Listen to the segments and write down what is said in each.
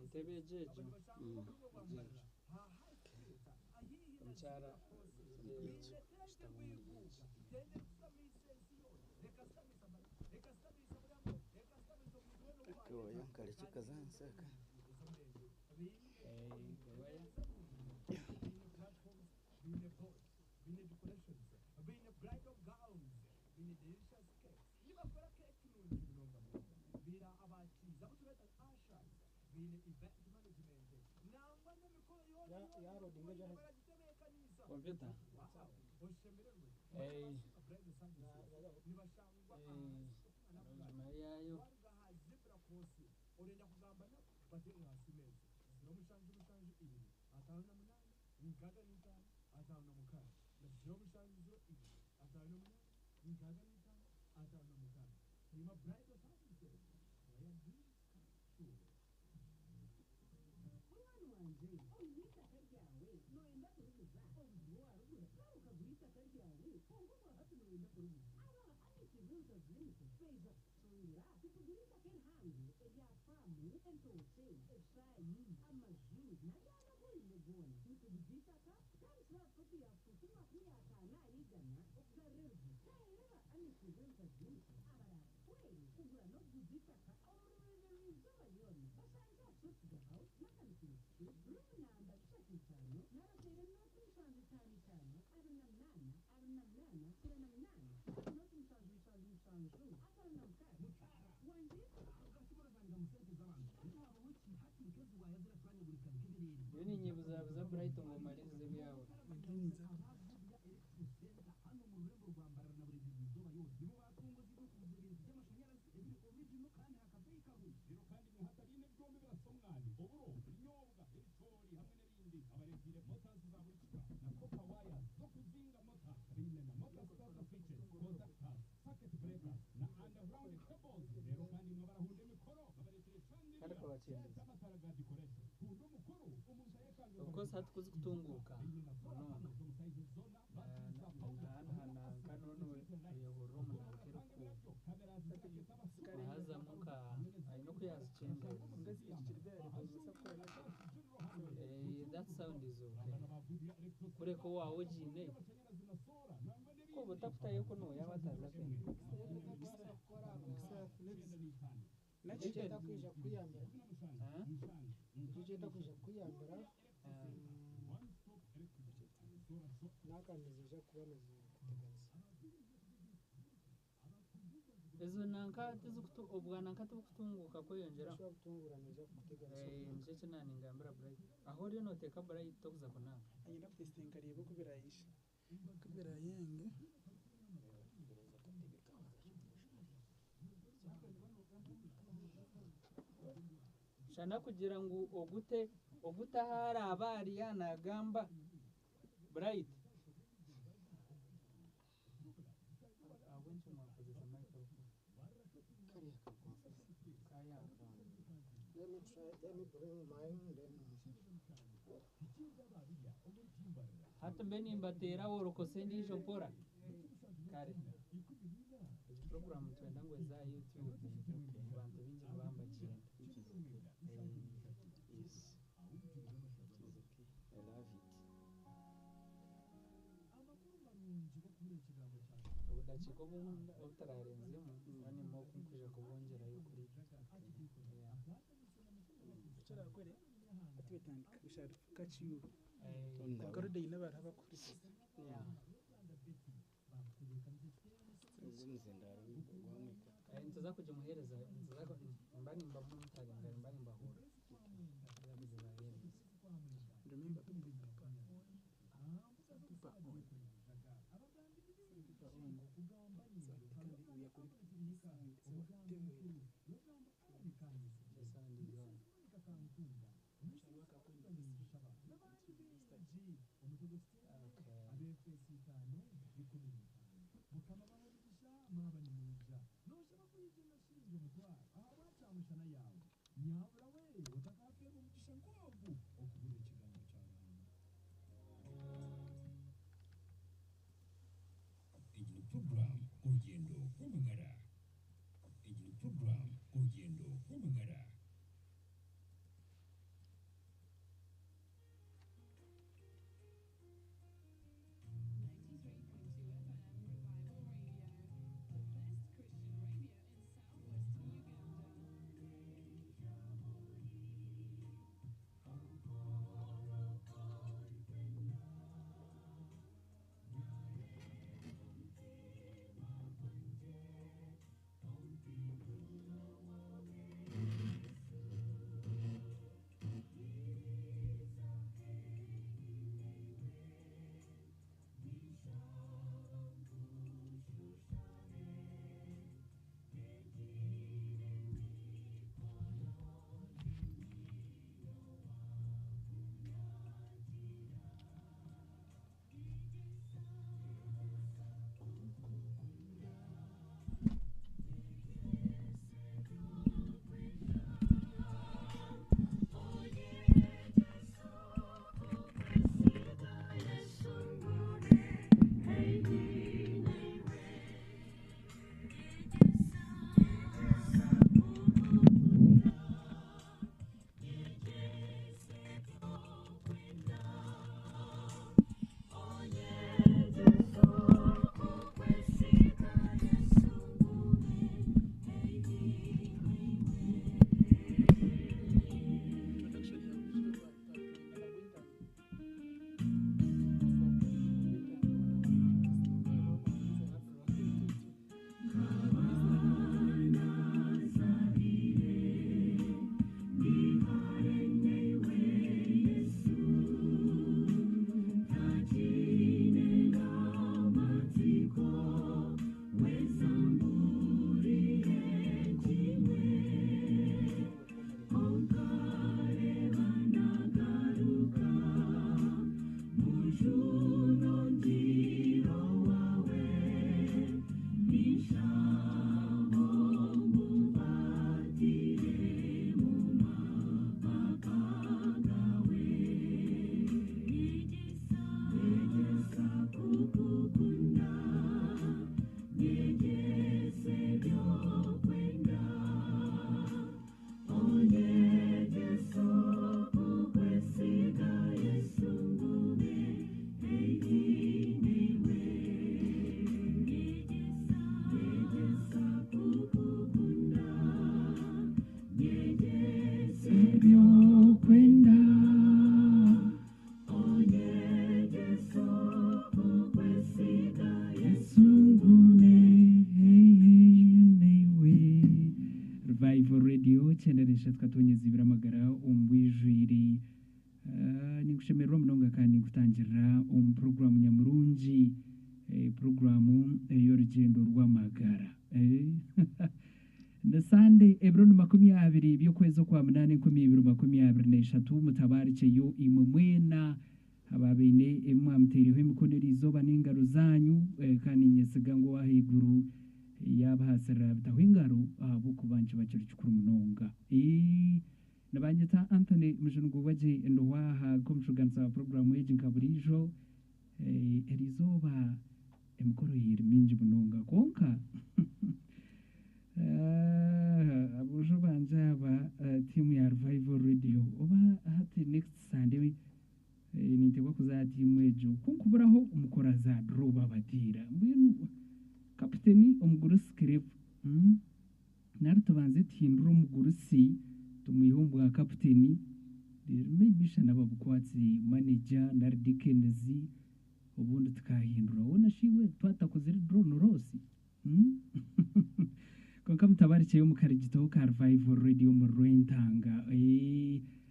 Entebe egyo egyo. Egyo egyo. Omukyara shutama omuri egi. Akawaya nkarekye kaze ahansi aka. Gawaya. Kompyuta? Ogimahe yaayo. Nyowe ninyebuzabuza Bright ngu omaririze ebyawe. Kandi okabakyendeeza. Of course hati kuzikutunguuka munonga na hanu oyehurira omu nanka eriku hazamu nka aine oku yazikyendeeza. That sound is okay. Kureka owaawe ogiine koba otakutayo kunu yaaba ataza kwenda. Nikyenda kwija kukuyambira. Nikyenda kwija kukuyambira. Naka niziija kuba nizikuteganisa. Ezo nanka tizikutu obwa nanka tibukutunguuka kweyongyeraho. Nashwa butungura niija kukuteganisa. Nikyo eki naaningambira Bright. Aho oriyo nooteeka Bright tokuza kunanka. Anyenda kutesitinga nkareeba oku biraije oku birayenge. Shana kugira ngu ogute ogute ahu araabe ari yaaba naagamba Bright. Ahabw'enki mwakozesa microphone? Kariya kakwasa. Kayanga. Let me try, let me bring mine then. Hati mbe nimbateera worokose endiijo mpora. Kare. Egi program nitwenda ngu eze aha YouTube abantu baingi nibaba nibagyenda. Which is okay. Yes. It is okay. I love it. Obudakiika obutararenzemu mba nimba oku nkwija kubwongyerayo kuri. Yeah. Ekyorakore hati wetandika we shall catch you. Eh, Kwonka Rudaine bariho abakuhurikiza. yeah. Ogu omuzindaaro gwamwika. Nituza kugimuheereza nituza mba nimba monitoringa mba nimbahurira. Nituza kugibaheereza. Remember people people are on. Some people are on. Some people are on. So it can be we are connected to the sound. So whatever we do, The sound is on. we shall work upon this. It will start. Okay. Iyi ni porogaramu Urugendo rw'Amagara. Iyi ni porogaramu Urugendo rw'Amagara. Ebyokwenda Yesu ngume naiwe. Revival Radio 93.2 amagara omu bwijwire. Ninkushemererwa munonga kandi ninkutangirira omu puroguraamu nyamurungi, puroguraamu ey'orugyendo rw'amagara. Ni Sande ebiro ni 20 by'okwezi okwa munaana 2023, mutabaarikyeyo imwe mwena abaabaine ebi mwamutaireho emikono eriizooba n'engaro zaanyu, kandi niinyesiga ngu ow'ahaiguru yaabahaasirira bitaho engaro ahabw'okuba nikiba kiri kikuru munonga. Nibanyeta Anthony Mujuni Gwowagye ndi aha nk'omucuganisa wa puroguraamu egi nka buriijo. Eriizooba emikoro eri mingi munonga kwonka aboojo bangye aba tiimu ya Revival Radio oba hati next Sunday ninteekwa kuza aha tiimu egyo kunkuburaho omukora za draw babateera mbwenu kaputeni omugurusi Caleb nari tubanze tuhindure omugurusi tumwihe omu bwa kaputeni reero maybe shana babukwatse manager nari Dickens obundi tukahindura hoona shi iwe twatakozire draw ni loss? Kwonka mutabarikyeyo omu karigito ka Revival Radio omuri Rwentanga.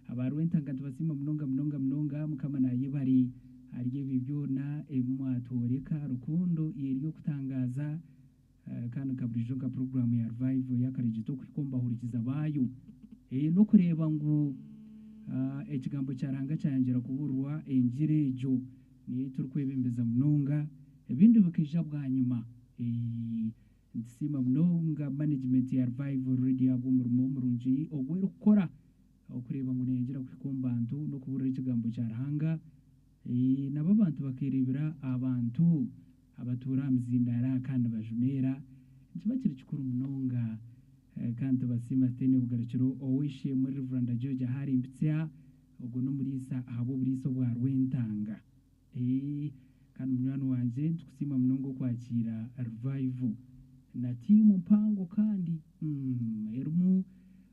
Aba Rwentanga nitubasiima munonga munonga munonga Mukama nayebare ahari ebyo byona ebi mwatworeka rukundo eri ey'okutangaaza kandi nka buriijo nka puroguraamu ya Revival y'akarigito kuhika omu bahurikiza baayo. N'okureeba ngu ekigambo kya Ruhanga kyayongyera kubuurirwa engiri egyo niyo ei turikwebembeza munonga ebindi bikaija bwanyima. Nitusiima munonga management ya Revival Radio ahabw'omurimo murungi ogu erikukora okureeba ngu neyongyera kuhika omu bantu n'okubuurira ekigambo kya Ruhanga. Nabo abantu bakeereebera abantu abatuura aha mizindaaro aha kandi nibajumeera. Nikiba kiri kikuru munonga kandi tubasiima tutaine bugarukiro. Ow'eishe-emwe Rev. George Ahari Mpitsya, ogwo n'omuriisa ahabw'oburiisa obwa Rwentanga. Kandi munywani wangye nitukusiima munonga okwakiira Revival na tiimu mpango kandi erimu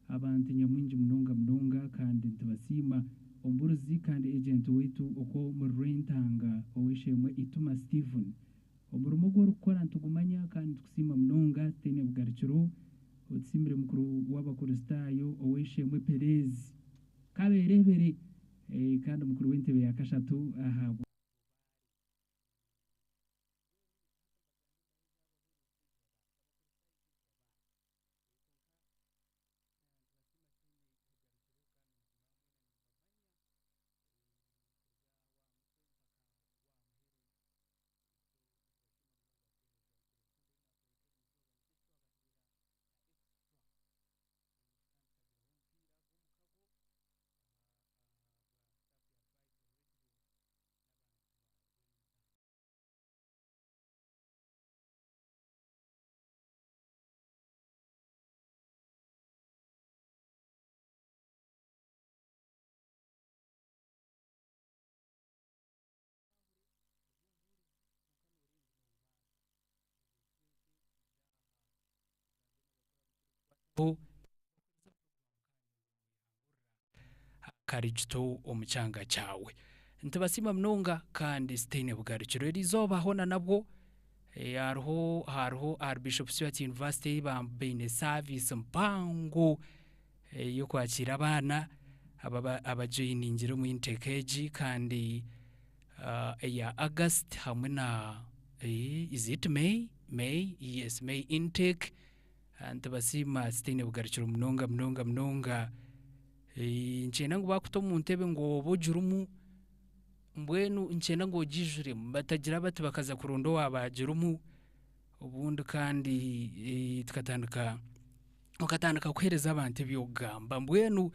abantu nyamwingi munonga munonga kandi nitubasiima. Omubuurizi kandi agent waitu okwo omuri Rwentanga Ow'eishe-emwe Ituma Stephen. Omurimo ogu orikukora nitugumanya kandi nitukusiima munonga tutaine bugarukiro. Otusiimire mukuru w'Abakristaayo Ow'eishe-emwe Perez Kaberebere kandi mukuru w'entebe ya kashatu aha bwa. Akarigito omu kyanga kyawe. Nitubasiima munonga kandi zitaine bugarukiro. Eriizooba hoona nabwo hariho hariho ahari Bishop Stuart University baine service mpango ey'okwakiira abaana abajoyiningire omu intake egi kandi eya August hamwe na is it May? May yes May intake. Nitubasiima zitaine bugarukiro munonga munonga munonga. Nikyenda ngu baakuta omu ntebe ngu obe ogirimu, mbwenu nikyenda ngu ogiijuremu batagira bati bakaza kuronda owaaba agirimu, obundi kandi tukatandika okatandika kuheereza abantu eby'okugamba. Mbwenu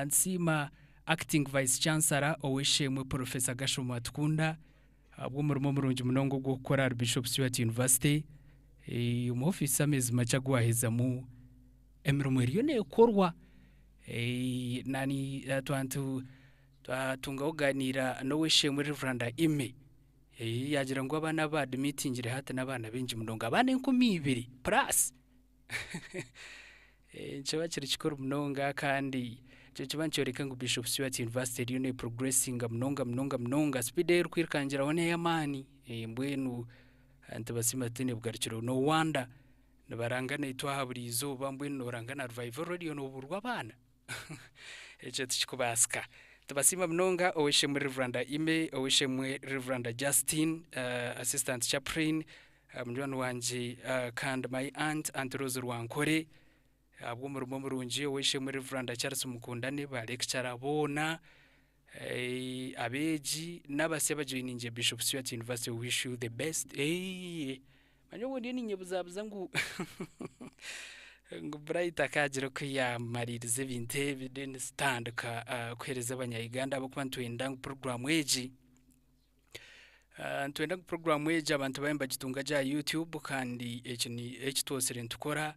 nsiima Acting Vice Chancellor Ow'eishe-emwe Professor Gashoma Atukunda ahabw'omurimo murungi munonga ogu orikukora ahari Bishop Stuart University, omu ofiisi ameezi makye agu waahezamu emirimo eriyo neekorwa. Naani twatungaho kugaaniira n'ow'eishe-emwe Rev. Aime, yaagira ngu abaana abu baadimitingire hati n'abaana baingi munonga, abaana 2000 plus! Nikiba kiri kikuru munonga kandi. Ekyo kiba nikyoreka ngu Bishop Stuart University eriyo neprogressinga munonga munonga munonga. Speed ei erikwirukangiraho n'ey'amaani. Mbwenu nitubasiima tutaine bugarukiro. No wonder nibarangana itwe aha buri izooba mbwenu noorangana Revival Radio nooburwa abaana? Ekyo tikikubaasika. Tubasiima munonga Ow'eishe-emwe Rev. Aime, Ow'eishe-emwe Rev. Justin, Assistant Chaplain, munywani wangye kandi my aunt, Aunt Rose Rwankore, ahabw'omurimo murungi Ow'eishe-emwe Rev. Charles Mukundane, ba lecturer boona, abeegi n'abasya abajoiningire Bishop Stuart University, we wish you the best. Manya obwo ndiyo ninyebuzabuza ngu ngu Bright akaagira oku yaamariiriza ebintu ebi then zitandika kuheereza abanya-Uganda ahabw'okuba nitwenda ngu puroguraamu egi nitwenda ngu puroguraamu egi abantu babe nibagitunga gye aha YouTube kandi eki ni eki twosire nitukora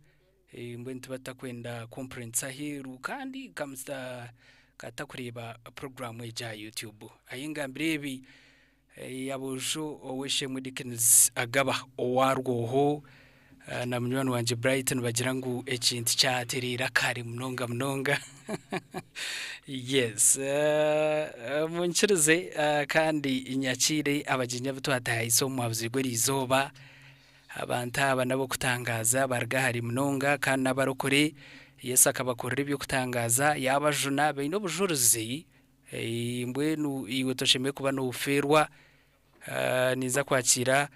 mbwenu nituba tutakwenda complaints aheeru kandi katakureeba puroguraamu egi aha YouTube. Ahi ngambire ebi Aboojo Ow'eishe-emwe Dickens Agaba owa Rwoho na munywani wangye Bright nibagira ngu ekintu kyatereera kare munonga munonga. Yes, munkirize kandi nyakiire abagyenyi abu twataahiise omu mwabuzi gw'eriizooba. Abantu aba n'ab'okutangaaza baruga hare munonga kandi n'abarokore. Yesu akabakorera eby'okutangaaza yaabajuna baine obujurizi. Mbwenu iwe toshemereire kuba noofeerwa. Ninza kwakira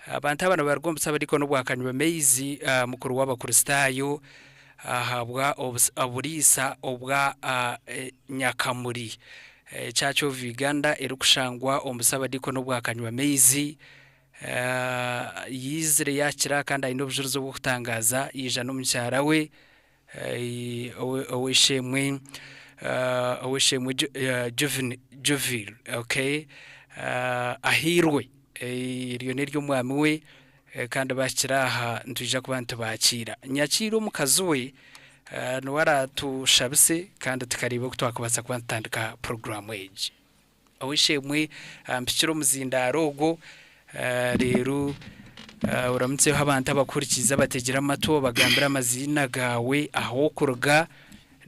abantu aba nibaruga omu Saabadiikoni obwa Kanywa Maizi mukuru w'Abakristaayo ahabwa oburiisa obwa Nyakamuri Church of Uganda erikushangwa omu Saabadiikoni obwa Kanywa Maizi. Yaizire yaakira kandi aine obujurizi obw'okutangaaza yaija n'omukyara we. Ow'eishe-emwe ow'eishe-emwe Jovil okay ahairwe eryo n'ery'omwami we kandi baahikire aha nitwija kuba nitubakiira. Nyakiire omukazi we niwe araatushabise kandi tukareeba oku twakubaasa kuba nitutandika puroguraamu egi. Ow'eishe-emwe mpikire omuzindaaro ogwo, reero oramutseho abantu abakuhurikiize abategire amatu obagambire amaziina gaawe, ah'okuruga,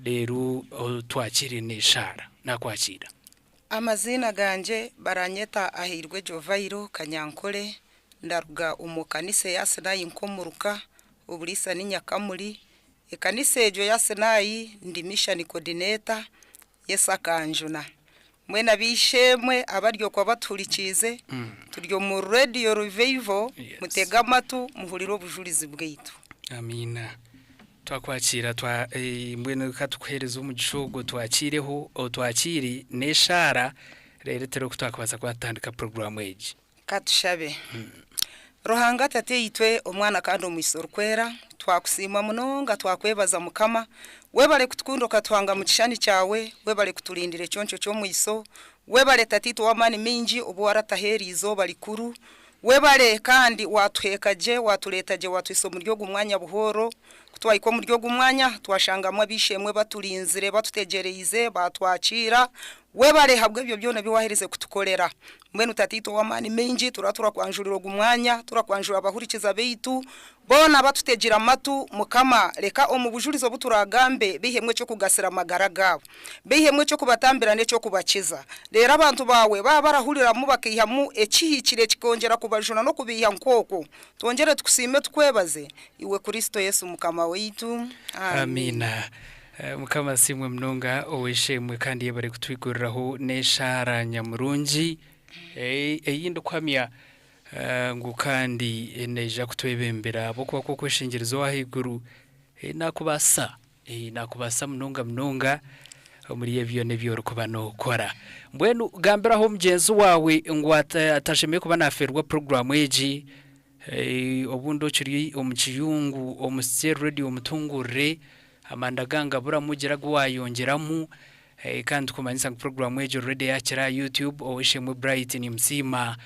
reero otwakiire n'eshaara. Naakwakiira. Amaziina gangye baranyeta Ahairwe Jovairo Kanyankore, ndaruga omu kanisa eya Sinai Nkomuruka, oburiisa ni Nyakamuri. Ekanisa egyo eya Sinai ndi mission coordinator. Yesu akanjuna. Mbwenu ab'eishe-emwe abari okwo abatuhurikiize, turi omu Radio Revival, mutege amatu muhurire obujurizi bwaitu. Amiina. Twakwakiira twa mbwenu ka tukuheereze omugisha ogwo twakiireho, otwakiire n'eshaara reero turebe oku twakubaasa kuba tutandika puroguraamu egi. Ka tushabe. Ruhanga Tataitwe, Omwana kandi Omwitsyo Orikwera, twakusiima munonga, twakwebaza Mukama. Webare kutukunda okatuhanga mu kishushani kyawe, webare kuturindira ekyonco ky'omwitsyo, webare Tataitwe ow'amaani maingi obu warataho eri izooba rikuru, webare kandi watuheeka gye, watureeta gye watuhitsya omuri ogu mwanya buhooro. Ku twahika omuri ogu mwanya, twashangamu ab'eishe-emwe baturinzire, batutegyereize, baatwakiira. Webare ahabw'ebyo byona ebi waaherize kutukorera. Mbwenu Tataitwe ow'amaani maingi, turaba turakwanjurira ogu mwanya, turakwanjurira abahurikiza baitu, boona abatutegire amatu. Mukama, reka omu bujurizi obu turaagambe, baihemu eky'okugasira amagara gaabo, baihemu eky'okubatambira n'eky'okubakiza. Reero abantu baawe baaba barahuriramu bakaihamu ekihikire kikongyera kubajuna n'okubaiha nk'okwo, twongyere tukusiime tukwebaze, Iwe Kristo Yesu Mukama waitu. Amiina. Mukama asiimwe munonga ow'eishe-emwe kandi yebare kutwiguriraho n'eshaara nyamurungi ei ndikuhamya ngu kandi neija kutwebembera ahabw'okuba ku okweshengyereza ow'ahaiguru nakubaasisa, nakubaasisa munonga munonga omuri ebyo byona ebi orikuba nookora. Mbwenu gambiraho mugyenzi waawe ngu atashemereire kuba naafeerwa puroguraamu egi. Obundi okiri omu kiyungu omusye ready omutungurire amanda gange aburamu gira agu wayongyeramu kandi tukumanyisa ngu puroguramu egi already eyahikire aha YouTube ow'eishe-emwe Bright Nimusiima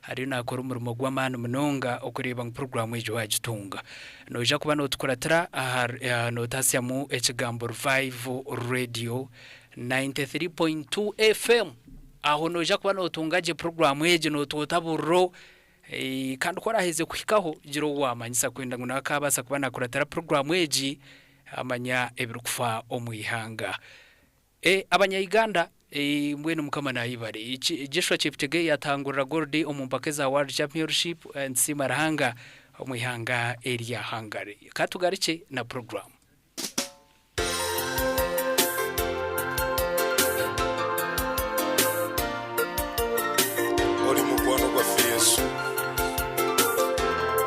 ariyo nakora omurimo gw'amaani munonga okureeba ngu puroguramu egi wagitunga. Noija kuba notukuratira aha notasyamu ekigambo Revival Radio 93.2 FM aho noija kuba notunga gye puroguramu egi notwota buriro Kandi ku oraaheze kuhikaho, gira ou waamanyisa kwenda ngu nawe akaabaasa kuba naakuratira puroguraamu egi amanya ebirikufa omu ihanga. Abanya-Uganda mbwenu Mukama nayebare. Joshua Cheptegei yatangurira gold omu mpaka eza World Championship. Nsiima Ruhanga omu ihanga erya Hungary. Katugarukye na program. Oli mukwano gwaffe Yesu,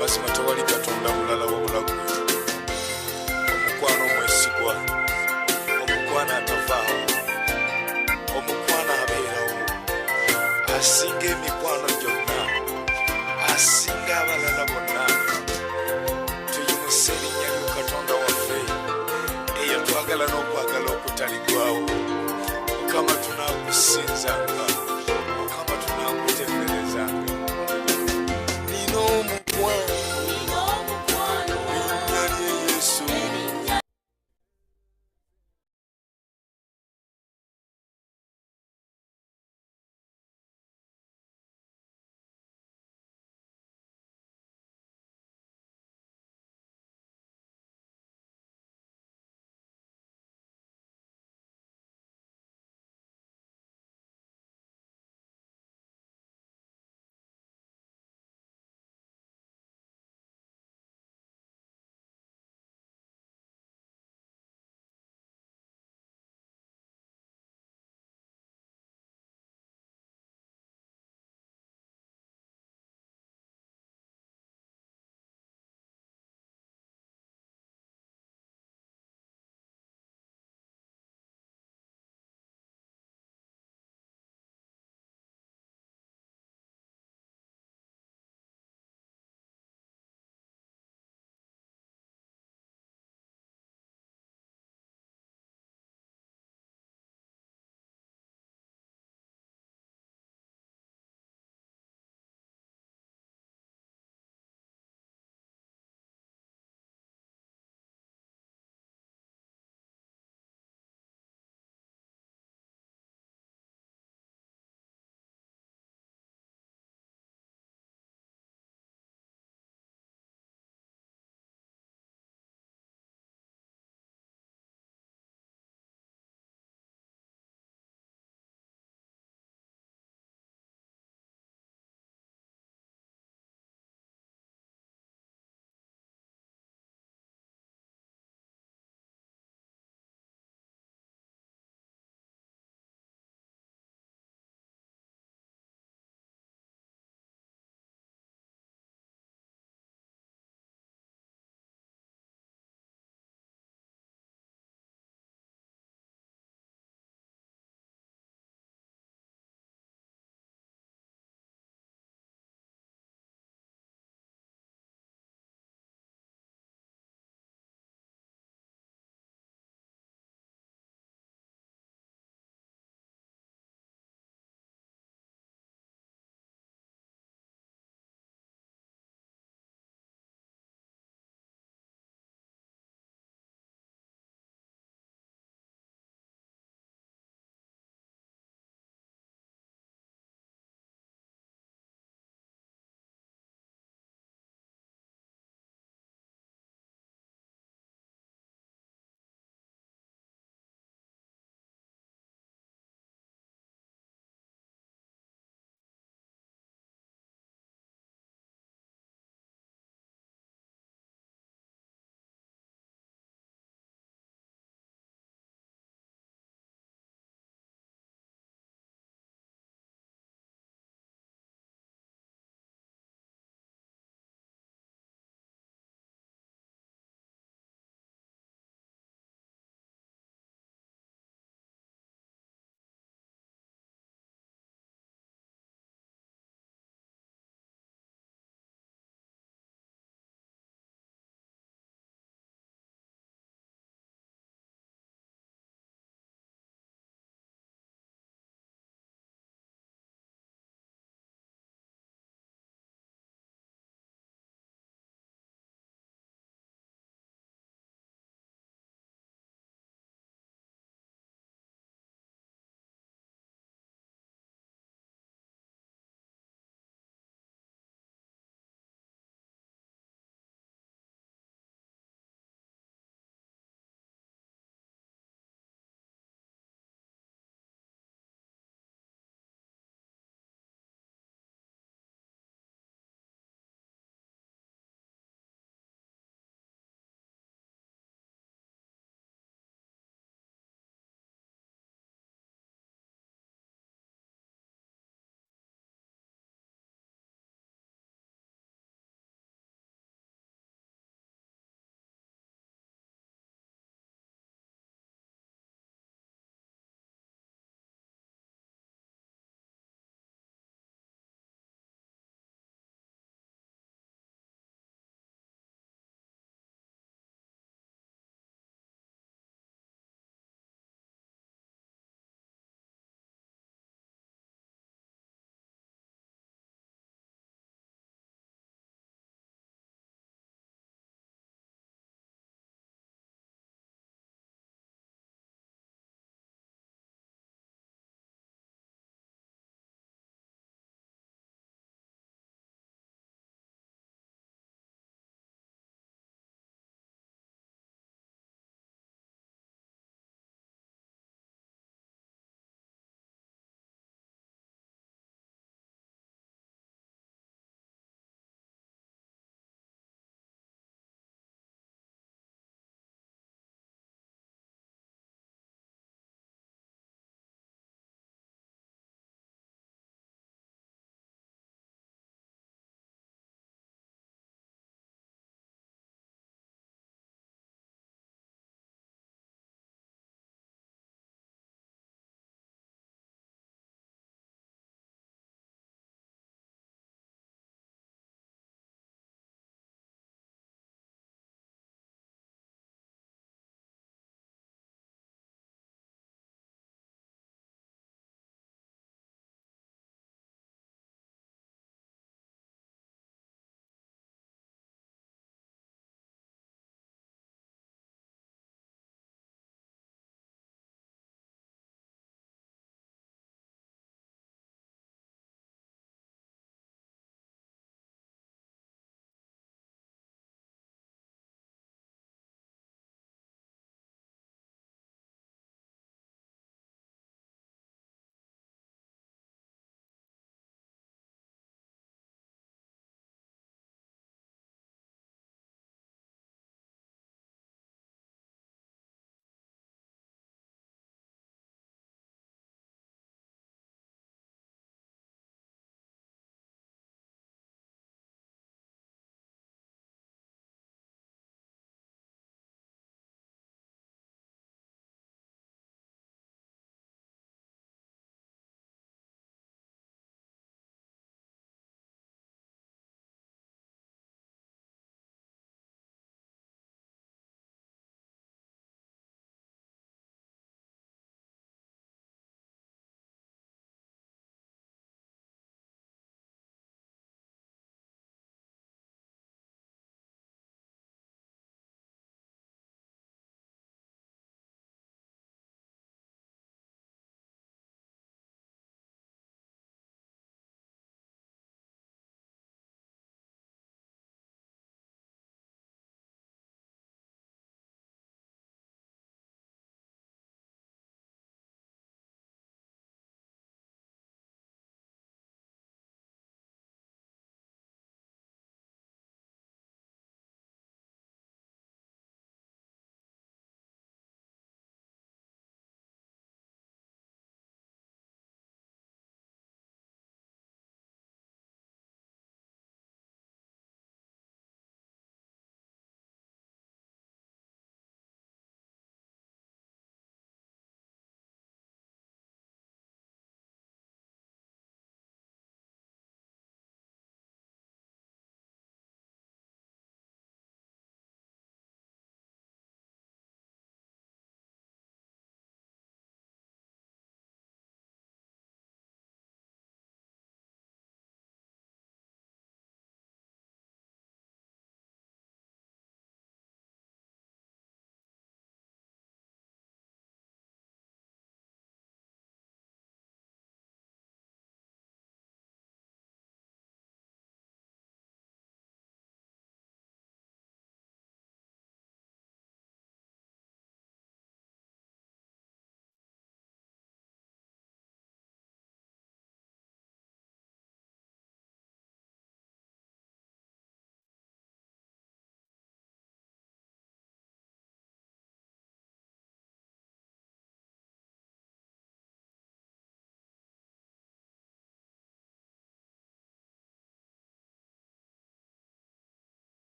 mazima tewali Katonda mulala wabula ggwe. Omukwano omwesigwa, omukwano atavaawo, omukwano abeerawo, asinga emikwano gyonna, asinga abalala bonna. Tuyimuse erinnya lyo Katonda waffe, eyatwagala n'okwagala okutaligwawo. Mukama, tunaakusinzanga. Mukama, tunaakutenderezanga. Nina omukwano, erinnya lye Yesu.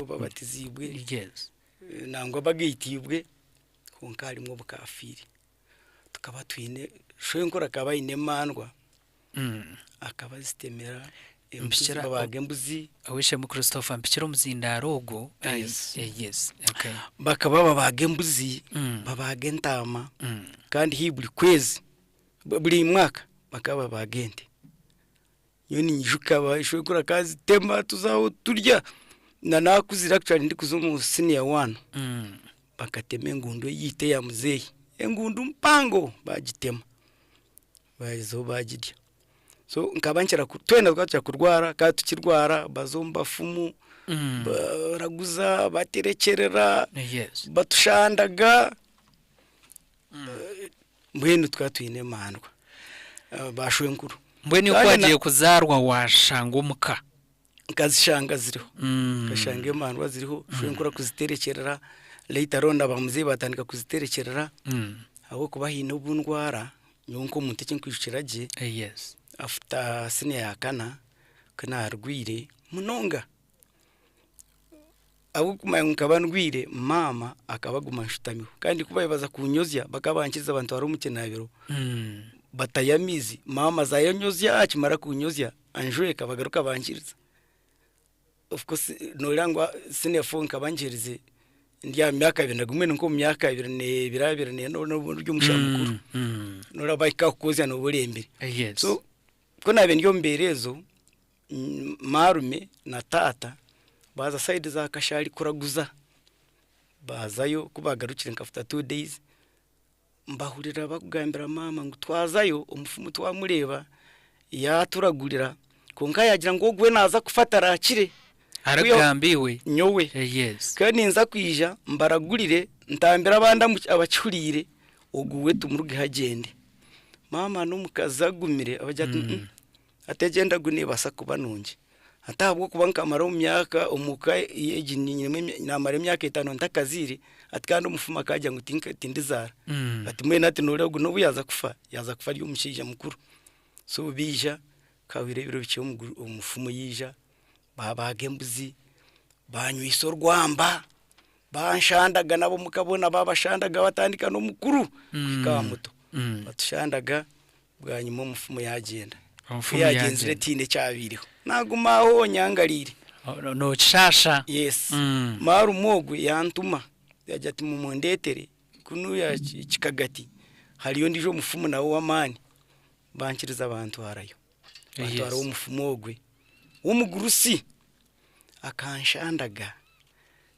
Babatiziibwe. Yes. Nangwa bagaitiibwe kwonka harimu obukafiiri. Tukaba twine shwenkuru akaba aine emandwa akaba azitemera embuzi Mpikira babaaga embuzi. Owishemu Christopher, mpikira omuzindaaro ogwo. Yes. Yes. Okay. Bakaba babaaga embuzi, babaaga entaama kandi haihi buri kwezi, buri mwaka bakaba babaaga ente. Nyowe ninyijuka shwenkuru akaba azitema tuza aho turya. Na naakuzire actually ndikuza omu senior one, bakatema engundu eyaitu eya muzeeyi, engundu mpango baagitema baagizaho baagirya. So nkaba nkira ku twena tukaba tukira kurwara kandi tukirwara baza omu bafumu, baraguza, baterekyerera, batushandaga, mbwenu tukaba twine emandwa ba shwenkuru. Mbwenu Kandi ku wagiye kuzaarwa waashanga omuka? Nkazishanga ziriho. Nkashanga emandwa ziriho, shwenkuru akuziterekyerera, later on na bamuzeeyi batandika kuziterekyerera, ahabw'okuba haine obu ndwara, nyowe nk'omuntu eki nkwijukira gye, after senior ya kana, ku naarwire munonga, ahabw'okumanya ngu nkaba ndwire, maama akaba aguma anshutamiho kandi ku baabaire baza kunyozya bakaba bankiriza bantwara omu kinaabiro, batayo amaizi, maama azayo anyozya, akimara kunyozya anjweka bagaruka bankiriza. Of course noreeba ngu senior four nkaba ngyerize ndi aha myaka abiri na gumwe ni nk'omu myaka abiri n'ebiri abiri n'ena nooba ori omushaija mukuru. Noreeba bahika kukwozya nooba orembire. So ku naabaire ndi omu mbeera ezo, maarume na taata baaza sayidi za Kashari kuraguza, baazayo ku baagarukire nka after 2 days, mbahurira bakugambira maama ngu twazayo omufumu twamureeba yaaturagurira kwonka yaagira ngu ogu we naaza kufa taraakire. Arikugamba iwe? Nyowe. Kandi ninza kwija mbaragurire ntambire abandi abakihuriire ogu we tumurugeho agyende. Maama n'omukazi agumire abagira ati hati egi endagu neebaasa kuba nungi. Hati ahabw'okuba nkamara omu myaka omu ka egi nyinemu naamara emyaka etaano ntakazaire, hati kandi omufumu akagira ngu tindizaara. Ati mbwenu hati nooreeba ogu n'obu yaaza kufa, yaaza kufa ari omushaija mukuru. So baija, ku hahweire ebiro bikye omufumu yaija, baabaaga embuzi, baanywisa orwamba, banshandaga n'ab'omuka boona baabashandaga batandika n'omukuru kuhika aha muto. Batushandaga bwanyima omufumu yaagyenda. Ku Omufumu yaagyenzire yaagyenda. tihaine ekyabaireho. Naaguma aho nyangariire. Nookishasha. Yes. Maarume ogwe yantuma yaagira ati mumundeetere kunuya Kikagati hariyo ondiijo omufumu nawe ow'amaani. Bankiriza bantwarayo. Bantwara ow'omufumu ogwe w'omugurusi akanshandaga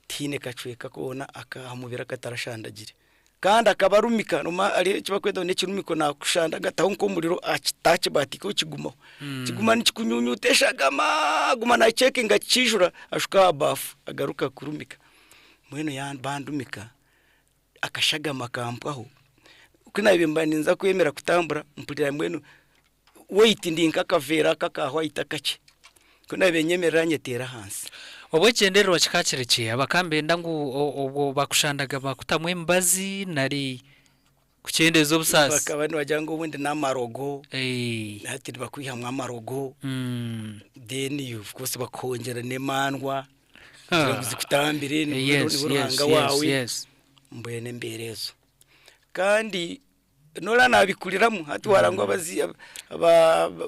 tihaine kacweka koona ak'aha mubiri akatarashandagire. Kandi akaba arumika hariho eki barikweta ngu n'ekirumiko naakushandaga ataho nk'omuriro akita aha kibaati ko kigumaho. Kiguma nikikunyunyuta eshagama aguma naakicekinga kikiijura ashuka aha baafu agaruka kurumika. Mbwenu bandumika akashagama kampwaho, ku naabaire mba ninza kwemera kutambura mpurira mbwenu weight ndi nk'akaveera aka aka white akakye. Ku naabaire nyemerera nyeteera ahansi. Obwo ekigyendererwa kikaba kiri ki? Bakaba nibenda ngu obwo bakushandaga bakutamu emibazi nari kukyendeeza obusaasi? Bakaba nibagira ngu obundi n'amarogo, hati nibakwihamu amarogo, then of course bakwongyera n'emandwa kugira ngu zikutambire niwe Ruhanga waawe, mbwenu embeera ezo. Kandi noreeba nabikuriramu hati warangwa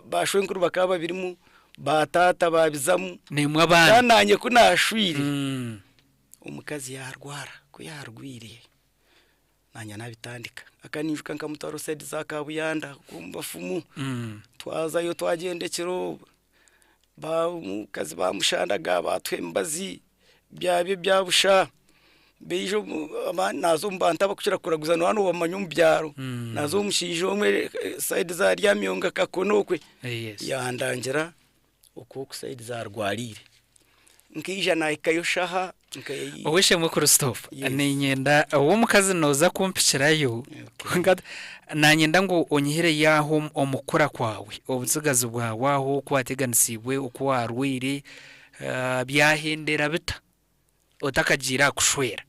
ba shwenkuru bakaba babirimu, ba taata babizamu, Naimwe abaana. Kandi naanye ku naashwire, omukazi yaarwara, ku yaarwire naanye nabitandika. Akaninjuka nkamutwara sayidi za Kabuyanda omu bafumu, twazayo twagyenda ekiro, omukazi bamushandaga batuha emibazi byaba ebya busha, baija naaza omu bantu abakukira kuraguza nooba noobamanya omu byaro, naaza omushaija omwe sayidi za Ryamyonga Kakoni okwe, yandangira oku oku sayidi zarwariire. Nkaija naahikayo shaaha. Ow'eishe-emwe Christopher, niinyenda ow'omukazi nooza kumpikirayo, kwonka naanyenda ngu onyihireyo aho omu kukura kwawe, obutsigazi bwawe aho oku waateganisiibwe, oku waarwaire, byahendera bita otakagiire aha kushwera?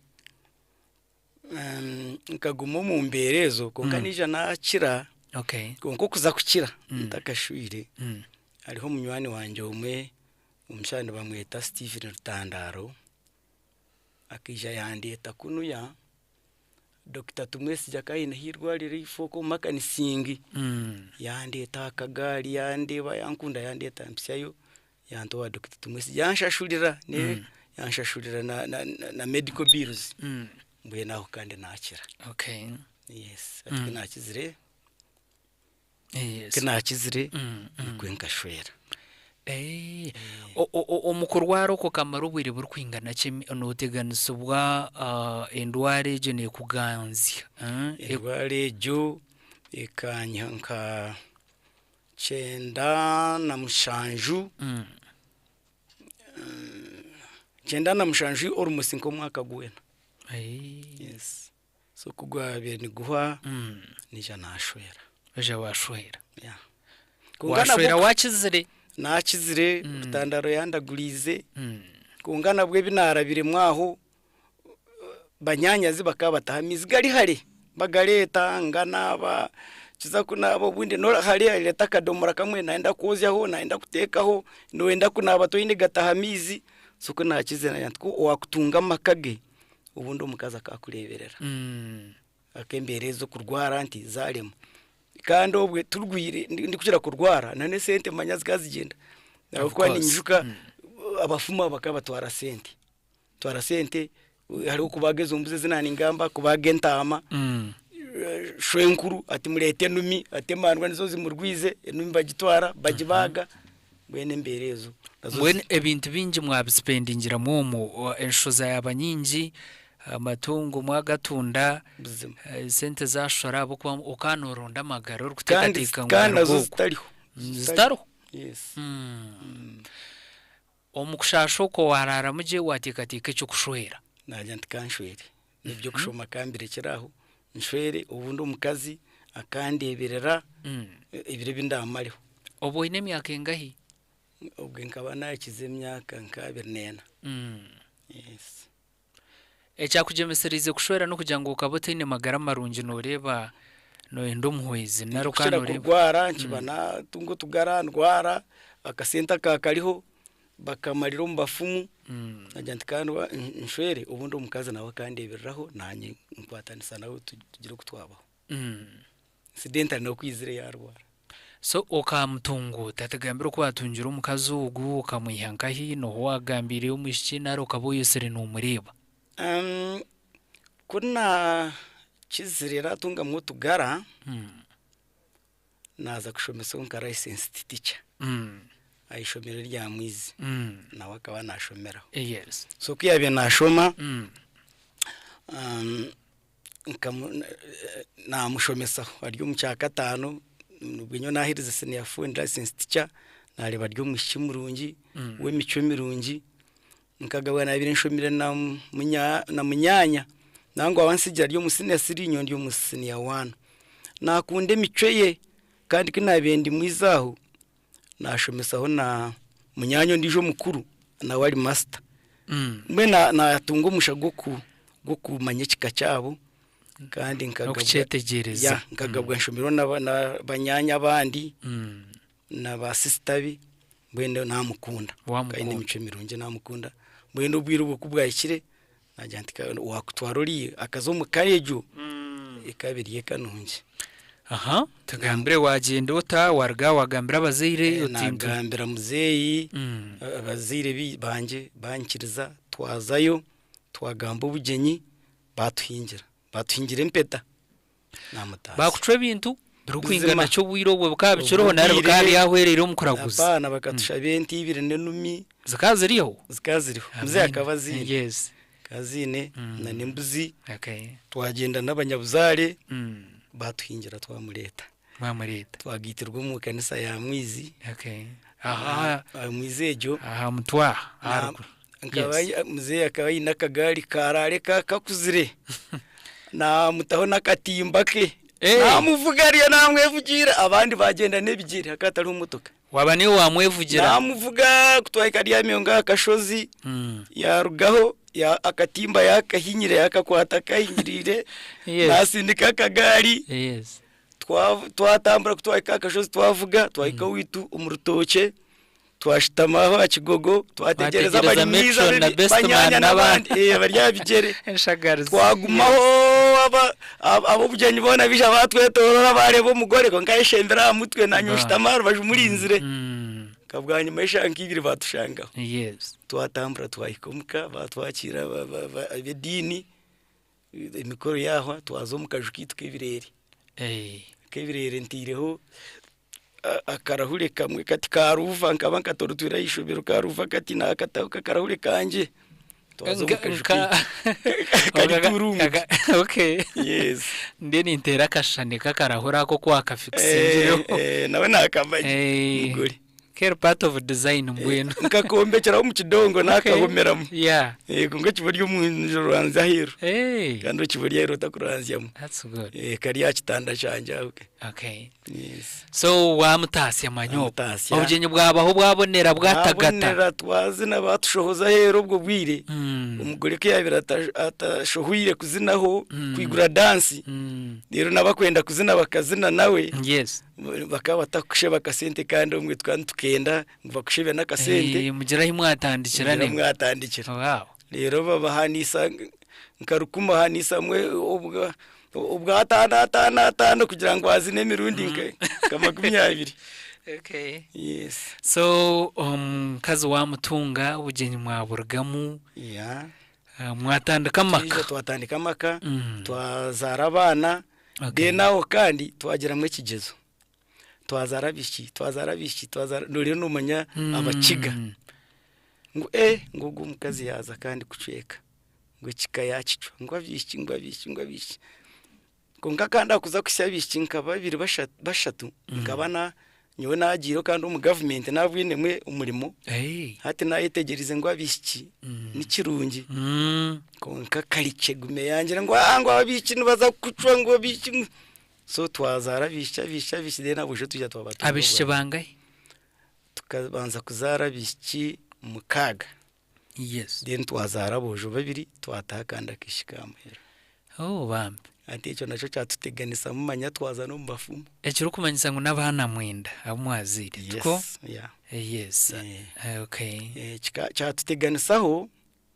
Nkaguma omu mbeera ezo kwonka naija naakira, kwonka okuza kukira ntakashwire, hariho munywani wangye omwe omushaija nibamweta Stephen Rutandaro. Akaija yandeeta kunuya, Dokita Tumwesigye akaba aineho eirwariro ifo okwo omu Makanisingi, yandeeta aha kagaari yandeeba yankunda yandeeta yampitsyayo yanta owa Dokita Tumwesigye yanshashurira yanshashurira na na na medical bills mbwenu aho kandi naakira. Okay. Yes, hati ku naakizire Yes. ku naakizire nikwo nkashwera. Eh, o- o- o- omu kurwara okwo okamara obwire burikwingana ki nooteganisibwa ah, endwara egyo neekuganzya eh? Endwara egyo ekanyiha nka 97 97 almost nk'omwaka gwena. Eh, Yes. So ku gwabaire niguhwa naija naashwera. Waija waashwera. Yeah. Kwonka Waashwera nabwo waakizire. naakizire Rutandaro yandaguriize kwonka nabwo ebi naarabiremu aho banyaanyazi bakaba bataha amaizi gari hare bagareeta nganaaba kiza kunaaba obundi n'ori hare areeta akadomora kamwe nayenda kwozyaho nayenda kuteekaho nooyenda kunaaba toine gataha amaizi so ku naakizire naagira nti ku owaakutunga amaka ge obundi omukazi akaakureeberera Ahabw'embeera ez'okurwara nti zaarema. Kandi obwe turwire ndikukira kurwara na n'esente manya zikaba zigyenda. Ahabw'okuba ninyijuka abafumu abo bakaba batwara sente. Batwara sente hariho okubaga ezo mbuzi ezi naaningamba, kubaga entaama, shwenkuru ati mureete enumi ati emandwa nizo zimurwize, enumi bagitwara bagibaaga, mbwenu embeera ezo nazo Mbwenu ebintu bingi mwabisipendingiramu omwo, enshoza yaaba nyingi, Amatungo mwagatunda, Buzima. esente zashora ahabw'okuba okaba noronda amagara Kandi orikuteekateeka ngu kandi nazo hariho oku. zitariho. Zitariho. Yes. Omu kushaasha okwo waraaramu gye wateekateeka eky'okushwera. Naagira nti kanshwere. N'eby'okushoma kambirekyere aho, nshwere obundi omukazi akandeeberera ebiro ebi ndaamareho. Obwo oine emyaka engahi? Obwe nkaba naakiza emyaka nk'abiri n'ena. Yes. Ekyakugyemesereize kushwera n'okugira ngu okaba otaine magara marungi nooreeba nooyenda omuhwezi nari okaba Ndikukira nooreeba. kurwara nkiba natunga otugara ndwara, akasente aka kariho bakamarira omu bafumu, nagira nti ka nshwere obundi omukazi nawe akandeebereraho naanye nkwatanisa nawe tugire oku twabaho. Incidentally nawe ku yaizire yaarwara. So okamutunguuta tugambire oku waatungire omukazi ogu okamwiha nkahi n'oha owaakugambiire omwishiki nari okaba oyosire noomureeba? Ku naakizire naatungamu otugara, naaza kushomesa nka licensed teacher aha ishomero rya Mwizi nawe akaba naashomeraho. So ku yaabaire naashoma, Naamushomesaho ari omu kyakataano, nibwo nyowe naaherize siniya fo ndi licensed teacher, naareeba ari omwishiki murungi, w'emicwe mirungi, nkagabwa naabaire nshomire na munyaanya, nangwa wantsigira ari omu siniya siri nyowe ndi omu siniya waani. Naakunda emicwe ye kandi ku naabaire ndi mwiza aho, Naashomesaho na munyaanya ondiijo omukuru nawe ari masita. Mbwenu naatunga omugisha gw'okumanya ekika kyabo kandi N'okukyetegyereza. Yeah, nkagabwa nshomirweho na banyaanya abandi na ba sisita be mbwenu naamukunda. Waamukunda. Aine emicwe mirungi naamukunda. Mbwenu obwire obwo ku bwahikire naagira nti waakutwara oriya akaza omu ka egyo ekaba eri eka nungi. Aha, tugambire waagyenda ota, waaruga aha waagambira abazaire oti ntu. Naagambira muzeeyi, abazaire bangye banyikiriza twazayo twagamba obugyenyi baatuhingira, baatuhingira empeta naamutaasya. Baakucwa ebintu birikwingana Buzima. ki obwire obwo bikaba bikiriho nari bikaba byahwereire omu kuraguza? Apaana bakatushaba ente ibiri n'enumi. Zikaba ziriho? Zikaba ziriho, muzeeyi akaba aziine. Yes. Akaba aziine n'embuzi. Okay. Twagyenda n'abanyabuzaare. Baatuhingira twamureeta. Mwamureeta. Twagaitirwa omu kanisa ya Mwizi. Okay. Aha. Aha Mwizi egyo. Aha mutwe aha. Aharuguru. Nkaba muzeeyi akaba aine akagaari karaare kakuzire. Naamutaho n'akatimba ke. Naamuvuga ariyo naamwevugiira abandi baagyenda n'ebigyere hakaba hatariho motoka. Waaba niiwe waamwevugira. Naamuvuga ku twahika aryami aho aha kashozi, yaarugaho akatimba yaakahinyire yaakakwata akahinyiriire, naasindika akagaari, twatambura ku twahika aha kashozi twavuga, twahika owaitu omu rutookye. Twashutama aho aha kigogo twategereza Mwategereza abari mwiza matron na bebi- best man banyaanya n'abandi. n'abandi eh, bari aha bigyere Enshagarizi. twagumaho ab'obugyenyi boona baija batwetorora bareeba omugore kwonka ayeshembera aha mutwe nanye Ba. oshutama aha rubaju murinzire Mm. nka bwanyima y'eshaaha nk'ibiri batushangaho Yes. twatambura twahika omuka batwakira ab'ediini emikoro yahwa twaza omu kaju kaitu k'ebireere Eh. k'ebireere ntaireho akarahure kamwe kati karuva nkaba nkatorotwire aha ishomero karuva kati nakataho kakarahure kangye twaza omu kaju kaitu kari two-room. Okay. Yes. Ndiyo ninteera akashushani k'akarahuri ako ku wakafikisingireho. Nawe nakamanya Eh. mugore Keri part of design mbwenu. Nkakombekyeraho omu kidongo nakahomeramu. Yeah. Kwonka ekibo ry'omunju ruranzya aheeru. Hey. Kandi ekibo ryaheeru otakuranzyamu. That's good. Kari aha kitanda kyangye aho. Okay. Yes. So wamutasya manyobo. Wamutasya. Obugyenyi bwabaho bwabonera bwatagata. Bwabonera twazina batushohoza aheeru obwo bwire. Omugore ku yaabire atashohwire kuzinaho kwigura dansi. Reero n'abakwenda kuzina bakazina nawe. Yes. Bakaba batakusheba akasente kandi obumwe tukaba nitukenda ngu bakushebe n'akasente. Mugire ahi mwatandikira Mugire ahi nimwe. mwatandikira. Wow. Reero babahanisa nka rukumi ahanisamwe obwa obwa ataano ataano ataano kugira ngu azine emirundi nka 20. Okay. Yes. So omukazi wamutunga obugyenyi mwaburugamu. Yeah. Mwatandika amaka. Twija twatandika amaka, twazaara abaana. Then aho kandi twagiramu ekigyezo. Twazaara abaishiki, twazaara abaishiki, twazaara noreeba nomanya abakiga. Ngu ngu ogu omukazi yaaza kandi kucweka. Ngu ekika yaakicwa, ngu abaishiki, ngu abaishiki, ngu abaishiki. Kwonka kandi aha kuza kuhitsya abaishiki nka babiri bashatu, nkaba nyowe naagiireho kandi omu gavumenti naabwinemu omurimo. Hati naayetegyereize ngu abaishiki ni kirungi. Kwonka karikye egume yangira ngu ngu abaishiki nibaza kukucwa ngu abaishiki. So twazaara abaishiki, abaishiki, abaishiki then aboojo twija twabatunga Abaishiki obwanyima. bangahi? Tukabanza kuzaara abaishiki 6. Yes. Then twazaara aboojo 2 twataha akandi akaishiki aha muheru. Oh bambi. Hati ekyo nakyo kyatuteganisa mumanya twaza n'omu bafumu. Ekirikumanyisa ngu n'abaana 9 abu mwazaire. Yes, Tikwo? yeah. Yes. Okay. Kyatuteganisaho.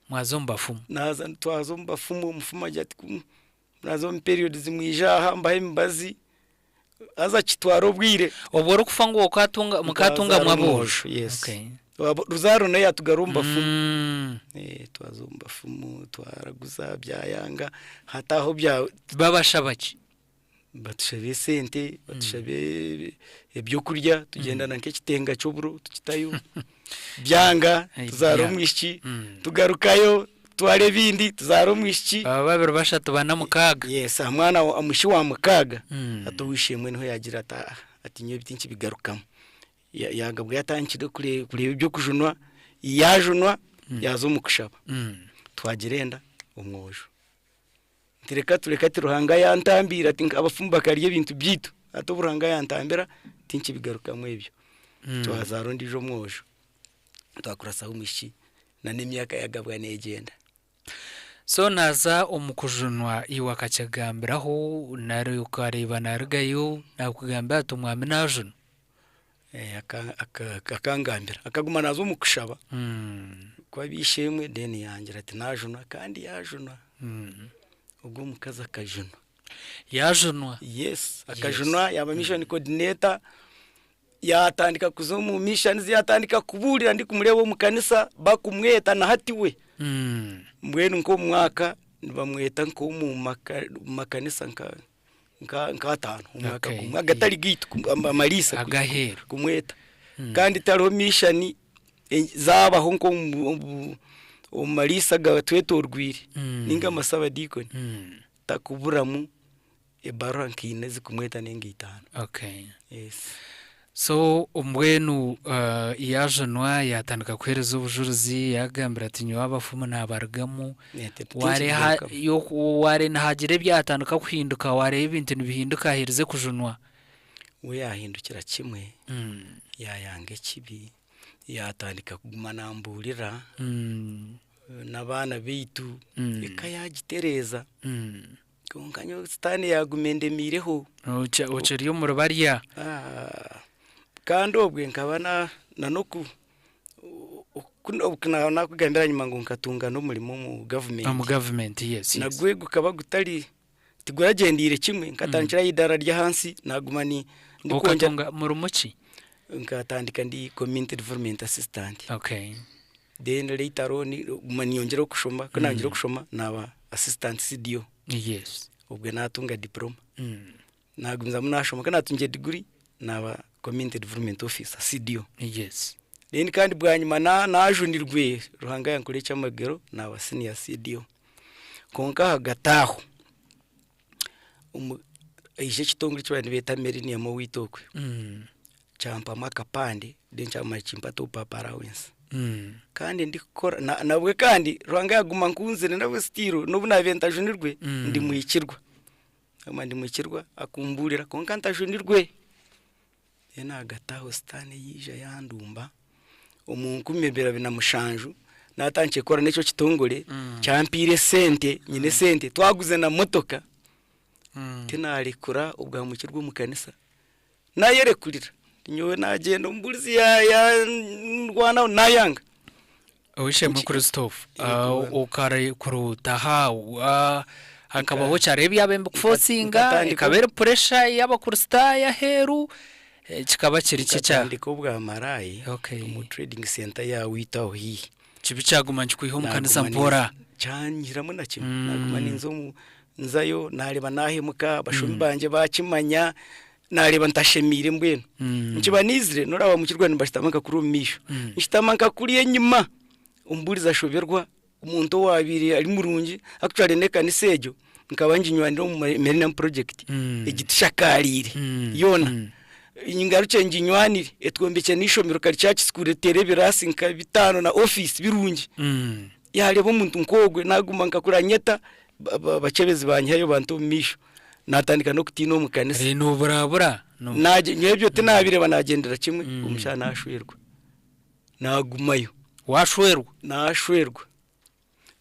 Mwaza omu bafumu. Naza twaza omu bafumu, omufumu agira ati muraza omu periods mwije aha mbahe emibazi. Haza kitwara obwire. Obwo orikufa ngu mukatungamu Nkazaara aboojo. omwojo, yes. Okay. Ruzaaro nayo yatugarura omu bafumu. Twaza omu bafumu, twaraguza byayanga, hati aho bya Babashaba ki? Batushabe esente, batushabe ebyokurya, tugyendana nk'ekitenga ky'oburo tukitayo. Byanga, tuzaara omwishiki, tugarukayo, twara ebindi, tuzaara omwishiki. Baba 2 3 4 6. Yes, aha mwana omwishiki wa 6, hati ow'eishe-emwe niho yaagira ati, ati nyowe ebi tinkibigarukamu. Yagabwa yatandikire kureeba eby'okujunwa, yaajunwa, yaaza omu kushaba. Twagira enda omwojo. Nti reka tureke ati Ruhanga yantambiire ati abafumu bakarya ebintu byaitu. Hati obu Ruhanga yantambira tinkibigarukamu ebyo. Twazaara ondiijo omwojo. Twakurasaho omwishiki na n'emyaka yagabwa neegyenda. So naaza omu kujunwa iwe akakyegambiraho nari okareeba naarugayo naakugambira ati omwami naajunwa? Akangambira. Akaguma naaza omu kushaba. Ku ab'eishe-emwe then yangira ati naajunwa kandi yaajunwa. Ogwo omukazi akajunwa. Yaajunwa? Yes, akajunwa yaaba mission coordinator. Yatandika kuza omu missions, yatandika kubuurira ndikumureeba omu kanisa bakumweta na hati we. Mbwenu nk'omu mwaka nibamweta nk'omu makanisa nka 5 omu mwaka gumwe agatari gaitu amariisa Agaheeru. kumweta. Kandi tariho mission zabaho nk'omu omu mariisa gatwetorwire ninga amasabadiikoni. Takuburamu ebaruha nka 4 zikumweta ninga 5. Okay. Yes. So mbwenu yaajunwa yatandika kuheereza obujurizi yagambira ati nyowe abafumu naabarugamu. Ware nahagira ebyatandika kuhinduka, wareeba ebintu nibihinduka aheerize kujunwa. We yahindukira kimwe, yayanga ekibi, yatandika kuguma nambuurira. N'abaana baitu, eka yagitereeza. Kwonka nyowe sitaane yaguma endemiireho. Okiri omuri barya. Kandi obwe nkaba na Ku obu nakugambira ahanyima ngu nkatunga n'omurimo omu gavumenti. Omu gavumenti yes, yes. Nagwe gukaba gutari tiguragyendeire kimwe nkatandikira aha idaara ry'ahansi naguma ni ndikwongyera. Okatunga murimo ki? Nkatandika ndi community development assistant. Okay. Then later on guma ninyongyera okushoma ku nangire okushoma naba assistant CDO. Yes. Obwe natunga diploma. Nagumizamu nashoma ku natungire degree naba community development officer CDO. Yes. Then kandi bwanyima na najunirwe Ruhanga yankora ekyamagero naba senior CDO. Kwonka ahagati aho omu haija ekitongore eki baabaire nibeeta Millennium owaitu okwe kyampamu akapande then kyamara kimpa top up allowance. Kandi ndikukora na nabwe kandi Ruhanga yaguma ankunzire nabwe still n'obu naabiire ntajunirwe ndi muhikirwa. Naguma ndi muhikirwa akumbuurira kwonka ntajunirwe. Then ahagati aho sitaane yaija yandumba omu 2007 natandikire kukora n'ekyo kitongore kyampiire esente nyine esente twaguze na motoka tinarekura obwamukirwe omu kanisa nayerekurira nyowe nagyenda omubuurizi yandwanaho nayanga. Ow'eishe-emwe Christophe, okarekura otaha? Hakabaho ki? Hariho ebyaba nibikufosinga, ekaba eri puresha y'Abakristaayo aheeru, kikaba kiri ki ekya. Nkatandika obwamaraaya omu trading centre ya waitu aho haihi. Kibi kyaguma nikikwiha omu kanisa mpora. Kyanyihiramu na kimwe, naguma ninza omu nzayo nareeba nahemuka abashomi bangye bakimanya, Naareeba ntashemeire mbwenu. Nkiba naizire noreeba bamukirwa nibashutama nka kuriya omu maisho. Nshutama nka kuriya enyima, omubuurizi ashoberwa, omuntu owaabaire ari murungi actually n'ekanisa egyo nkaba nginywanire omu Millennium Project egi tushakaariire yoona. Ngarukye nginywanire etwombekye n'eishomero kari church school eteire ebiraasi nka bitaano na office birungi. Yaareeba omuntu nk'ogwe naaguma nka kuriya anyeta abakyebezi banyihayo banta omu maisho. Naatandika n'okutiina omu kanisa. Reero nooburabura. Nyowe ebyo tinaabireeba naagyendera kimwe omushana naashwerwa. Naagumayo. Waashwerwa? Naashwerwa.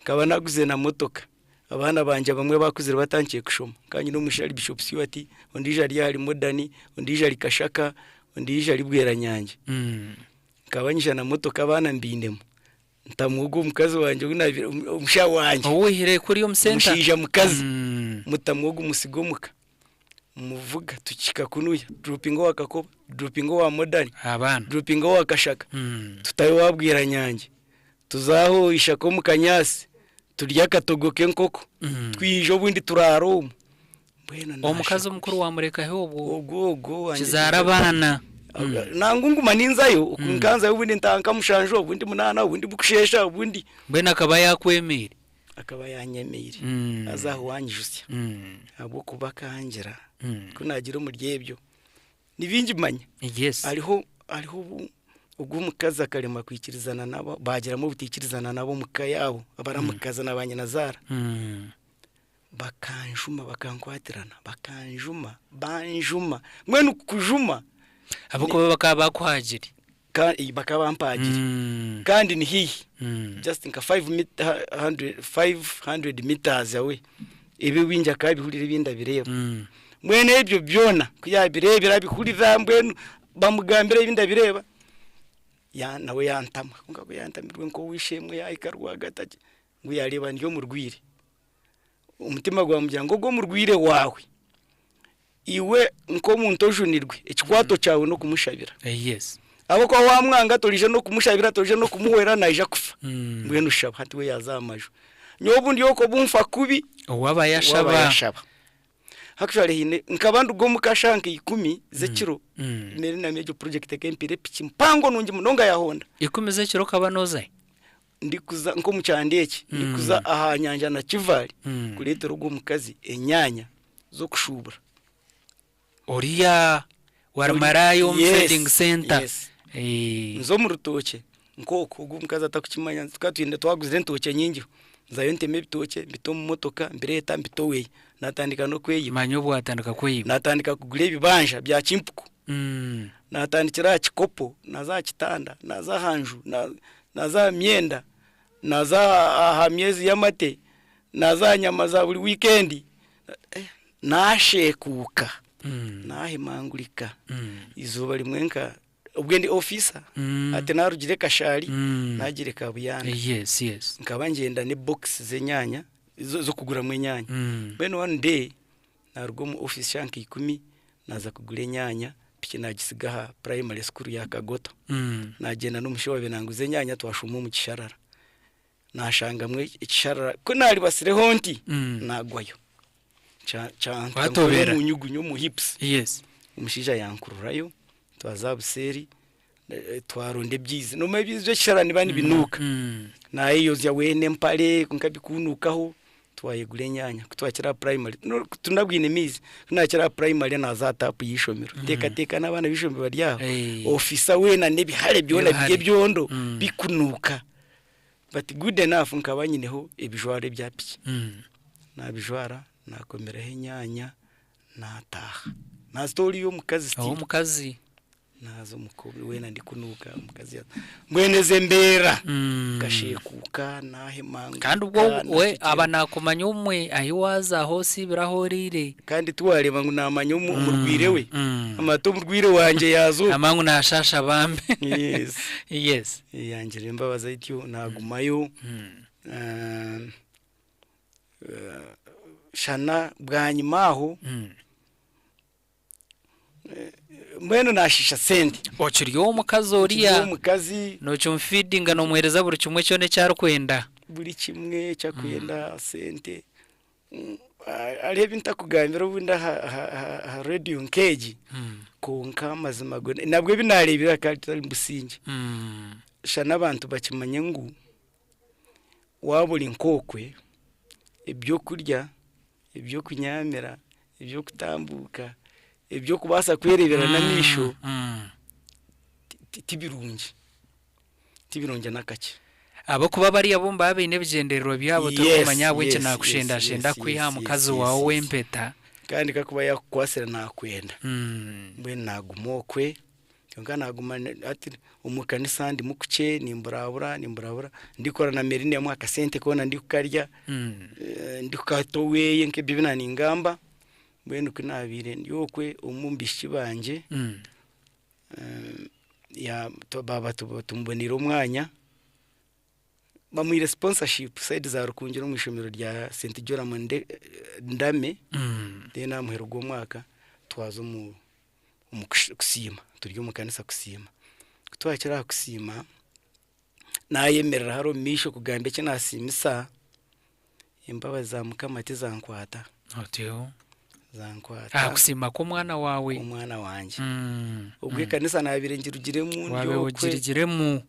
Nkaba naaguze na motoka. Abaana bangye abamwe abaakuzire batandikire kushoma. Nkaba nyine omwishiki ari Bishop Stuart, ondiijo ari ahari Modern, ondiijo ari Kashaka, ondiijo ari Bweranyangi. Nkaba nyija na motoka abaana mbainemu. Ntamu ogwo omukazi wangye ou naabaire omushaija wangye. Ou waihire kuriya omu senta. Omushaija mukazi. Mutamu ogwo musiga omuka. Muvuga tukihika kunuya duropinga owa Kakoba, duropinga owa Modern, Abaana. duropinga owa Kashaka, tutahe owa Bweranyangi, tuze aho Ishaka omu Kanyaasi, turye akatogo k'enkoko, twije obundi turaare omwo. Mbwenu Omukazi omukuru wamureka hi obwo? Ogwo ogwo owangye Kizaara abaana. Nangwa nguma ninzayo, nkanzayo obundi ntaaha nka mushanju, obundi munaana, obundi bukusheesha, obundi. Mbwenu akaba yaakwemeire? Akaba yaanyemeire. Haza aho waanyijutsya ahabw'okuba akangira ku naagira omuri ebyo ni bingi manya. Yes. Hariho hariho obu ogwo omukazi akaremwa kwikirizana nabo baagiramu obutaikirizana nabo omu ka yaabo abaramukazi na baanyinazaara. Bakanjuma bakankwatirana bakanjuma banjuma mbwenu kukujuma. Ahabw'okuba bakaba bakuhaagire. Bakaba bampaagire kandi ni haihi just nka 500 meters away ebi ebindi akaba abihurira ebindi abireeba. Mbwenu ebyo byona ku yaabireebire abihurira mbwenu bamugambira ebindi abireeba nawe yantama kwonka ku yantamirwe nk'ow'eishe-emwe yaahika rwagati ati ngu yaareeba ndi omurwaire. Omutima gwamugira ngu ogwo omurwaire waawe, iwe nk'omuntu ojunirwe, ekikwato kyawe n'okumushabira. Yes. Ahabw'okuba waamwanga torije n'okumushabira, torije n'okumuhwera, naija kufa. Mbwenu shaba. Hati we yaaza aha maju. Nyowe obundi okwo obu nfa kubi, Owaaba owaaba yashaba. yashaba. Actually haine, nkaba nduga omuka shaaha nka ikumi z'ekiro, mere na egyo project ekaba empiire epiki mpango nungi munonga ya Honda. Ikumi z'ekiro okaba nooza hi? Ndikuza nk'omu kyanda eki, ndikuza aha nyanja Nakivale kureetera ogwo mukazi enyaanya z'okushuubura. Oriya wari maraaya omu Yes, trading centre. yes. Nza omu rutookye nk'okwo ogwo omukazi atakukimanya tukaba twine twaguzire entookye nyingiho, nzayo ntema ebitookye mbita omu motoka mbireeta mbita oweye, naatandika n'okweyiba. Manya obu watandika kweyiba. Naatandika kugura ebibanja bya kimpuku. Naatandikira aha kikopo, naaza aha kitanda, naaza aha nju, naaza aha myenda, naaza aha myezi y'amate, naaza aha nyama za buri wiikendi, naasheekuuka, naahemangurika. Eizooba rimwe nka. Obwe ndi officer Mm. ati narugire Kashari Mm. nagire Kabuyanda. Yes, yes. Nkaba ngyenda ne box z'enyaanya z'okuguramu enyaanya. Mbwenu one day naruga omu office shaaha nka ikumi naza kugura enyaanya piki nagisiga aha primary school ya Kagoto. Nagyenda n'omushaija owaabaire nanguza enyaanya twashuuma omu kisharara. Nashangamu ekisharara ku naribasireho nti nagwayo. Kyanta Watobera. omu nyugunyu omu hips. Yes. Omushaija yankururayo twaza aha buseeri twaronda ebyizi. Nomanya ebyizi by'ekisharara nibiba nibinuuka. Nayeyozya weena empare kwonka bikunuukaho twayegura enyaanya. Ku twakira aha primary, tunabwine maizi, ku naakira aha primary naaza aha taapu y'eishomero. Nteekateeka n'abaana b'eishomero bari aho, ofiisa weena n'ebihare byona biri Ebihare. ebyondo bikunuuka. But good enough nkaba nyineho ebijwaro ebya piki. Naabijwara, naakomeraho enyaanya, naataaha. Naazita oriya omukazi still. Ow'omukazi. Naaza omuka weena ndikunuuka omukazi yaaza. Mbwenu ezo embeera nkasheekuuka naahemanguka. Kandi obwo we aba naakumanya obumwe ahi waaza ahu osiibire ahu oriire. Kandi tiwareeba ngu naamanya omurwaire we. Amanya omurwaire wangye yaaza oku. Amanya ngu naashaasha bambe. Yes. Yes. Yangirira embabazi atyo naagumayo. Shana bwanyima aho mbwenu naashiisha sente. Okiri ow'omukazi oriya. Nkiri ow'omukazi. Nookimufidinga noomuheereza buri kimwe kyona eki arikwenda. Buri kimwe eki arikwenda, sente. Hariho ebi ntakugambira obundi aha rediyo nk'egi, kwonka amazima go nabwo ebi naareebire aha tutari omu busingye. Shana abantu bakimanye ngu waaba ori nk'okwe, ebyokurya, eby'okunyaamira, eby'okutambuuka, eby'okubaasa kwereebera n'amaisho ti birungi. Ti birungi n'akakye. Ahabw'okuba bariya bo nibaba baine ebigyendererwa byabo torikumanya ahabw'enki naakushendashenda kwiha aha mukazi waawe ow'empeta. Kandi kakuba yaakukwasire naakwenda. Mbwenu naaguma okwe, kwonka naaguma hati omu kanisa ndimu kukye nimburabura nimburabura ndikora na Merinemu akasente koona ndikukarya, ndikukata oweye nk'ebyo ebi naaningamba, mbwenu ku naabaire ndi okwe omu baishiki bangye, baaba tumuboneire omwanya, bamuhaire sponsorship side za Rukungiri omu ishomero rya St Joram Ndame, then aha muheru gw'omwaka twaza omu kusiima, turi omu kanisa kusiima. Ku twahikire aha kusiima, naayemerera hariya omu maisho kugamba eki naasiimisa, embabazi za Mukama tizankwata. Otyo. Zankwata. Aha kusiima kw'omwana waawe. Omwana wangye. Obwo ekanisa naabaire ngirugiremu ndi Waabaire okwe. ogirugiremu.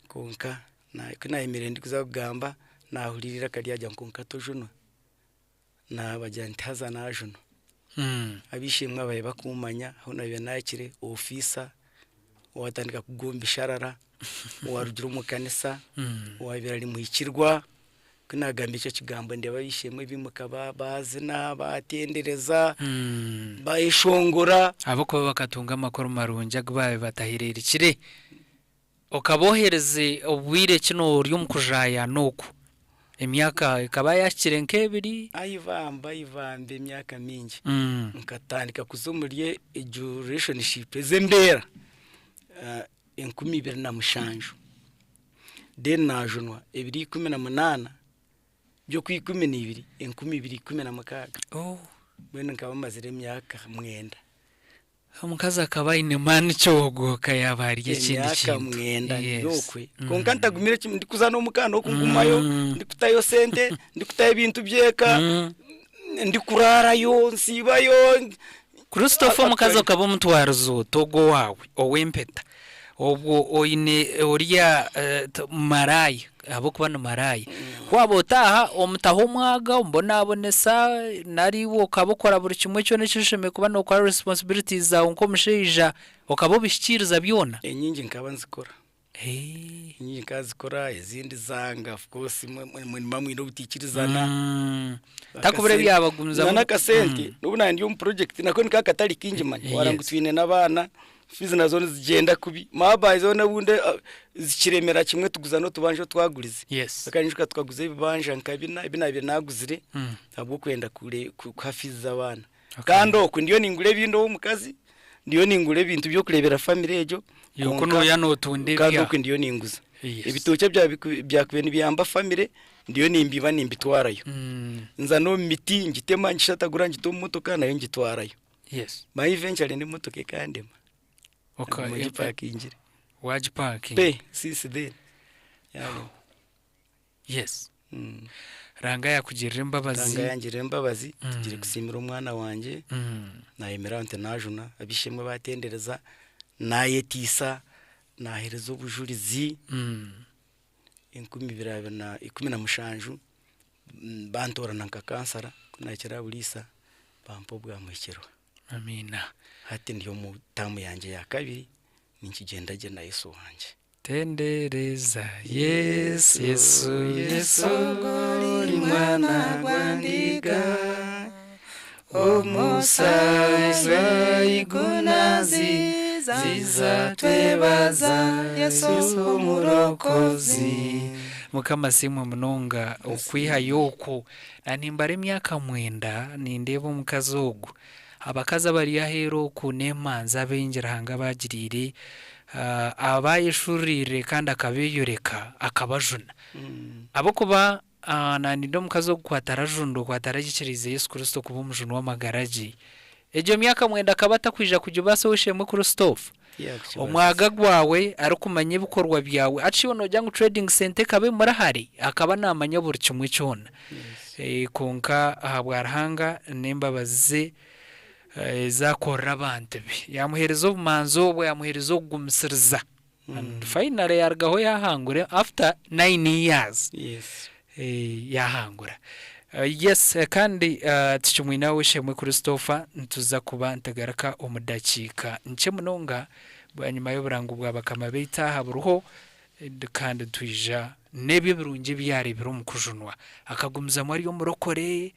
Kwonka ku naayemereire ndikuza kugamba, naahurira eiraka ryagira ngu kwonka tojunwa. Naabagira nti haza naajunwa. Ab'eishe-emwe ababaire bakummanya ahu naabaire naakire, ofiisa owaatandika kugomba esharara, owaarugire omu kanisa, owaabaire ari muhikirwa, ku naagamba ekyo kigambo ndeeba ab'eishe-emwe baimuka baazina, baatendereza, baayeshongora. Ahabw'okuba bakatunga amakuru marungi agu baabaire batahereerukire. Okaba oherize obwire ki noori omu kujaayaana oku? Emyaka ekaba yaahikire nk'ebiri? Ai bambe, ai bambe emyaka mingi. Nkatandika kuza omuri egyo relationship ez'embeera 2007 then naajunwa 2018 by'okwikumi-n'ibiri 2016. Mbwenu nkaba mazire emyaka mwenda. Omukazi akaba aine maani ki ogwo yaaba ari ekindi Emyaka kintu. mwenda ndi Yes. okwe. Kwonka ntagumire kimwe ndikuza n'omuka n'okugumayo, ndikutayo sente, ndikutayo ebintu by'eka, ndikuraarayo, nsiibayo. Christopher omukazi okaba omutwarize ota ogwo owaawe ow'empeta? Obwo oine oriya maraaya ahabw'okuba ni maraaya. Ku waaba otaaha omutaho omwaga omubonabonesa nari iwe okaba okora buri kimwe kyona eki oshemereire kuba nookora responsibilities zaawe nk'omushaija okaba obihikiiriza byona? Enyingi nkaba nzikora. Enyingi nkaba nzikora ezindi zanga of course nimuba mwine obutaikirizana. Takubura ebyabagumizamu. N'akasente n'obu naaba ndi omu project nako ni kakatari kaingi manya wagira ngu twine n'abaana. Fiizi nazo nizigyenda kubi. Maabayi zoona obundi zikiremera kimwe tuguza n'otubanja otwagurize. Yes. Akanyijuka tukaguza ebibanja nka bina ebi naabaire naaguzire ahabw'okwenda kuha fiizi z'abaana. Kandi okwo ndiyo ningura ebindi ow'omukazi, Ndiyo ningura ebintu by'okureebera famire egyo. Iwe kwonka- ku nooya nootunda kandi ebya. okwe ndiyo ninguza. Yes. Ebitookye byakubaire nibiyamba famire ndiyo nimbiiba nimbitwarayo. Nza n'omu miti ngitema ngishatagura ngita omu motoka nayo ngitwarayo. Yes. My eventually n'emotoka ekandema. Naguma ngipakingire. Wagipakinga? Pe, since then. Yarema. Yes. Ruhanga yakugirira embabazi. Ruhanga yangirira embabazi, tugire kusiimira omwana wangye. Nayemera nti najuna, ab'eishe-emwe batendereza, nayetiisa, naheereza obujurizi. 2017 bantoorana nka kansara, ku nahikire aha buriisa bampa obwamuhikirwa. Amiina. Hati ndi omu taamu yangye ya kabiri, ninkigyenda gye na Yesu wangye. Tendereza Yesu, Yesu, Yesu, Ori mwana gwa ndiga, omusaiza igunazi, ziza twebaza Yesu omurokozi. Mukama asiimwe munonga okwihayo okwo. Na nimbara emyaka mwenda nindeeba omukazi ogu. Abakazi abari aheeru oku n'emanzi abaingi Ruhanga abaagiriire, abayeshururiire kandi akabeeyoreka akabajuna. Ahabw'okuba naaninde omukazi ogu ku atarajunirwe, ku ataragikiriize Yesu Kristo kuba omujuni w'amagara gye, egyo myaka mwenda akaba atakwija kugibaasa ow'eishe-emwe Christophe. Omwaga gwawe arikumanya ebikorwa byawe. Hati shi iwe noogira ngu trading centre ekaba emuri hare? Akaba naamanya buri kimwe kyona. Kwonka ahabwa Ruhanga n'embabazi ze ezi akorera abantu be, yaamuheereza obumanzi obwo, yaamuheereza okugumisiriza. And finally yaarugaho yaahangura after 9 years. Yaahangura. Yes, kandi tukimwine ow'eishe-emwe Christopher, nituza kuba nitugaruka omu dakiika nkye munonga bwanyima y'oburango bwa bakama baitu aha buriho, kandi nitwija n'ebyo ebirungi ebi yaareebire omu kujunwa. Akagumizamu ari omurokore,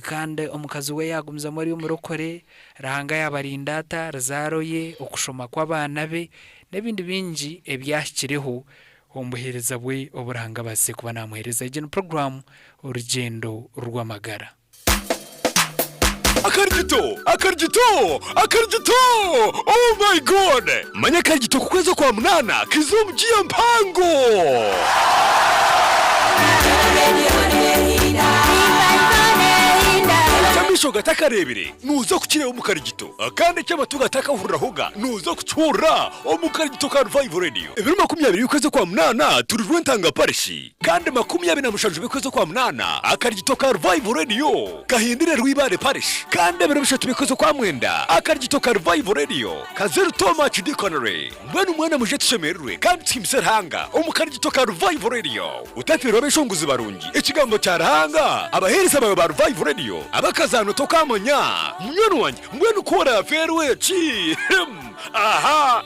kandi omukazi we yaagumizamu ari omurokore, Ruhanga yaabarinda ata, ruzaaro ye, okushoma kw'abaana be, n'ebindi bingi ebyahikireho omu buheereza bwe obu Ruhanga abaasize kuba naamuheereza. Egi ni puroguraamu Orugyendo rw'Amagara. Akarigito! Akarigito! Akarigito! Oh my God! Manya akarigito k'okwezi okwa munaana kaize omu giya mpango! Eki amaisho gatakareebire, nooza kukireeba omu karigito. Kandi eki amatu gatakahurirahoga, nooza kukihurira omu karigito ka Revival Radio. Ebiro 20 by'okwezi okwa munaana turi Rwentanga Parish. Kandi 27 by'okwezi okwa munaana, akarigito ka Revival Radio kahindire Rwibaare Parish. Kandi ebiro 3 by'okwezi okwa mwenda, akarigito ka Revival Radio kaze Rutoma Archdeaconry. Mbwenu mwena mwije tushemererwe kandi tuhimbise Ruhanga omu karigito ka Revival Radio. Otafiirwe abeshongozi barungi, ekigambo kya Ruhanga, abaheereza baawe ba Revival Radio, abakazaano tokaamanya. Munywani wangye, mbwenu ku oraafeerwe ki? Aha!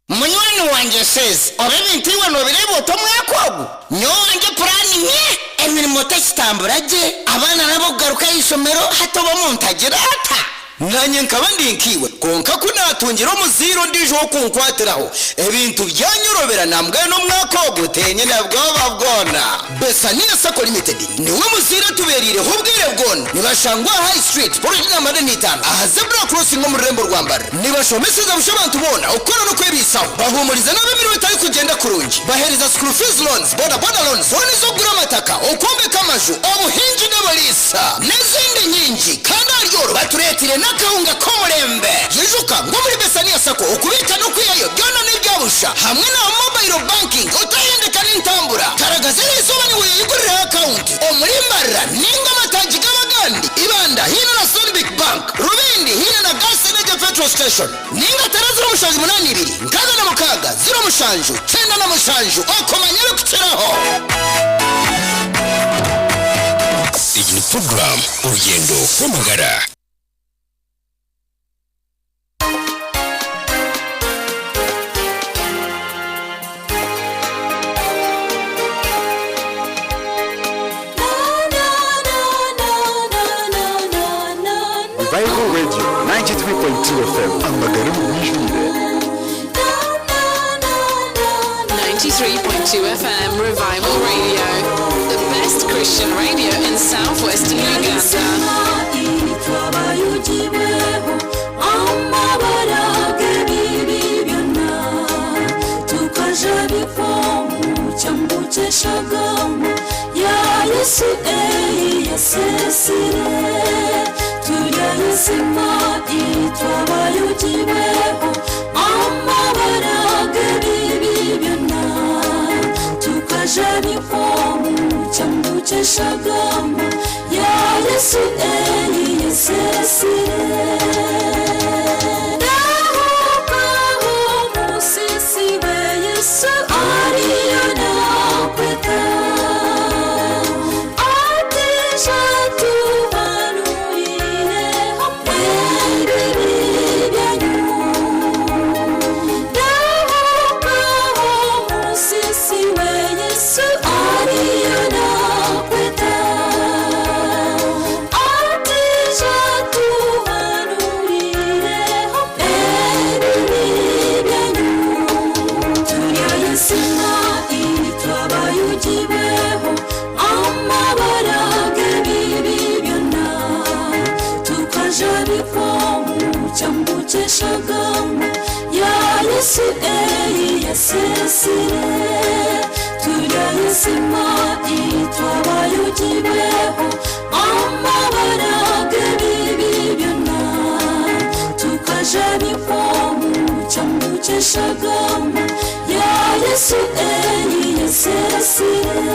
Munywani wangye Sezi, oba ebintu iwe noobireeba ota omwaka ogu? Nyowe owangye puraani nye, emirimo tekitambura gye, abaana n'ab'okugaruka aha ishomero hati oba omuntu agira ata? Naanye nkaba ndi nkaiwe, kwonka ku naatungire omuzaire ondiijo w'okunkwatiraho, ebintu byanyorobera nambwenu omwaka ogu tinyine bwoba bwona. Besania Sacco Limited niwe muzaire atubereireho obwire bwona. Nibashangwa aha High Street, Poloti namba 45, aha Zebra Crossing omu rurembo rwa Mbarara. Nibashomeseza busha abantu boona okukora n'okwebiisaho. Bahuumuriza n'ab'emirimo etarikugyenda kurungi. Baheereza school fees loans, boda boda loans, looni z'okugura amataka, okwombeka amaju, obuhingi n'oburiisa n'ezindi nyingi. Kandi ahari oru batureeteire n'akahunga k'omurembe. Ijuka ngu omuri Besania Sacco okubiika n'okwihayo byona n'ebya busha hamwe na mobile banking otahendeka n'entambura. Karagaza eriizooba niiwe oyeyigurireho akawunti omuri Mbarara ninga amataagi g'Abagandi, Ibanda haine na Stanbic Bank, Rubindi haine na Gas Energy Petrol Station ninga tera 0782 66 07 97 okumanya ebikukiraho. Egi ni puroguraamu Orugyendo rw'Amagara. Revival Radio 93.2 FM amagara omu bwijwire. 93.2 FM Revival Radio. The best Christian radio in southwestern Uganda. Shagama ya Yesu eli yesesire Dahukaho musisi we Yesu ariyo nakweta Ateja tubanurire hamwe n'ibibi byanyu Dahukaho musisi we Yesu ariyo nakweta Ateja tubanurire hamwe n'ibibi byanyu Turayasima itwabayugiweho amabara g'ebibi byona tukajabikwa mu cyambu cy'eshagama ya Yesu eyi yasesire turayasima itwabayugiweho amabara g'ebibi byona tukajabikwa mu cyambu cy'eshagama ya Yesu eyi yasesire.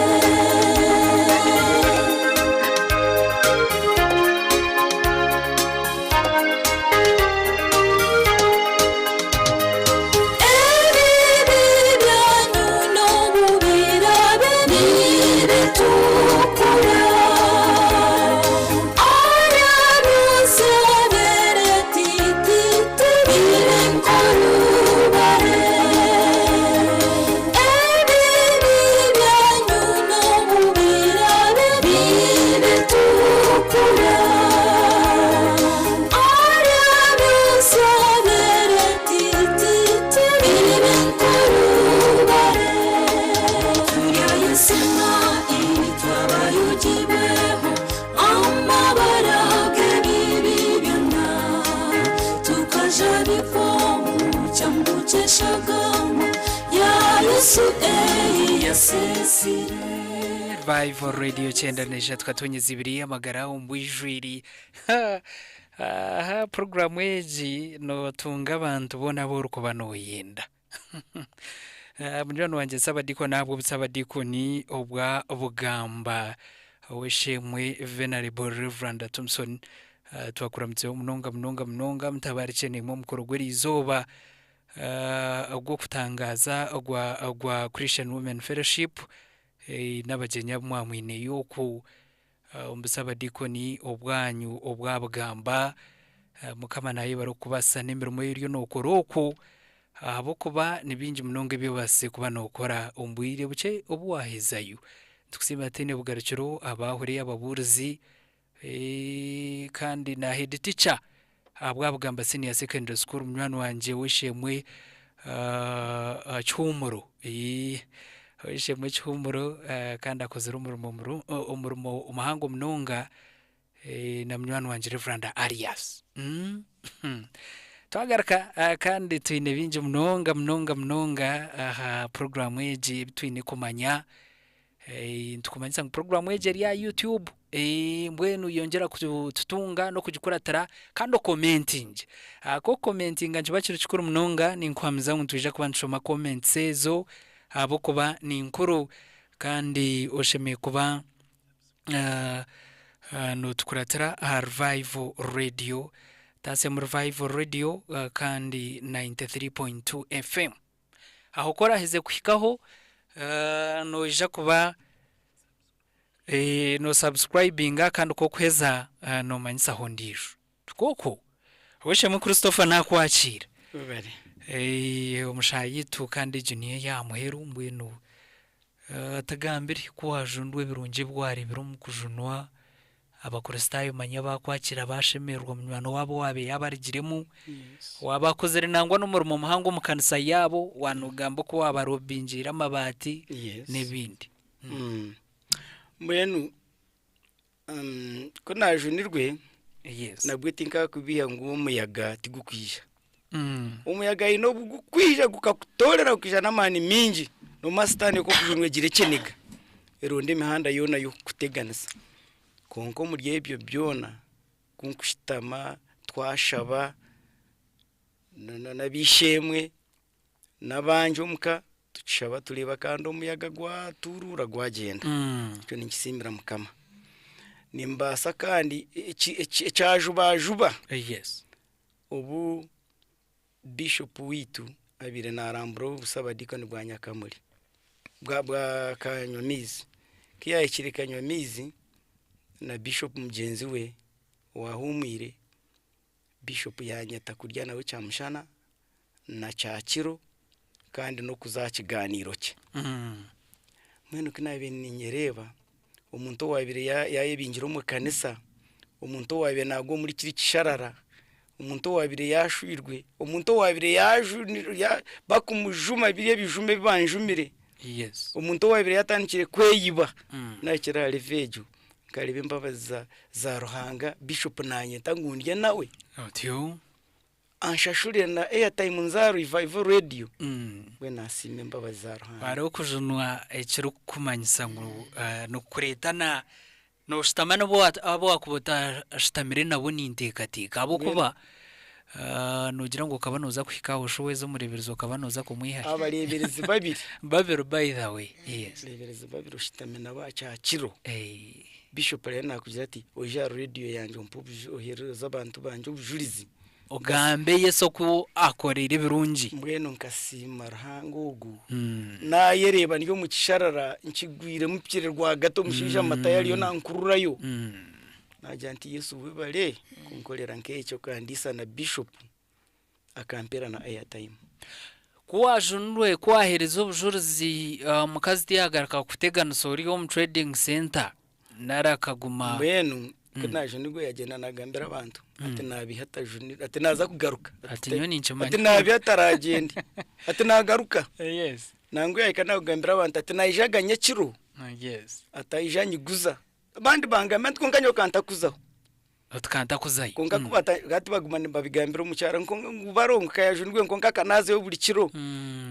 Ebibi byanyu n'ububirabe nibitukura Arabisabere tititi birenkorubare Ebibi byanyu n'ububirabe nibitukura Arabisabere tititi birenkorubare Turayasima itwabayugiweho amabara g'ebibi byona tukajabikwa mu cyambu cy'eshagama ya Yesu eyi yasesire. Revival Radio 93 katonyeza ibiri amagara ombwijwiri aha programu egi notunga abantu bona borukuba noyenda. Munywani wangye Ssabadiikoni ahabwa obusabadiikoni obwa Bugamba ow'eishemwe Venerable Reverend Thompson, twakuramutseho munonga munonga munonga mutabarikye nimwe omukoro gw'eriizooba ogw'okutangaaza ogwa Christian Women Fellowship, n'abagyenyi abu mwamwineyo oku omu busabadiikoni obwanyu obwa Bugamba. Mukama nayebare okukubaasisa n'emirimo ei oriyo nookora oku ahabw'okuba ni bingi munonga ebi obaasize kuba nookora omu bwire bukye obu waahezayo. Nitukusiima tutaine bugarukiro abaahuriire ababuurizi, kandi na head teacher ahabwa Bugamba Senior Secondary School munywani wangye w'eishemwe Kihumuro, ow'eishemwe Kihumuro, kandi akozire omurimo muru omurimo muhango munonga, na munywani wangye Reverend Arias. Twagaruka kandi twine bingi munonga munonga munonga aha puroguraamu egi ebi twine kumanya. Nitukumanyisa ngu puroguraamu egi eri aha YouTube, mbwenu yongyera kututunga n'okugikuratira kandi okomentingye. Ku okukomentinga nikiba kiri kikuru munonga, ninkuhamiza ngu nitwija kuba nitushoma comments ezo ahabw'okuba ni nkuru kandi oshemereire kuba nootukuratira aha Revival Radio. Taasya omu Revival Radio kandi 93.2 FM. Aho ku oraheze kuhikaho noija kuba nosabusikurayibinga kandi ku orikuheza noomanyisaho ondiijo. Tikwo? Ow'eishe-emwe Christopher naakwakiira. Webale. Omushaaha yaitu kandi egi niyo eya muheru mbwenu tugambire ku waajundwa ebirungi ebi waareebire omu kujunwa. Abakristaayo manya baakwakira baashemererwa munywani waabo owaabaire yaaba arugiremu, waaba akozire nangwa n'omurimo muhango omu kanisa yaabo, waanogamba oku waabarobingiire amabaati Yes. n'ebindi. Mbwenu ku naajunirwe Yes. nabwe tinkakubiiha ngu omuyaga tigukwija. Omuyaga haine obu gukwija gukakutoorera gukaija n'amaani maingi noomanya sitaane ku okujunwa egira ekiniga eronda emihanda yoona y'okukuteganisa. Kwonka omuri ebyo byona ku nkushutama twashaba n'ab'eishe-emwe n'abangye omuka tukishaba tureeba kandi omuyaga gwaturuura gwagyenda. Ekyo ninkisiimira Mukama. Nimbaasa kandi ekyajubajuba Yes. obu Bishop waitu abaire naarambura obusabadiikoni bwa Nyakamuri bwa Kanywamaizi. Ku yaahikire Kanywamaizi na Bishop mugyenzi we owahuumwire, Bishop yanyeta kurya nawe kyamushana na kyakiro kandi n'okuza aha kigaaniiro kye. Mbwenu ku naabaire ninyereeba, omuntu owaabaire yaayebingire omu kanisa, omuntu owaabaire naagwa omuri kiri kisharara, omuntu owaabaire yaashwirwe, omuntu owaabaire bakumujuma biri ebijuma ebi banjumire, omuntu owaabaire yaatandikire kweyiba, naahikire aha level egyo nkareeba embabazi za Ruhanga, Bishop naanyeta ngu ndye nawe. Otyo. Anshashurire na airtime nze aha Revival Radio. Mbwenu nasiima embabazi za Ruhanga. Hariho okujunwa ekirikukumanyisa ngu nikukureeta na noshutama n'obu abu wakuba otashutamire nabo ninteekateeka ahabw'okuba noogira ngu okaba nooza kuhika aho shi weeza omureeberezi okaba nooza kumwiha hi? Abareeberezi babiri. Babiri by the way, yes. Abareeberezi babiri oshutami nabo aha kyakiro. Bishop ariyo nakugira ati oije aha radio yangye ompe ohereze abantu bangye obujurizi. Ogambe Yesu oku akoreire ebirungi. Mbwenu nkasiima Ruhanga ogu. Naayereeba ndi omu kisharara nkigwiremu mpikire rwagati omushaija Matayo ariyo nankururayo. Naagira nti Yesu webare kunkorera nk'ekyo okandiisa na Bishop akampeera na airtime. Ku waajunirwe, ku waaheereza obujurizi, omukazi tiyagaruka kukuteganisa ori omu trading centre nari akaguma. Mbwenu ku naajunirwe yaagyenda naagambira abantu ati naabiha atajunirwe ati naaza kugaruka. Ati nyowe ninkimanya. Ati naabiha ataragyende ati naagaruka. Yes. Nangwa yaahika naakugambira abantu ati naija aga nyekiro. Yes. Ati aija anyiguza. Abandi bangambira nti kwonka nyowe kantakuzaho. Oti kantakuzayo. Kwonka ku hati baguma nibabigambira omukyara ngu barongo ka yajunirwe kwonka akanazayo buri kiro.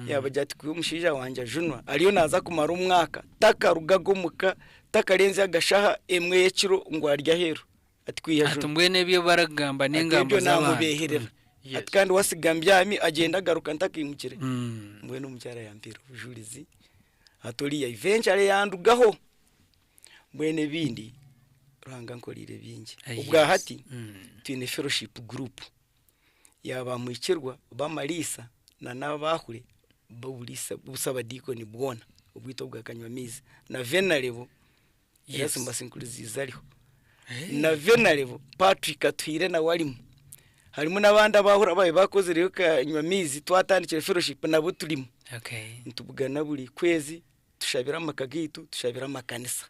Yabagira ati kwiha omushaija wangye ajunwa ariyo naaza kumara omwaka takarugaga omuka takarenzya agashaha emwe y'ekiro ngu arye aheeru. Ati kwiha Ati ajunwa. mbwenu ebi barikugamba Ati n'engambo ebyo z'abantu. namubeherera. Ati kandi wasiga mbyami agyenda agaruka ntakaimukire. Mbwenu omukyara yampeera obujurizi hati oriya eventually yandugaho. Mbwenu ebindi Ruhanga ankoreire bingi. Obwa hati twine fellowship group ya bamuhikirwa b'amariisa na n'abaahuri b'oburiisa bw'obusabadiikoni bwona obwaitu obwa Kanywamaizi na Venerable Erasmus Nkurunziza ariho na Venerable Patrick Atuhaire nawe arimu. Harimu n'abandi abaahuri abaabaire baakozireyo Kanywamaizi twatandikire fellowship nabo turimu. Nitubugana buri kwezi Tushabire amaka gaitu, tushabire amakanisa.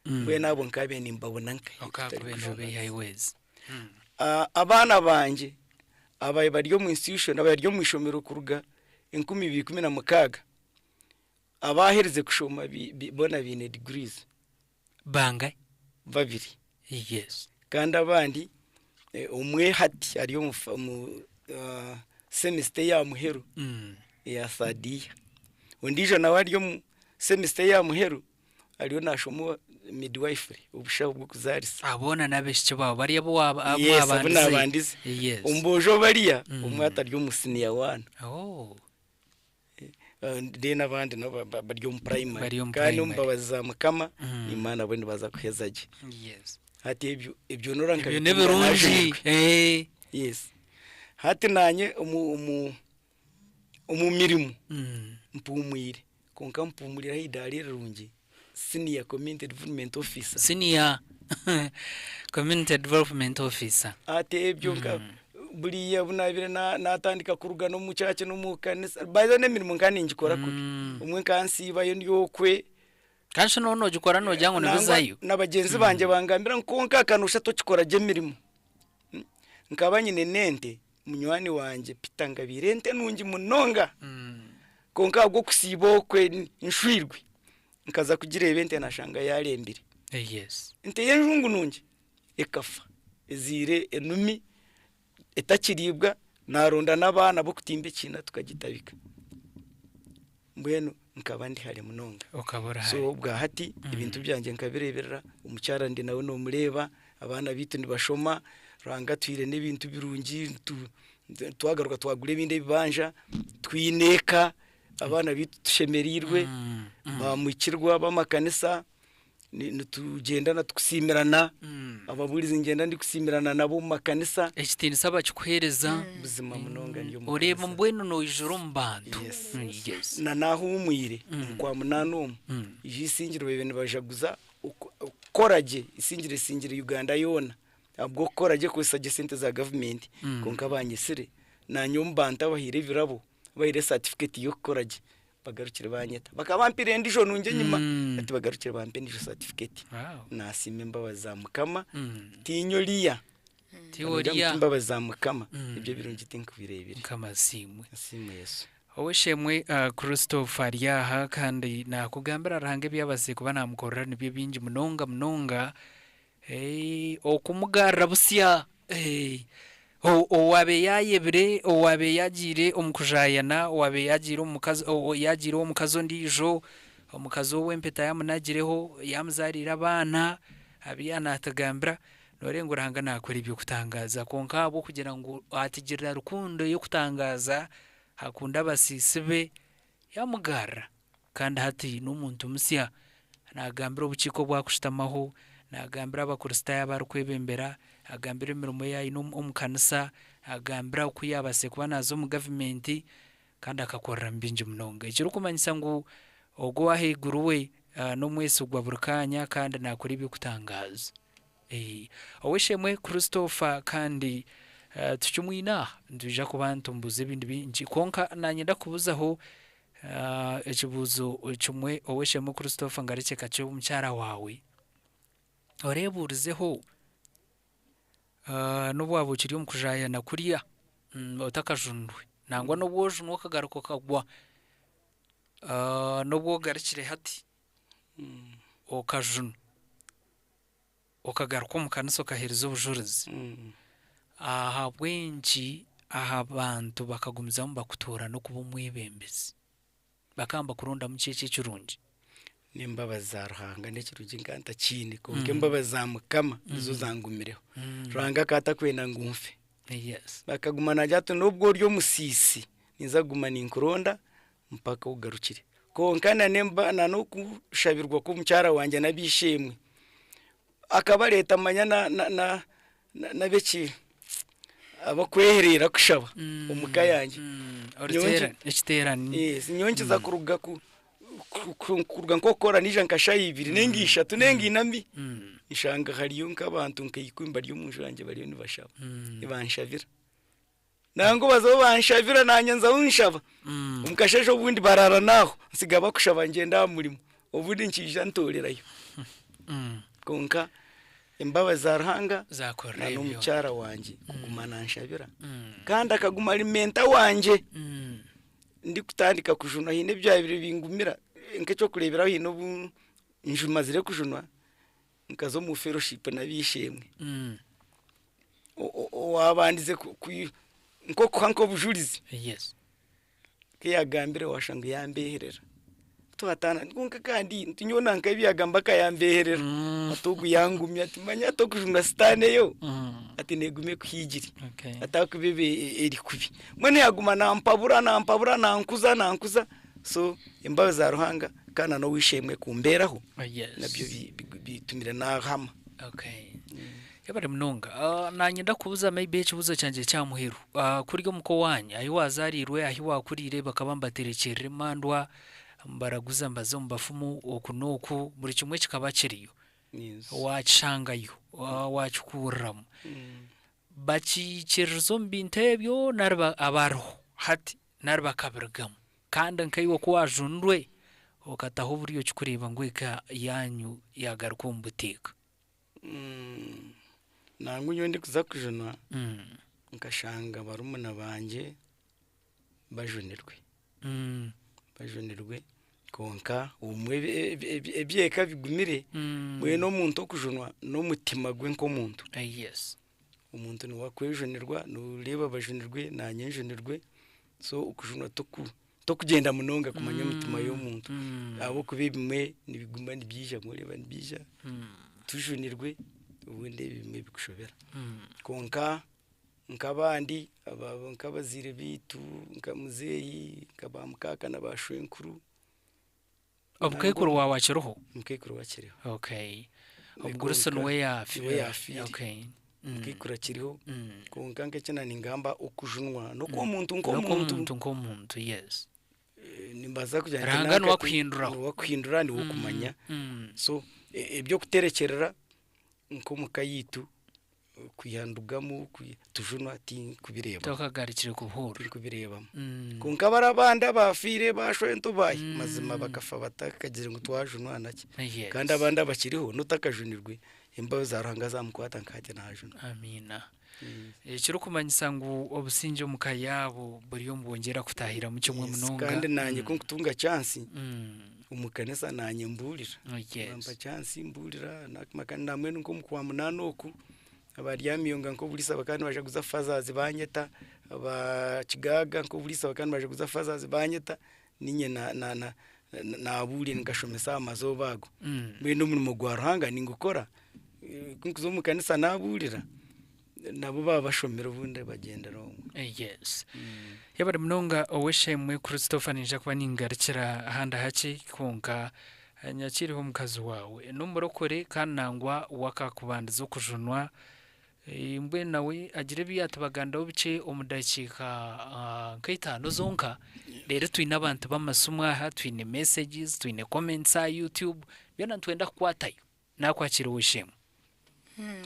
Mbwenu abo nkabe nimbabona nkahi Okakuba tutari enobe kujunana. highways. Ah, abaana bangye abaye bari omu institution abari omu ishomero kuruga 2016 abaherize kushoma bona baine degrees. Bangahi? Babiri. Yes. Kandi abandi eh, omwe hati ari omu fa- omu ah, semester eya muheru eya third year. Ondiijo nawe ari omu semester eya muheru ariyo naashoma midwifery obushaho bw'okuzaarisa. Abo boona n'abaishiki baawe bari abu waaba- abu Yes, abu mwabandize. naabandize. Yes. Omu boojo bariya omwe hati ari omu senior one. Oh. Then abandi nabo bari omu primary. Bari omu Kandi omu primary. mbabazi za Mukama Imana nabo nibaza kuheza gye. Yes. Hati ebyo ebyo noora Ebyo nkabitunga n'ebirungi. naajunirwe. Eh. Yes. Hati naanye omu omu omu mirimo mpuumwire kwonka mpuumurire aha idaara erirungi senior community development officer. Senior community development officer. Hati ebyo nka buriya obu naabaire naatandika kuruga n'omu church n'omu kanisa by the way n'emirimo nkaba ningikora kubi obumwe nkaba nsiibayo ndi okwe. Kandi shi nooba noogikora noogira ngu Nangwa nibizayo. na bagyenzi bangye bangambira ngu kwonka akanosha tokikora gye emirimo. Nkaba nyine n'ente munywani wangye Peter angabiire ente nungi munonga kwonka ahabw'okusiiba okwe nshwirwe. Nkaza kugireeba ente nashanga yarembire. Yes. Ente y'enjungu nungi ekafa eziire enumi etakiriibwa naronda n'abaana b'okutimba ekiina tukagitabika. Mbwenu nkaba ndi hare munonga. Okaba ori So hare. obwa hati ebintu byangye nkabireeberera, omukyara ndi nawe nomureeba, abaana biitu nibashoma, Ruhanga atuhaire n'ebintu birungi, twagaruka twagura ebindi ebibanja, twine eka, abaana biitu tushemereirwe, bamukirwa b'amakanisa, nitugyenda tukusiimirana, ababuurizi niinyenda ndikusiimirana nabo omu makanisa. Ekitiinisa bakikuheereza. Buzima munonga ndi omu Oreeba kanisa. mbwenu noijura omu bantu. Yes. Yes. Na nahuumwire omu Kwamunaana omu, ija eisingiro baabaire nibajaguza okukora gye, eisingiro esingire Uganda yoona ahabw'okukora gye kukozesa gye esente za gavumenti kwonka banyetsire naanye omu bantu abahaire ebirabo, abahaire satifiketi y'okukora gye bagarukire banyeta. Bakaba bampire endiijo nungi enyima hati bagarukire bampa endiijo satifiketi. Nasiima embabazi za Mukama, tiinye oriya. Tiiwe oriya. Embabazi za Mukama, ebyo ebirungi tinkubireebire. Mukama asiimwe. Asiimwe Yesu. Ow'eishe-emwe Christopher ari aha kandi naakugambira Ruhanga ebi yaabaasize kuba naamukorera nibyo bingi munonga munonga. Okumugarura busya owaabaire yaayebire, owaabaire yaagiire omu kujaayana, owaabaire yaagiire omu mukazi, yaagiire ow'omukazi ondiijo, omukazi ou empeta yaamunagireho, yaamuzaariire abaana, abu yaanaatugambira, nooreeba ngu Ruhanga naakora eby'okutangaaza. Kwonka ahabw'okugira ngu atugirira rukundo y'okutangaaza, akunda abasiisi be, Yaamugarura, kandi hati n'omuntu musya. Naagambira obukiiko obu arikushutamaho, naagambira Abakristaayo abu arikwebembera, agambira emirimo ei aine omu kanisa, agambira oku yaabaasize kuba naaza omu gavumenti, kandi akakoreramu bingi munonga. Ekirikumanyisa ngu ogwo ow'ahaiguru we n'omwesigwa buri kaanya kandi naakora eby'okutangaaza. Ow'eishe-emwe Christopher kandi tukimwine aha, nitwija kuba nitumubuuza ebindi bingi. Kwonka naanye ndakubuuzaho ekibuuzo kimwe ow'eishe-emwe Christopher ngarekye kakye omukyara waawe. Oreebuurizeho n'obu waaba okiri omu kujaayana kuriya otakajunirwe, nangwa n'obu ojunwa okagaruka okagwa, n'obu ogarukire hati okajunwa. Okagaruka omu kanisa okaheereza obujurizi, ahabw'enki abantu bakagumizamu bakutoorana okuba omwebembezi? Bakaba nibakurondamu ki eki ekirungi? N'embabazi za Ruhanga n'ekirungi nka ntakiine kwonka embabazi za Mukama nizo zangumireho. Ruhanga akaba atakwenda ngu nfe. Akaguma naagira ati n'obu ori omusiisi ninza kuguma ninkuronda mpaka ogarukire. Kwonka na n'emba na n'okushabirwa kw'omukyara wangye n'ab'eishe-emwe, akabareeta manya na na na n'ab'eki ab'okwehereera kushaba omu ka yangye. Nyowe nki- Ekiteerani. Yes, nyowe nkiza kuruga ku ku- ku- kuruga nk'okukora naija nka shaaha ibiri nenga ishatu nenga ina mbi, nshanga hariyo nk'abantu nka ikumi bari omu nju yangye bariyo nibashaba, nibanshabira. Nangwa bazaho banshabira naanye nzaho nshaba. Omu kasheeshe obundi baraara n'aho, ntsiga bakushaba ngyenda aha murimo, obundi nkiija ntoorerayo. Kwonka embabazi za Ruhanga Zakorera na ebyo. n'omukyara wangye kuguma nanshabira. Kandi akaguma ari menta wangye. Ndikutandika kujunwa haine ebyabaire bingumira, nk'eky'okureeberaho haine obu nju mazire kujunwa, nkaza omu fellowship n'ab'eishe-emwe. Owaabandize nk'okuha nk'obujurizi Yes. ku yaagambire waashusha ngu yambeeherera. Twataana kwonka kandi nyowe nanka ebi yaagamba akayambeeherera. Ati ogu yangumya ati manya hati okujunwa sitaane yo ati neeguma ekuhiigire Okay. ati ahakuba eba eri kubi. Mbwenu yaaguma nampabura nampabura nankuza nankuza so embabazi za Ruhanga kandi na n'ow'eishe-emwe kumbeeraho Oh, yes. nabyo bitumire naahama. Okay. Yebare munonga. Ah, naanye ndakubuuza maybe ekibuuzo kyangye ky'aha muheru. Ah, kuri omuka owaanyu ahi waazaariirwe, ahi waakuriire bakaba nibaterekyerera emandwa, nibaraguza nibaza omu bafumu oku n'oku, buri kimwe kikaba kiriyo. Yes. Waakishangayo, wa- waakikuriramu. Bakiikiririza omu bintu ebyo nari ba- abariho hati nari bakabirugamu? Kandi nkaiwe ku waajunirwe okataho oburyo ki kureeba ngu eka yaanyu yaagaruka omu buteeka? Nangwa nyowe ndikuza kujunwa nkashanga barumuna bangye bajunirwe. Bajunirwe. Kwonka obumwe eby'eka bigumire, mbwenu omuntu okujunwa n'omutima gwe nk'omuntu. Yes. Omuntu niwe akwejunirwa, noreeba bajunirwe naanye njunirwe, so okujunwa toku tokugyenda munonga kumanya emitima y'omuntu ahabw'okuba ebimwe nibiguma nibyija oreeba nibyija tujunirwe obundi ebimwe bikushobera. Kwonka nk'abandi nk'abazaire baitu nka muzeeyi nka ba mukaaka na ba shwenkuru. Omukaikuru waawe akiriho? Omukaikuru we akiriho. Okay. Omugurusi niwe yaafiire. Niwe yaafiire. Okay. Omukaikuru akiriho kwonka nk'eki nangamba okujunwa n'okw'omuntu nk'omuntu. N'okw'omuntu nk'omuntu, yes. Nimbaasa kugira nti Ruhanga niwe akuhinduraho. Niwe akuhindura, niwe okumanya. So eby'okuterekyerera nk'omu ka yaitu kwiha ndugamu tujunwa tinkubireebamu. Tokagarukire kubuhurira. Tinkubireebamu. Kwonka bari abandi abaafiire baashwento baahi mazima bakafa batakagizire ngu twajunwa naki. Yes. Kandi abandi abakiriho n'otakajunirwe embabazi za Ruhanga zaamukwata nka hati naajunwa. Amiina. Ekirikumanyisa ngu obusingye omu ka yaabo buriyo nibwongyera kutaahiramu kimwe Yes, munonga. kandi naanye ku nkutunga chance omu kanisa naanye mbuurira. Bampa chance mbuurira kandi nambwenu nk'omu kwamunaana oku abaryamiyonga nk'oburiisa bakaba nibajaguza fathers banyeta, aba Kigaaga nk'oburiisa bakaba nibajaguza fathers banyeta, niinye na- na- na- naabuurira nkashomesa aha mazooba ago. Mbwenu omurimo gwa Ruhanga ningukora, ku nkuza omu kanisa naabuurira, nabo baaba bashomire obundi bagyendera omwo. Yes. Yebare munonga ow'eishe-emwe Christopher niinyija kuba ningarukira ahandi hakye kwonka nyakiireho omukazi waawe. N'omurokore kandi nangwa we akakubandiza okujunwa mbwenu nawe agire ebi yaatubaganiraho bikye omu dakiika nka itaano zonka reero twine abantu b'amasimu aha, twine messages, twine comments aha YouTube, byona nitwenda kukwatayo. Naakwakiira ow'eishe-emwe.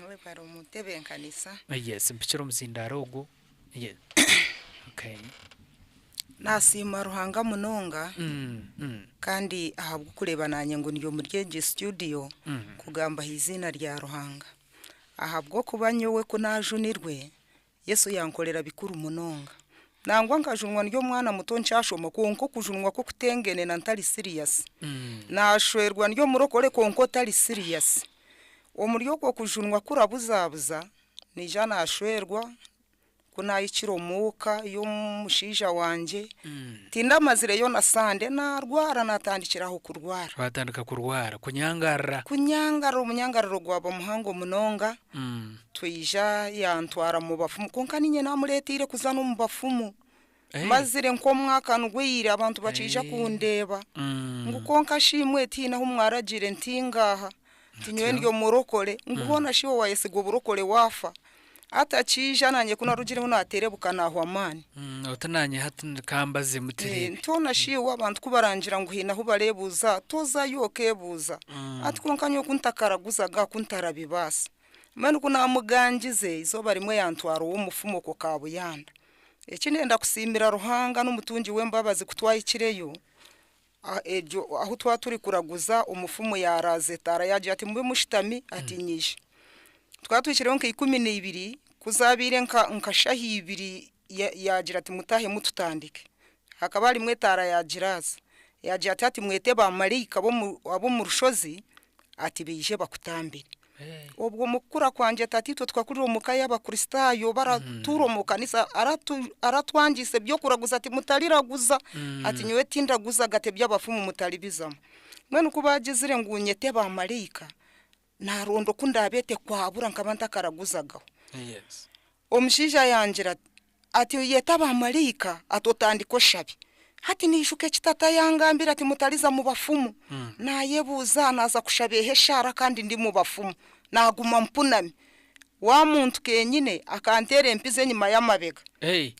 Webare omuntebenkanisa. Yes, mpikire omuzindaaro ogwo. Yes. Okay. Nasiima Ruhanga munonga kandi ahabw'okureeba nanye ngu ndi omuri egi studio kugamba aha iziina rya Ruhanga. Ahabw'okuba nyowe ku najunirwe, Yesu yankorera bikuru munonga. Nangwa nkajunwa ndi omwana muto nkyashoma kwonka okujunwa kw'okutengenena ntari serious. Nashwerwa ndi omurokore kwonka otari serious. Omuri okwo kujunwa kurabuzabuza, naija nashwerwa, ku naahikire omuuka y'omushaija wangye, tindamazireyo na sande naarwara naatandikira aho kurwara. Waatandika kurwara, kunyangarira. Kunyangarira omunyangariro gwaba muhango munonga, twija yantwara mu bafumu kwonka niinye naamureeteire kuza n'omu bafumu. Mazire nk'omwaka ndwaire abantu bakiija kundeeba ngu kwonka shi imwe tihaine ahu mwaragiire nti ngaaha, nti nyowe ndi omurokore, ngu hoona shi iwe waayesiga oburokore waafa? Atakiija naanye ku narugireho naaterebuka naahwa amaani. Oti naanye hati ka mbazemu tureebe. Nti hoona shi iwe abantu ku barangira ngu haine ahu bareebuuza, tozayo okeebuuza? Ati kwonka nyowe ku ntakaraguzaga ku ntarabibaasa. Mbwenu ku naamugangize, eizooba rimwe yantwara ow'omufumu okwo Kabuyanda. Eki ndenda kusiimira Ruhanga n'omutungi w'embabazi ku twahikireyo, egyo ahu twaba turi kuraguza omufumu yaaraaza etaara yaagira ati mube mushutami ati nyije. Twaba tuhikireyo nka 12, ku zaabaire nka shaaha ibiri yaagira ati mutaahemu tutandike. Hakaba harimu etaara yaagira yaagira ati hati mwete baamaraika ab'omu rushozi ati baije bakutambire. Obwo omu kukura kwangye tataitwe tukakurira omu ka y'Abakristaayo baratuura omu kanisa aratwangiisa eby'okuraguza ati mutariraguza, ati nyowe tindaguzaga ati eby'abafumu mutaribizamu. Mbwenu ku baagizire ngu nyete baamaraika, naaronda oku ndaabeete kwabura nkaba ntakaraguzagaho. Omushaija yangira ati, Yeta baamaraika, ati otandike oshabe. Hati naijuka eki tata yangambire ati mutariza mu bafumu. Naayebuuza naaza kushaba eha eshaara kandi ndi mu bafumu. Naaguma mpunami. Wa muntu kenyine akanteera empizi enyima y'amabega.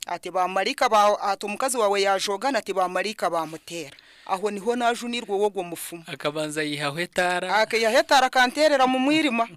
Ati baamaraika ba, ati omukazi waawe yaajogana ati baamaraika baamuteera. Aho niho naajunirwe ow'ogwo mufumu. Akabanza yaihaho etaara. Akaihaho etaara akanteerera mu mwirima.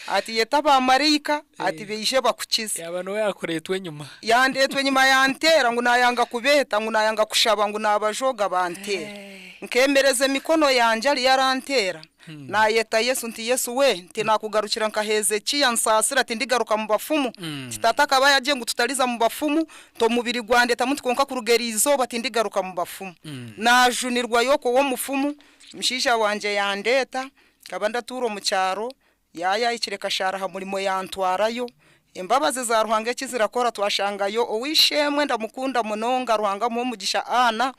Ati yeta baamaraika, ati baije bakukize. Yaaba niwe yaakureetwa enyima. Yandeetwa enyima yanteera ngu naayanga kubeeta, ngu naayanga kushaba ngu naabajooga banteera. Nkeemereza emikono yangye ariyo aranteera. Naayeta Yesu nti, Yesu we, nti naakugarukira nka Hezekiya, nsaasira, tindigaruka mu bafumu. Nti tata akaba yaagiire ngu tutariza mu bafumu, nti omubiri gwandetamu nti kwonka kuruga eri izooba tindigaruka mu bafumu. Naajunirwayo okwo ow'omufumu, omushaija wangye yandeeta, nkaba ndatuura omu kyaro, Yaayahikire Kashaara aha murimo yantwarayo. Embabazi za Ruhanga eki zirakora twashangayo ow'eishe-emwe ndamukunda munonga Ruhanga amuhe omugisha Anna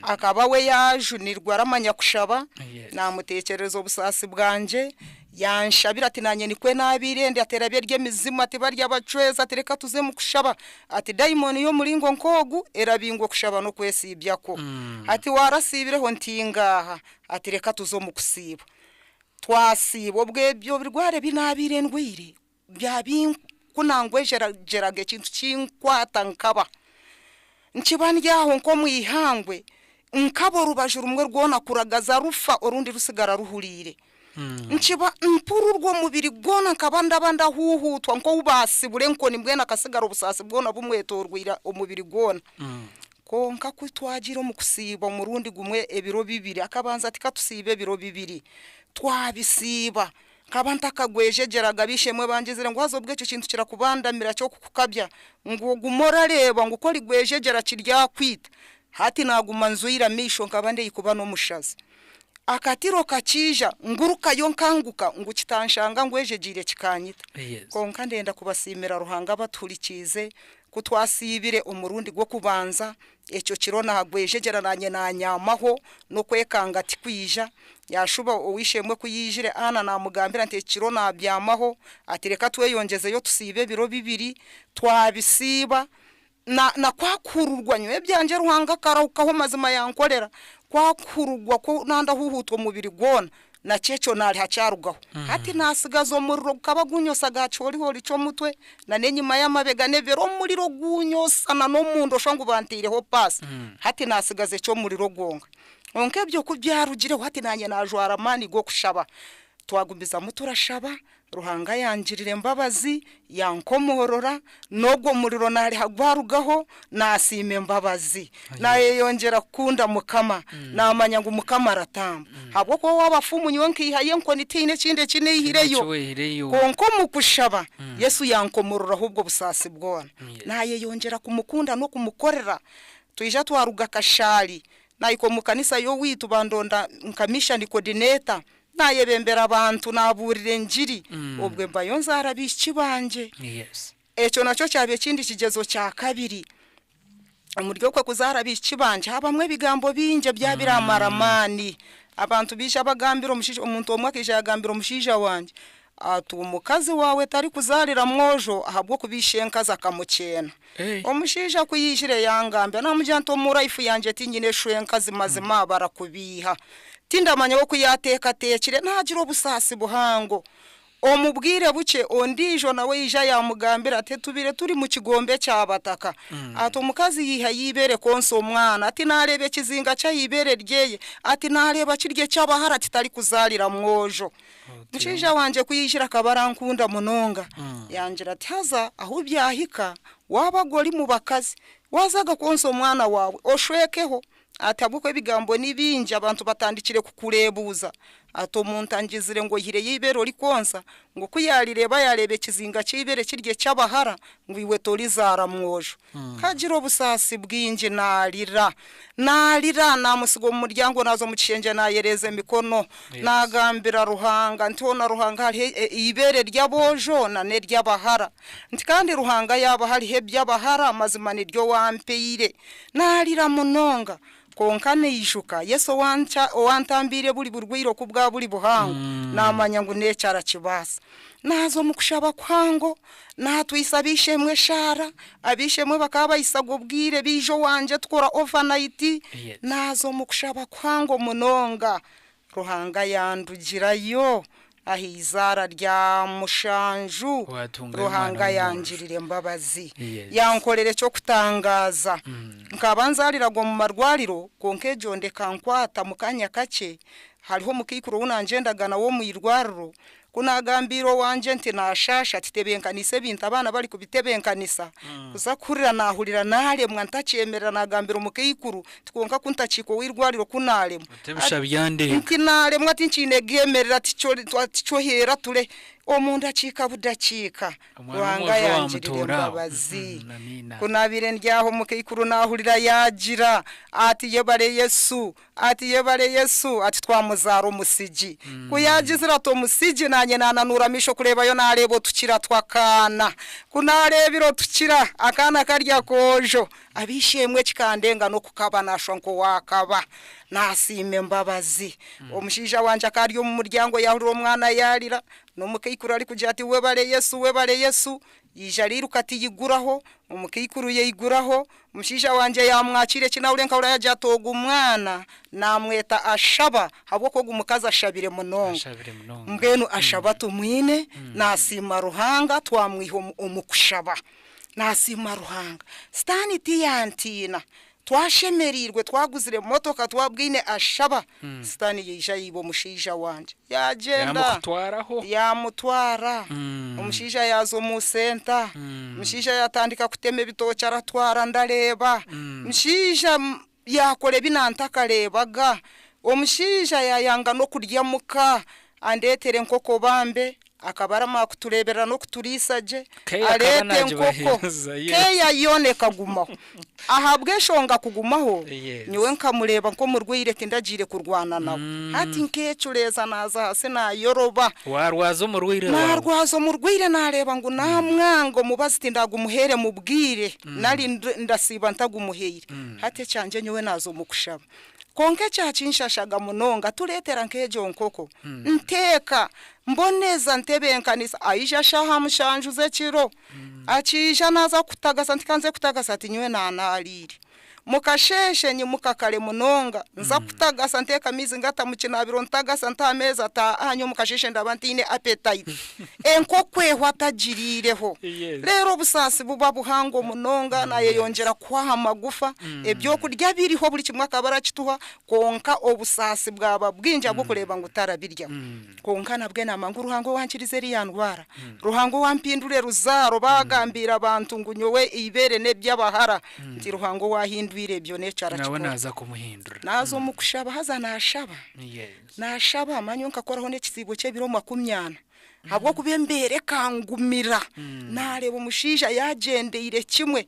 akaba we yaajunirwe aramanya kushaba naamuteekyerereza obusaasi bwangye yanshabira ati naanye nikwe naabaire ndi ati erabye eri emizimu ati bari abacwezi ati reka tuze omu kushaba ati dayimooni y'omuringo nk'ogu erabingwa okushaba n'okwesiibyakwo ati waarasiibireho nti ngaaha ati reka tuze omu kusiiba. Twasiiba obwo ebyo birwara ebi naabaire ndwaire byabinku ku nangwejegyeraga ekintu kinkwata nkaba nkiba ndi aho nk'omu ihangwe nkaba orubaju rumwe rwona kuragaza rufa orundi rusigara ruhuriire. Nkiba mpururwa omubiri gwona nkaba ndaba ndahuuhuutwa nk'ou baasibura enkoni mbwenu akasigara obusaasi bwona bumwetoorweire omubiri gwona. Kwonka ku twagiire omu kusiiba omurundi gumwe ebiro bibiri, akabanza tikatusiiba ebiro bibiri, twabisiiba. Nkaba ntakagwejegyeraga b'eishe-emwe bangizire ngu haza obwo ekyo kintu kirakubandamira ky'okukukabya, ngu ogume orareeba ngu ku origwejegyera kiryakwita. Hati naaguma nzwire amaisho nkaba ndi haihi kuba n'omushazi. Akatiro kakiija, ngurukayo nkanguka ngu kitanshanga ngwejegyeire kikanyita. Kwonka ndenda kubasiimira Ruhanga abatuhurikiize Ku twasiibire omurundi gw'okubanza, ekyo kiro naagwejegyera naanye naanyaamaho, n'okwekanga tikwija. Yaashuba ow'eishe-emwe ku yaijire, Anna naamugambira nti, Eki kiro naabyamaho. Ati, Reka tweyongyezeyo tusiibe ebiro bibiri. Twabisiiba. Na, na kwakuhururwa, nyowe ebyangye Ruhanga akarahukaho mazima yankorera. Kwakuhururwa ku nandahuuhuutwa omubiri gwona. Nakyo ekyo naariha kyarugaho. Hati naatsigaza omuriro gukaba guunyosaga aha kihoorihori ky'omutwe na n'enyima y'amabega n'ebibero, omuriro guunyosa na n'omunda oshusha ngu bantaireho paasi. Hati naatsigaza eky'omuriro gwonka. Kwonka ebyo ku byarugireho hati naanye naajwara amaani g'okushaba. Twagumizamu turashaba, Ruhanga yangirira embabazi, yankomoorora, n'ogwo muriro naariha gwarugaho, naasiima embabazi. Naayeyongyera kukunda Mukama, naamanya ngu Mukama aratamba. Ahabw'okuba ow'abafumu nyowe nkaihayo enkoni tihaine ekindi eki naihireyo. Kwonka omu kushaba, Yesu yankomororaho obwo busaasi bwona. Naayeyongyera kumukunda n'okumukorera. Twija twaruga Kashaari, naahika omu kanisa y'owaitu bandonda nka mission coordinator. Naayebembera abantu, naabuurira engiri, obwe mbayo nzaara abaishiki bangye. Ekyo nakyo kyaba ekindi kigyezo kya kabiri. Omuri okwo kuzaara abaishiki bangye haabamu ebigambo bingi ebyaba biramara amaani. Abantu baija bagambira omushaija, omuntu omwe akaija yaagambira omushaija wangye ati, Omukazi waawe tarikuzaarira mwojo ahabw'okuba ishenkazi akamukyeena. Omushaija ku yaijire yangambira, naamugira nti, Omu life yangye tinyine shwenkazi mazima barakubeiha. Tindamanya oku yaateekateekire, naagira obusaasi buhango. Omu bwire bukye, ondiijo nawe yaija yaamugambira ati, Tubaire turi mu kigombe ky'abataka. Ati, Omukazi yaiha eibeere kwonsa omwana. Ati, Naareeba ekizinga ky'aha ibeere ryeye. Ati, Naareeba kiri eky'abahara kitarikuzaarira mwojo. Mushaija wangye ku yaijire akaba arankunda munonga. Yangira ati, Haza ahu byahika, waabaga ori mu bakazi, waazaga kwonsa omwana waawe, oshwekeho. Ati, Ahabw'okuba ebigambo ni bingi, abantu batandikire kukureebuuza. Ati, Omuntu angizire ngu oihireyo eibeere orikwonsa, ngu ku yaarireeba yaareeba ekizinga ky'eibeere kiri eky'abahara, ngu iwe torizaara mwojo. Nkagira obusaasi bwingi naarira. Naarira, naamutsiga omu muryango naaza omu kishengye naayereeza emikono. Naagambira Ruhanga nti, Hoona Ruhanga hariho eibeere ry'aboojo na n'ery'abahara. Nti kandi Ruhanga yaaba hariho eby'abahara, mazima niryo wampaire. Naarira munonga. Kwonka naijuka Yesu owantambiire buri burwaire oku bwaba buri buhango, naamanya ngu n'eki arakibaasa. Naaza omu kushaba kuhango, naatwitsa ab'eishe-emwe eshaara, ab'eishe-emwe bakaba bahisaga obwire baija owangye tukora overnight. Naaza omu kushaba kuhango munonga. Ruhanga yandugirayo aha izaara rya mushanju. Ruhanga yangirira embabazi, yankorera eky'okutangaaza. Nkaba nzaariraga omu marwariro, kwonka egyo nda ekankwata mu kaanya kakye. Hariho omukaikuru ou nangyendaga nawe omu irwariro. Ku naagambiire owangye nti naashaasha titebeekanise ebintu abaana barikubitebeekanisa, kuza kuhurira naahurira naaremwa ntakyemerera naagambira omukaikuru nti kwonka ku ntakiika ow'eirwariro ku naaremwa. Oti ebisha byandenga. Nti naaremwa tinkiine geemerera tikyoheera ture. Omu ndakiika budakiika Omwana Ruhanga w'omwojo yangirira waamutoora aho. embabazi. Amiina. Ku naabaire ndi aho omukaikuru naahurira yaagira ati, Yebare Yesu! Ati, Yebare Yesu! Ati, Twamuzaara omusigi. Ku yaagizire ati omusigi, naanye naananuura amaisho kureebayo naareeba otukira tw'akaana. Ku naareebire otukira, akaana kari akoojo, ab'eishe-emwe kikandenga n'okukaba naashwa nk'owaakaba. Naasiima embabazi. Omushaija wangye akaba ari omu muryango yaahurira omwana yaarira, n'omukaikuru arikugira ati, Webare Yesu! Webare Yesu! Yaija ariiruka tiyiguraho, omukaikuru yaiguraho, omushaija wangye yaamwakiira eki naahurira nkahurira yaagira ati ogu mwana naamweta Ashaba ahabw'okuba ogu mukazi ashabire munonga. Ashabire munonga. Mbwenu Ashaba tumwine, naasiima Ruhanga twamwiha omu kushaba. Naasiima Ruhanga. Sitaani tiyantiina. Twashemereirwe twaguzire motoka twabwine Ashaba, Sitaani yaija yaiba omushaija wangye. Yaagyenda. Yaamukutwaraho. Yaamutwara. Omushaija yaaza omu senta. Omushaija yaatandika kutema ebitookye aratwara ndareeba. Omushaija yaakora ebi nantakareebaga. Omushaija yaayanga n'okurya muka andeetere enkoko bambe. Akaba aramara kutureeberera n'okuturiisa gye. Keya akaba Areete enkoko. naagibaheereza, yes. Keya yoona ekagumaho. Ahabw'enshonga kugumaho, Yes. nyowe nkamureeba nk'omurwaire tindagiire kurwana nawe. Hati nkeecureeza naaza ahansi naayoroba. Waarwaza omurwaire waawe. Naarwaza omurwaire naareeba ngu naamwanga omubazi tindagumuheere mubwire nari ndasiiba ntagumuhaire. Hati ekyangye nyowe naaza omu kushaba. Kwonka ekyakinshashaga munonga tureetera nk'egyo nkoko, nteeka, mboneza, ntebenkanisa, aija shaaha mushanju z'ekiro, akiija naaza kutagasa nti ka nze kutagasa ati nyowe naanaariire. Mukasheeshe nyimuka kare munonga nza kutagasa nteeka amaizi ngata mu kinaabiro ntagasa nta aha meeza ati aa nyowe mukasheeshe ndaba ntaine appetite. Enkoko ehwa atagiriireho. Reero obusaasi buba buhango munonga naayeyongyera kuhwaho amagufa. Ebyokurya biriho buri kimwe akaba arakituha kwonka obusaasi bwaba bwingi ahabw'okureeba ngu tarabiryaho. Kwonka nabwe naamanya ngu Ruhanga owankirize eriya ndwara, Ruhanga owampindura eruzaaro, baagambiire abantu ngu nyowe eibeere n'eby'abahara, nti Ruhanga owaahindwire ebyo n'ekyo Nawe arakikora. naaza kumuhindura. Naaza omu kushaba haza naashaba, Yes. naashaba manya nkakoraho n'ekisiibo ky'ebiro makumyana ahabw'okuba embeera ekangumira, naareeba omushaija yaagyendeire kimwe.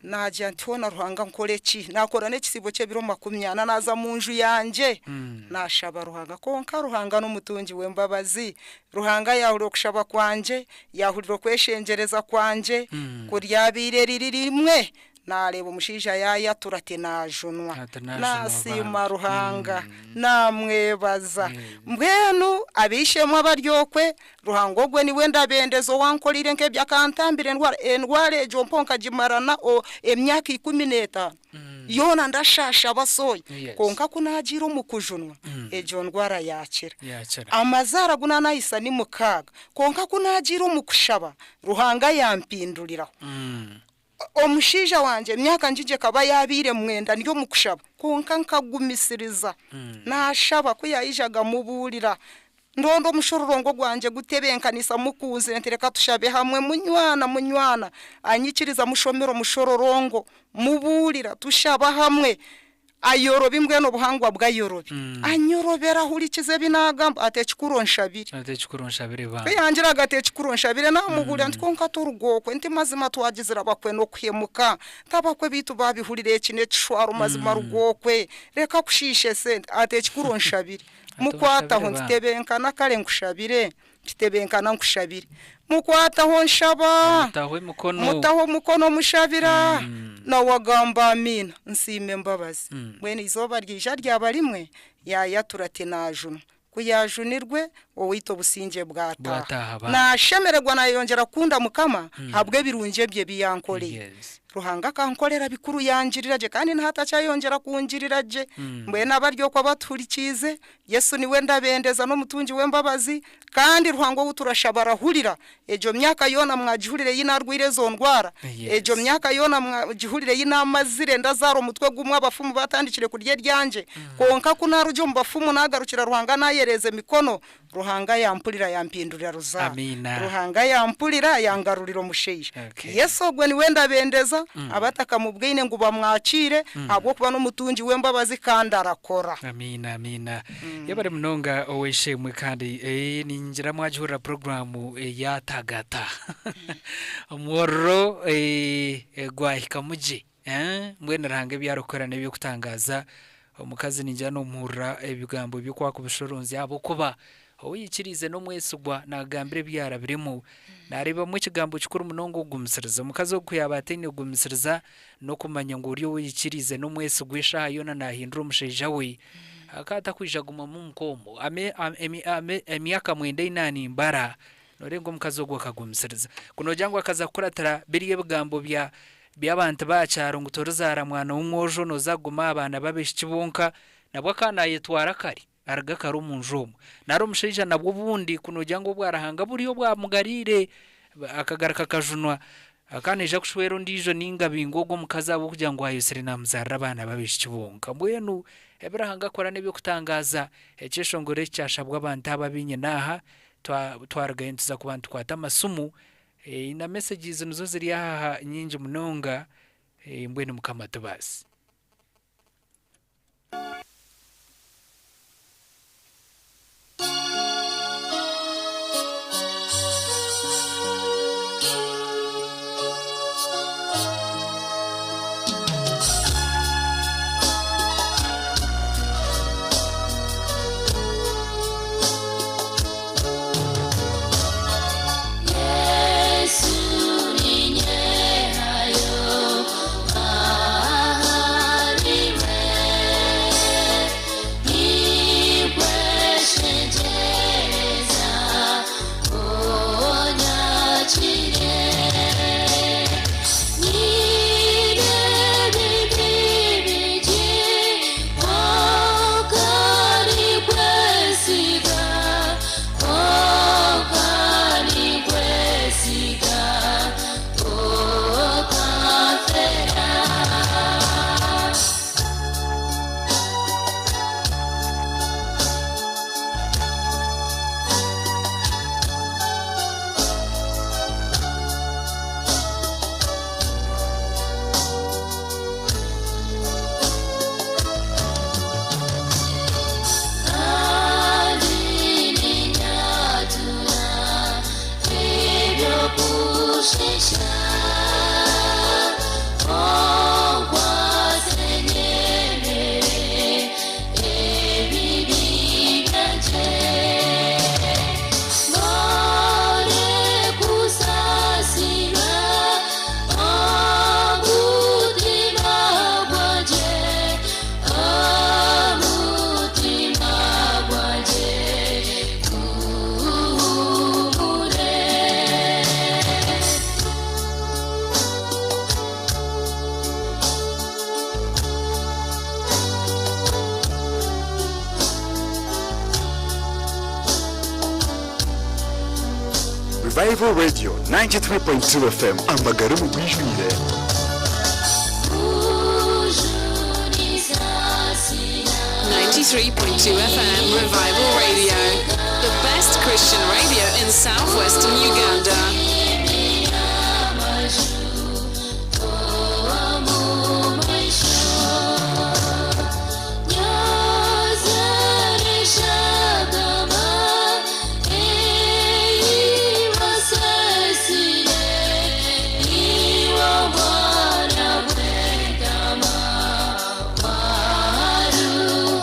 Naagira nti, Hoona Ruhanga nkore ki? Naakora n'ekisiibo ky'ebiro makumyana, naaza mu nju yangye, naashaba Ruhanga. Kwonka Ruhanga n'omutungi w'embabazi. Ruhanga yaahurira okushaba kwangye, yaahurira okweshengyereza kwangye, ku ryabaire riri rimwe, naareeba omushaija yaayatura ati, Naajunwa. Ati, Naajunwa, Naasiima bambi. Ruhanga, naamwebaza. Mbwenu ab'eishe-emwe abari okwe, Ruhanga ogwe niwe ndabendeza owankoreire nk'ebyo akantambira endwara, endwara egyo mpo nkagimarana emyaka 15 yoona ndashaasha basoya Yes. kwonka ku naagiire omu kujunwa egyo ndwara yaakira. Yaakira. Amazaara agu naanahisa ni mukaaga kwonka ku naagiire omu kushaba Ruhanga yampinduriraho. Omushaija wangye emyaka ngigyo ekaba yaabaire mwenda ndi omu kushaba kwonka nkagumisiriza naashaba ku yaijaga mubuurira ndonda omushororongo gwangye gutebeekanisa mukunzire nti reka tushabe hamwe munywana munywana anyikiriza mushomera omushororongo mubuurira tushaba hamwe Ayorobi mbwenu obuhangwa bwe ayorobi. Anyorobera ahurikiza ebi naagamba ati ekikuru onshabire. Ati ekikuru onshabire Ku bambi. yangiraga ati ekikuru onshabire naamubuurira nti kwonka toruga okwe nti mazima twagizire abakwe n'okuhemuka nti abakwe beitu baabihurira eki n'ekishwaro mazima ruga okwe reka kushiisha esente ati ekikuru onshabire. Ati Mukwataho onshabire nti bambi. tebenkana kare nkushabire Ntitebenkana nkushabire. Mukwataho nshaba. Mutaho emikono. Mutaho omukono mushabira. Nawe agamba amiina. Nsiima embabazi. Mbwenu eizooba ryaija ryaba rimwe, yaayatura ati naajunwa. Ku yaajunirwe, owaitu obusingye bwataaha. Bwataaha bambi. Naashemererwa naayeyongyera kukunda Mukama ahabw'ebirungi ebyo ebi yankoreire. Yes. Ruhanga akankorera bikuru yangirira gye kandi na hati akyayongyera kungirira gye. Mbwenu abari okwo abatuhurikiize, Yesu niwe ndabendeza n'omutungi w'embabazi, kandi Ruhanga ou turashaba arahurira. Egyo myaka yoona mwagihurira ei naarwaire ezo ndwara? Egyo myaka yoona mwagihurira ei naamazire ndazaara omutwe gumwe abafumu baatandikire kurya eryangye? Kwonka ku naaruga omu bafumu naagarukira Ruhanga naayereeza emikono, Ruhanga. Ruhanga yampurira yampindurira ruzaaro. Amiina. Ruhanga yampurira yangarurira omushaija. Okay. Yesu ogwe niwe ndabendeza abatakamubwine ngu bamwakire ahabw'okuba n'omutungi w'embabazi kandi arakora. Amiina, amiina. Yebare munonga ow'eishe-emwe kandi ningira mwagihurira puroguraamu eya Tagata. Omwororo gwahikamu gye. Mbwenu Ruhanga ebi arikukora n'eby'okutangaaza. Omukazi ningira noomuhurira ebigambo bye oku arikubishoronzya ahabw'okuba ou yaikiriize n'omwesigwa naagambira ebi yaarabiremu. Naareebamu ekigambo kikuru munonga okugumisiriza. Omukazi ogu ku yaaba ataine kugumisiriza n'okumanya ngu ori ou yaikiriize n'omwesigwa eshaaha yoona naahindura omushaija we, akaba atakwija kugumamu omuka omwo. Emyaka mwenda ei naanimbara, nooreeba ngu omukazi ogwo akagumisiriza. Ku noogira ngu akaza kukuratira biriya ebigambo bya by'abantu b'aha kyaro ngu torizaara mwana w'omwojo nooza kuguma aha baana b'abaishiki bonka, nabwo akaba naayetwara kare aruga kare omu nju omwo. Nari omushaija nabwo obundi ku noogira ngu obwa Ruhanga buriyo bwamugariire akagaruka akajunwa, akaba naija kushwera ondiijo nainga abingwe ogwo omukazi ahabw'okugira ngu ayosire naamuzaarira abaana b'abaishiki bonka. Mbwenu ebi Ruhanga akora n'eby'okutangaaza. Ekyeshongoro eki kyashabwa abantu aba abu nyine aha, twarugayo nituza kuba nitukwata amasimu. Na messages nizo ziri aha nyingi munonga, mbwenu Mukama atubaase. Yesu ninyehayo ahariwe ntikweshengyereza onyakire nyine ebibi bingi kwonka ninkwesiga kwonka ninkwesiga otanfera. Kandi ninyatura ebyokushisha onkwase nyemere ebibi byanje mbone kusasirwa omutima gwanje omutima gwanje guhumure. Revival Radio 93.2 FM amagara mu bwijwire. 93.2 FM Revival Radio, the best Christian radio in southwestern Uganda.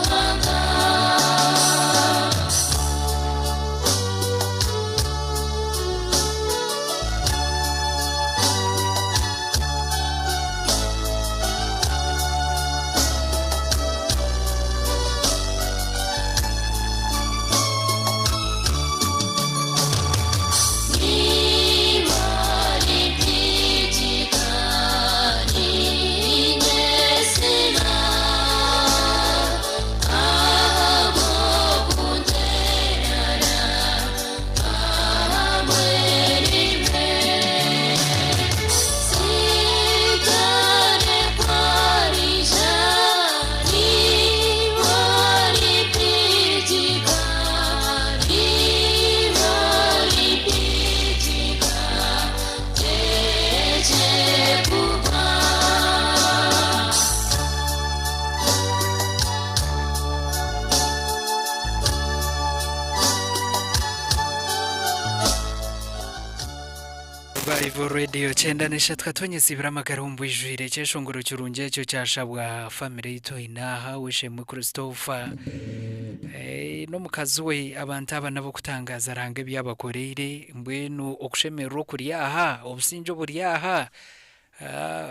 Ruhanga. Revival Radio 93 katonyesibira amagara omu bwijwire. Ekyeshongoro kirungi ekyo kyashabwa famire yitu oine aha Weshemwe Christopher n'omukazi we. Abantu aba n'ab'okutangaza Ruhanga ebi yabakoreire. Mbwenu okushemererwa okuri aha, obusingye oburi aha,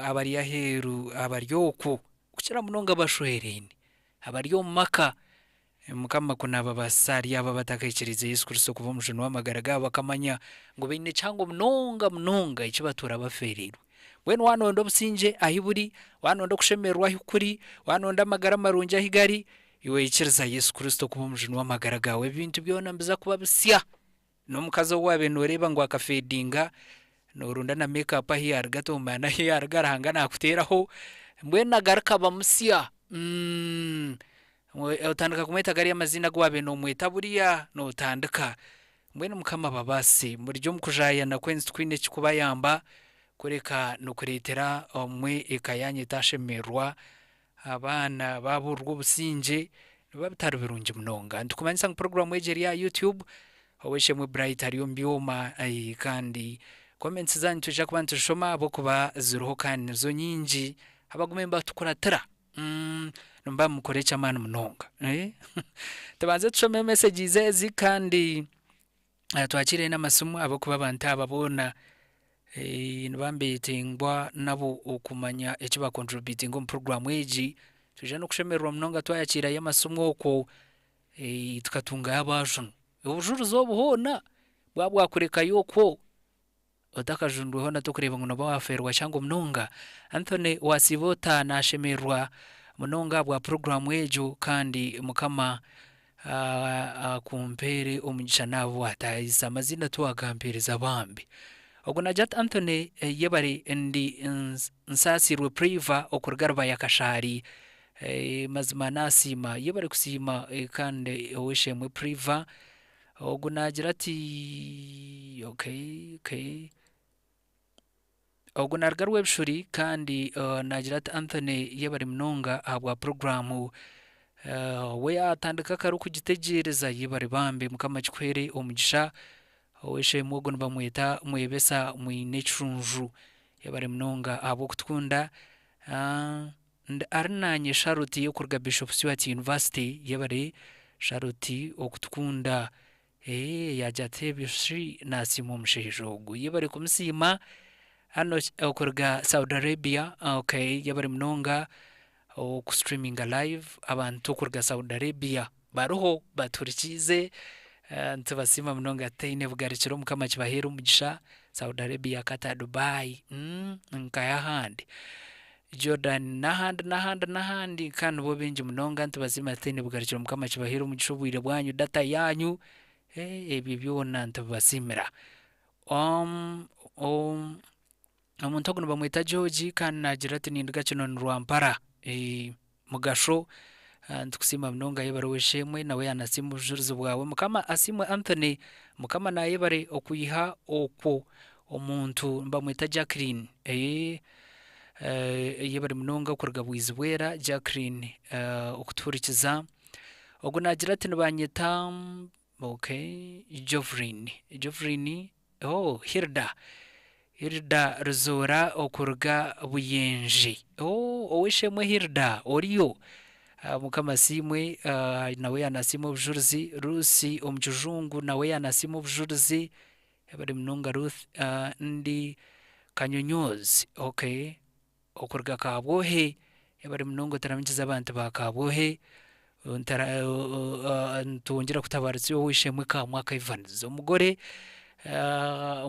abari aheeru, abari okwo, kukira munonga abashwereine, abari omu maka, Mukama ku naababaasisa ahari abo abatakaikiriize Yesu Kristo kuba Omujuni w'amagara gaabo, bakamanya ngu baine kihango munonga munonga eki batuura bafeereirwe. Mbwenu waanoonda obusingye ahi buri, waanoonda okushemererwa ahi kuri, waanoonda amagara marungi ahi gari, iwe ikiriza Yesu Kristo kuba Omujuni w'amagara gaawe, ebintu byona nibiza kuba bisya. N'omukazi ou waabaire nooreeba ngu akafeedinga, noorunda na make up ahu yaaruga tomanya n'ahu yaaruga Ruhanga naakuteeraho, mbwenu agaruka aba musya. Otandika kumweta gariya amaziina agu waabaire noomweta buriya, nootandika. Mbwenu Mukama ababaasise. Muri omu kujaayana kwenzi tikwine ekirikubayamba kureka nikureetera obumwe eka yaanyu etaashemererwa, abaana baaburwa obusingye, nibiba bitari birungi munonga. Nitukumanyisa ngu puroguraamu egi eri aha YouTube, Ow'eishe-emwe Bright ari omu byoma kandi comments zaanyu nitwija kuba nituzishoma ahabw'okuba ziriho kandi nizo nyingi. Abagume nibatukuratira. Nimuba nimukora eky'amaani munonga. Tubanze tushome messages ezi kandi twakiire n'amasimu ahabw'okuba abantu aba boona nibaba nibetengwa nabo okumanya eki bakontributinga omu puroguraamu egi. Twija n'okushemererwa munonga twayakiirayo amasimu okwo tukatungayo abaajunwa. Obujurizi obu hoona bwaba bwakurekayo okwo otakajundweho na tokureeba ngu nooba waafeerwa kihango munonga. Anthony waasiiba ota? Naashemererwa munonga ahabwa puroguraamu egyo kandi Mukama akumpeere omugisha n'abu waataayisa. Amaziina tiwaagampeereza bambi. Ogwo naagira ati Anthony yebare ndi Nsaasirwe Priva okuruga Rubaya Kashaari. Mazima naasiima. Yebare kusiima kandi ow'eishe-emwe Priva. Ogu naagira ati okay, okay. Ogu naaruga Rwebishuri kandi naagira ati Anthony yebare munonga ahabwa puroguraamu. We yaatandika kare okugitegyereza yebare bambi Mukama akikuheere omugisha. Ow'eishe-emwe ogu nibamweta Mwebesa Mwinekishunju. Yebare munonga ahabw'okutukunda. Ndi ari naanye Charlotte okuruga Bishop Stuart University. Yebare Charlotte okutukunda. Eeh yaagira ati ebyo shi naasiima omushaija ogu. Yebare kumusiima. Hano okuruga Saudi Arabia, okay, yebare munonga oku streaminga live abantu okuruga Saudi Arabia bariho batuhurikiize. Nitubasiima munonga tutaine bugarukiro Mukama akibaheere omugisha. Saudi Arabia, Qatar, Dubai, nkahi ahandi? Jordan n'ahandi n'ahandi n'ahandi ka nibo baingi munonga nitubasiima tutaine bugarukiro Mukama akibaheere omugisha obwire bwanyu, data yaanyu, ebyo byona nitubibasiimira. Omuntu ogu nibamweta George kandi naagira ati ninduga Kinoni Rwampara. Mugasho nitukusiima munonga yebare ow'eishe-emwe nawe yaanasiima obujurizi bwawe. Mukama asiimwe Anthony, Mukama naayebare okwiha okwo omuntu nibamweta Jacqueline. Yebare munonga okuruga Bwizibwera Jacqueline okutuhurikiza. Ogu naagira ati nibanyeta okay Jovrine, Jovrine oh Hilda, Hilda Ruzoora okuruga Buyenje. Oh ow'eishe-emwe Hilda oriyo? Mukama asiimwe nawe yaanasiima obujurizi. Ruth omu kijungu nawe yaanasiima obujurizi. Yebare munonga Ruth. Ndi Kanyonyoozi okay okuruga Kabwohe. Yebare munonga otaramukize abantu ba Kabwohe. Nitwongyera kutabarutsya ow'eishe-emwe Kamwaka Evans. Omugore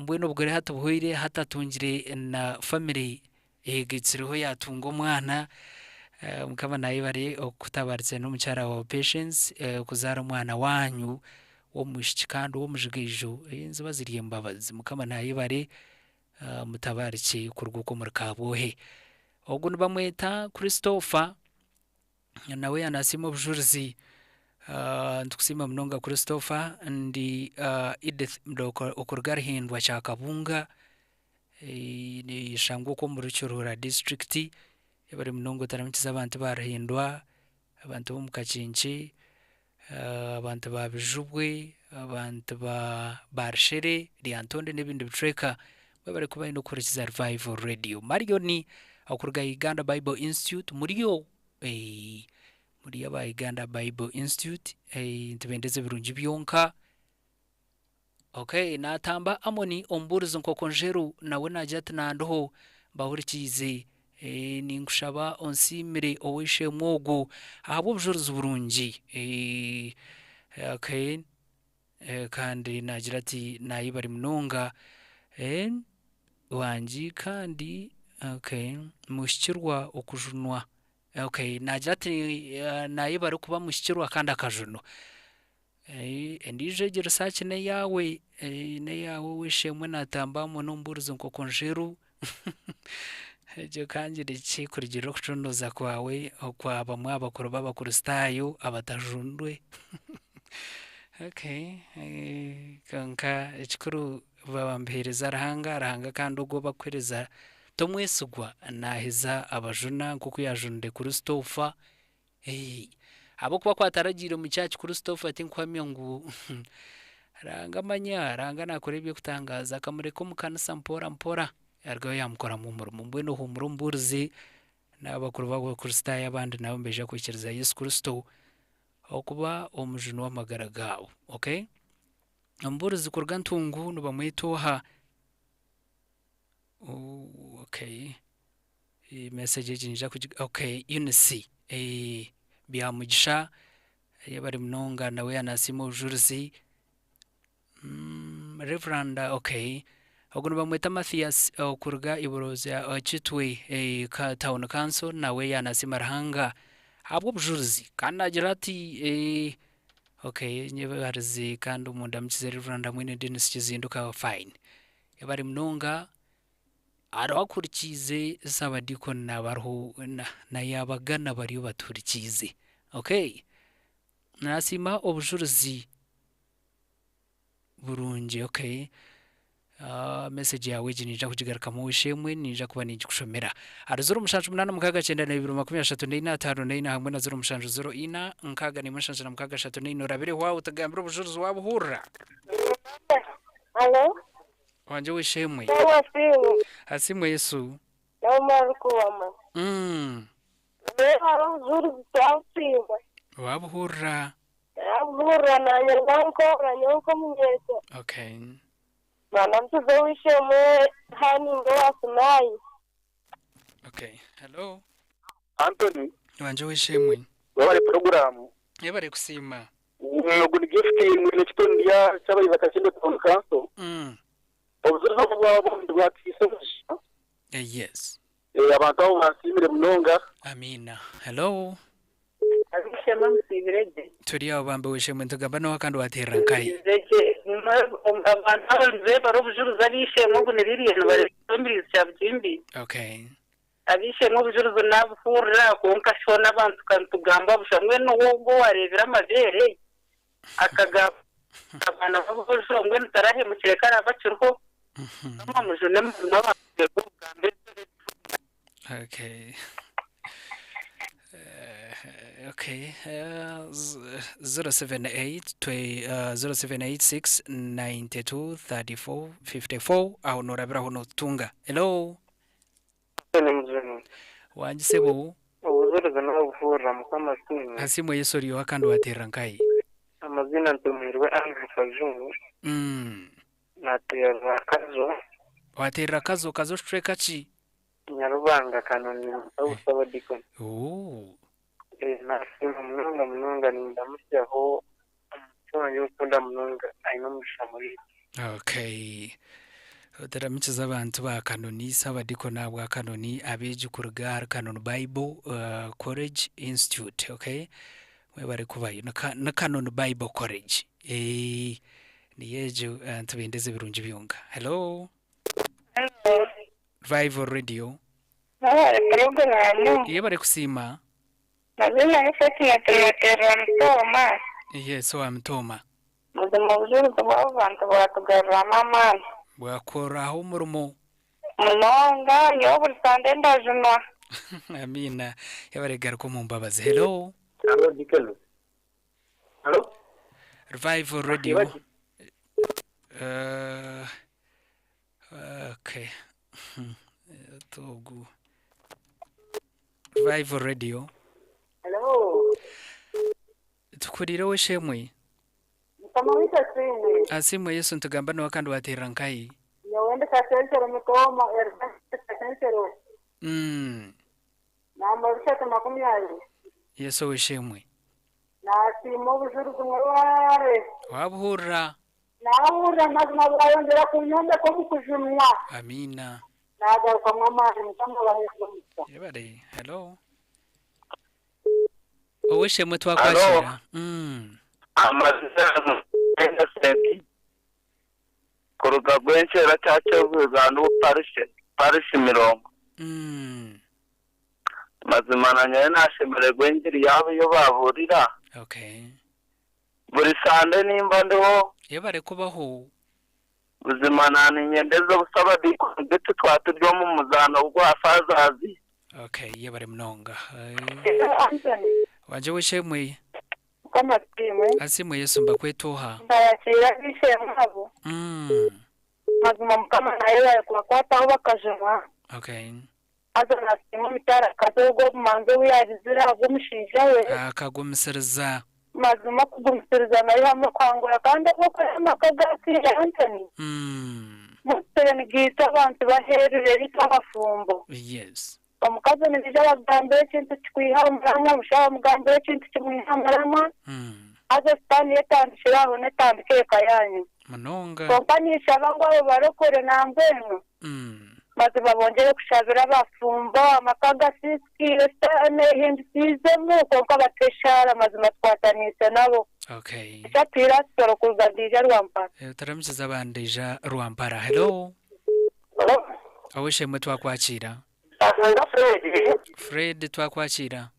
mbwenu obugore hati buhweire hati atungire na famire eyegaitsirweho yaatunga omwana. Mukama nayebare okukutabarutsya n'omukyara waawe Patience kuzaara omwana waanyu w'omwishiki kandi w'omujigaijo. Niziba ziri embabazi. Mukama nayebare mutabaarikye kuruga okwo omuri Kabwohe. Ogu nibamweta Christopher. Nawe yaanasiima obujurizi. Nitukusiima munonga Christopher. Ndi Edith okuruga Ruhindwa Kyakabunga, neshangwa okwo omuri Kiruhura disiturikiti. Yebare munonga otaramukize abantu ba Ruhindwa, abantu b'omu Kakinki, abantu ba Bijubwe, abantu ba Rushere, Lyantonde n'ebindi bicweka. Mwebare kuba haihi n'okuhurikiza Revival Radio. Marion okuruga Uganda Bible Institute muriyo eh, muri aba Uganda Bible Institute eh, nitubendeza ebirungi byonka. Okay, naatamba Amoni omubuurizi Nkokonjeru nawe naagira ati nandiho mbahurikiize. Eh, ninkushaba onsiimire ow'eishe-emwe ogu ahabw'obujurizi burungi. Eh, okay. Eh, kandi naagira ati naayebare munonga eh, wangi kandi okay, muhikirwa okujunwa. Okay, naagira ati eh, naayebare kuba muhikirwa kandi akajunwa. Eh, endiijo egi risaaki n'eyaawe eh, n'eyaawe ow'eishe-emwe naatamba hamwe n'omubuurizi Nkokonjeru egyo ka ngire ki kurugiirira okucondooza kwawe okwa bamwe aha bakuru b'Abakristaayo abatajundwe Okay, eh, kwonka ekikuru baaba nibaheereza Ruhanga, Ruhanga kandi ogwo ou barikuheereza t'omwesigwa naaheza abajuna nk'oku yaajunire Kristo ofa. Eh, ahabw'okuba ku ataragiire omu church Kristo ofa tinkuhamya ngu Ruhanga manya, Ruhanga naakora eby'okutangaaza akamureka omu kanisa mpora mpora yarugayo yaamukoramu omurimo. Mbwenu ohuumure omubuurizi n'abakuru b'Abakristaayo abandi nabo nibaija kwikiriza Yesu Kristo okuba omujuni w'amagara gaabo. Okay? Omubuurizi kuruga Ntungu nibamweta oha? Oh, okay. Message egi niija kugi okay, Eunice eh, Byamugisha yebare munonga nawe yaanasiima obujurizi. Mm, Reverend okay. Ogu nibamweta Mathias okuruga Iboroza Kitwe eh, ka town council nawe yaanasiima Ruhanga ahabw'obujurizi kandi naagira ati eh, okay nyebarize kandi omundamukize Reverend Mwine Denis Kizinduka fine. Yebare munonga hariho akuhurikiize Saabadiikoni naaba ariho na na yaabagana bariyo batuhurikiize. Okay. Naasiima obujurizi burungi. Okay. Ah, message yaawe egi niija kugigarukamu ow'eishe-emwe, niija kuba ningikushomera. Ahari 0786 9234 hamwe na 0704 61 764 orabireho aho otugambire obujurizi waabuhurira. Alo, Wangye ow'eishe-emwe. Yewe Asiimwe. Asiimwe Yesu. Naomi arikuwama. Webare obujurizi twabusiima. Wabuhurira. Nabuhurira nanye nkankora nyowe nk'omunyeeto. Okay. Mwana mukize ow'eishe-emwe Haninga owa Sinai. Okay. Hello. Anthony. Wangye ow'eishe-emwe. Webare puroguraamu. Yebare kusiima. Ogu ni Gift mwine Kitondya ky'abayizi Kakindo Town Council. Obujurizi obu bwaba nibwatiisa omugisha. Yes. Abantu abo bansiimire munonga. Amiina. Hello. Ab'eishe-emwe musiibire gye? Turi aho bambe w'eishe-emwe nitugamba n'oha kandi wateerera nkahi? Musiibire gye. Abantu aba nibebara obujuruzi ab'eishe-emwe ogu ni Lilian Barebe Mbirizi Kyabugimbi. Okay. Ab'eishe-emwe obujuruzi nabuhurira kwonka shoona abantu ka nitugamba busha mbwenu ogwo owareebire amabeere akagamba abaana b'aboojo mbwenu tarahemukire ku araabe akiriho Mukama amujune mazima abantu beebwe obugambo Okay. Okay. 078 0786 92 34 54 aho norabiraho notutunga. Hello. Wangi sebo. Obujurizi nobuhurira Mukama asiimwe. Asiimwe Yesu oryoha kandi waterera nkahi? Amazina Ntumiirwe Andrew Kajungu. Nateerera Kazo. Wateerera Kazo, Kazo kicweka ki? Nyarubanga Kanoni Sabadikoni. Ooh. Nasiima munonga munonga nindamusyaho omuntu wangye ou nkukunda munonga aine omugisha muri Okay. Otaramikiza abantu ba Kanoni, Sabadikoni ahabwa Kanoni, abeegi kuruga ahari Kanoni Bible College Institute. Okay. Mwebare kubayo. Ni Kanoni Bible College. Eh, niyo egyo nitubendeza ebirungi byonka. Hello. Hello. Revival Radio. Mwebare puroguraamu. Yebare kusiima. Mazima ni Fatima Tunaterera Mitooma. Yes, owa Mitooma. Buzima obujurizi bw'abo bantu bwatugaruramu amaani. Bwakoraho omurimo. Munonga, nyowe buri sande ndajunwa. Amiina. Yebare kugaruka omu mbabazi. Hello. Hello, Deacon. Hello. Revival Radio. Okay. Togu. Revival Radio. Hello. Tukurire weshemwe. Mukama waitu asiimwe. Asiimwe Yesu ntugamba niwe kandi waterera nkahi. Nyowe ndi Kasensero Mitooma, Erudasi Kasensero. Namba 320. Yesu weshemwe. Nasiima obujuruzi murware. Wabuhurira. Nahurira mazima bwayongera kunyombeka omu kujunwa. Amina. Nagarukamu amaani Mukama abaheereze omugisha. Yebare. Hello. Oweshemwe twakwakira. Amazina Innocent kuruga Gwenkyera kya Parish Parish Mirongo. Mazima nanyowe nashemererwa engiri yaabo iyo baburira. Okay. Buri sande nimba ndiho. Yebare kubaho. Buzima naninyendeza obusaba dikoni bitu twaturya omu muzaano gwa fazazi. Okay, yebare munonga. Anthony. Wanje weshemwe. Mukama asiimwe. Asiimwe Yesu mbakwetoha. Ndayakira ab'eishe-emwe abo. Mazima Mukama naye kubakwataho bakajunwa. Okay. Haza nasiima omukyarakazi ogwo obumanzi obu yaabizire ahabw'omushaija we. Akagumisiriza. Mazima okugumisiriza nayo hamwe kwangura kandi ahabw'okuba amaka gasiire Anthony. Musere nigiita abantu baheerire ritu abafumbo. Yes. Omukazi nibaija bagambira ekintu kikwiha omuramwa, omushaija bamugambira ekintu kimwiha omuramwa. Haza sitaani yetandikire aho netandika eka yanyu. Munonga. Kwonka ninshaba ngu abo barokore nambwenu. Mazima bongere kushabira abafumbo amaka gasiisikiire sitaani ehindisiizemu kwonka bateshaara mazima tukwataniise nabo. Okay. Ekyatwire asitoro kuruga Ndiija Rwampara. Turamukiza abandiija Rwampara. Hello. Hello. Oweshemwe twakwakira. Akunda Fred. Fred twakwakira.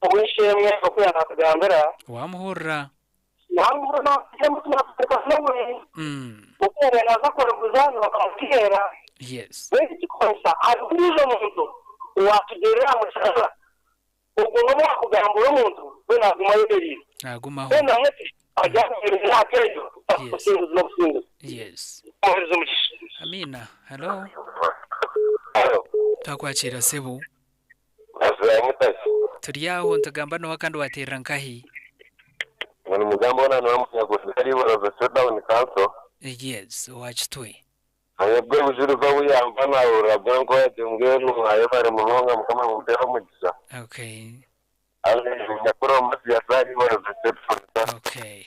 Oweshemwe okuya nakugambira. Wamuhurira. Namuhurira nawe. Okuya naza kuruguza bakamutera. Yes. Wewe kikonsa arikuriza omuntu watugirira amushara. Ogwo n'obu wakugambura omuntu we naguma yemerire. Nagumaho. We namwe ajyana n'akejo. Okusinguza n'okusinguza. Yes. Omuhereza omugisha. Amina. Hello. Twakwakira sebo. Turi aho ntugamba nowa kandi waterera nkahi. Ni mugambo na nwamunyagushari Council. Yes, wachitwe. Ayebwe bujuruza buyamba nahurira bwenko yagimbwenu ayebare munonga Mukama mumpeere omugisha. Okay. Okay.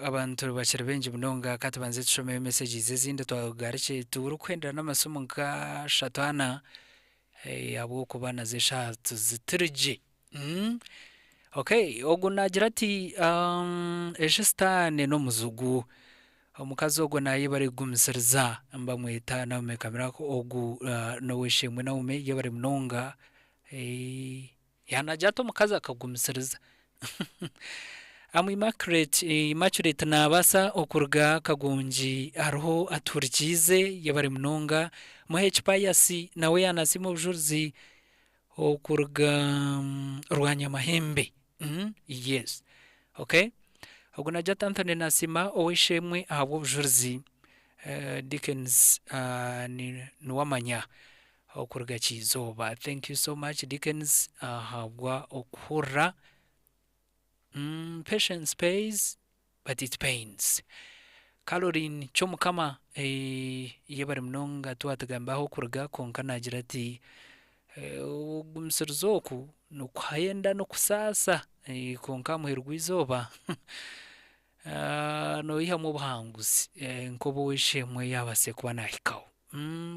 Abantu bakiri bengi munonga katubanze tushome messages ezindi twagarike turi kwendera n'amasomo nka ashatu ana ahabw'okuba nazo eshaaha tuziturigye. Okay, ogu nagira ati ejo sitaane n'omuzugu omukazi ogwo naye barikugumisiriza mbamweta Naomi Kamirako ogu n'oweshemwe Naomi yebare munonga yanagira ati omukazi akagumisiriza. Amu Immaculate naabasa okuruga Kagongi hariho atuhurikiize yebare munonga. Muheki Pius nawe yanasiima obujurizi okuruga Rwanyamahembe. Yes. Okay. Ogu nagira ati Anthony nasiima oweshemwe ahabw'obujurizi Dickens niwamanya okuruga Kiizooba. Thank you so much Dickens ahabwa okuhurira. Patience pays but it pains. Caroline Kyomukama yebare munonga twatugambaho okuruga kwonka nagira ati ogumisiriza oku nikuhenda n'okusaasa kwonka aha muheru gw'eizooba noihamu obuhanguzi nk'obu ow'eishe-emwe yaabaase kuba naahikaho.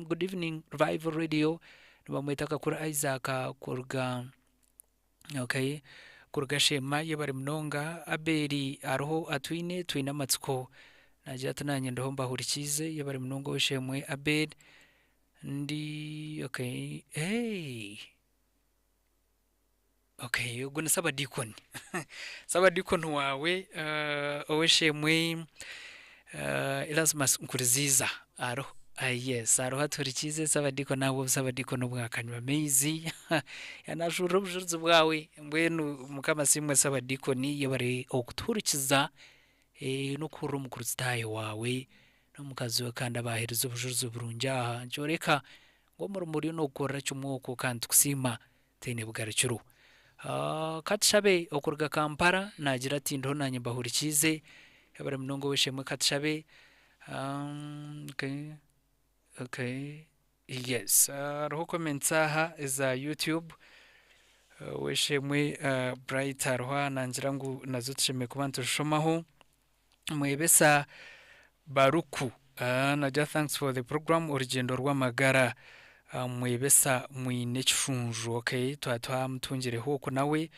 Good evening Revival Radio nibamweta Kakuru Isaac kuruga okay kuruga Sheema yebare munonga. Abeli hariho atwine twine amatsiko nagira ati nanye ndiho mbahurikiize yebare munonga ow'eishe-emwe Abel ndi okay hey. Okay, ogwo ni Sabadikoni. Sabadikoni wawe ow'eishe-emwe Erasmus Nkuriziiza hariho yes hariho atuhurikiize Sabadikoni ahabw'obu Sabadikoni obwakanywa amaizi yanashuurira obujurizi bwawe mbwenu Mukama asiimwe Sabadikoni yebare okutuhurikiza. Eh, n'okuhurira omukristaayo waawe n'omukazi we kandi abaheereza obujurizi burungi aha nikyoreka ngu omurimo oriyo noogukorera kimwe okwo kandi tukusiima teine bugarukiro. Ah, Katushabe okuruga Kampala naagira ati ndiho naanye mbahurikiize yebare munonga ow'eishe-emwe Katushabe. Um, okay. Okay. Yes, hariho comments aha eza YouTube. Ow'eishe-emwe Bright hariho aha nangira ngu nazo tushemereire kuba nituzishomaho. Mwebesa Baruku nagira thanks for the program orugyendo rw'amagara. Mwebesa mwine ekishunju. Okay, twaba twamutungireho okwo nawe.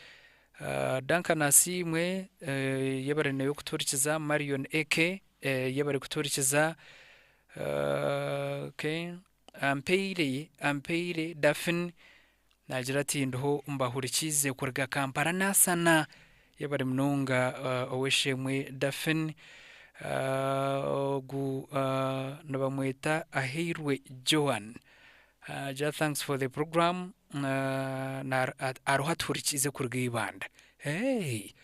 Duncan Asiimwe yebare nawe kutuhurikiza. Marion AK yebare kutuhurikiza. Okay. Ampeire, Ampeire Daphne naagira ati ndiho mbahurikiize kuruga Kampala Naasana. Yebare munonga ow'eishe-emwe Daphne. Ogu nibamweta Aheirwe Joan. Naagira thanks for the program. Ariho atuhurikiize kuruga Ibanda. Hey!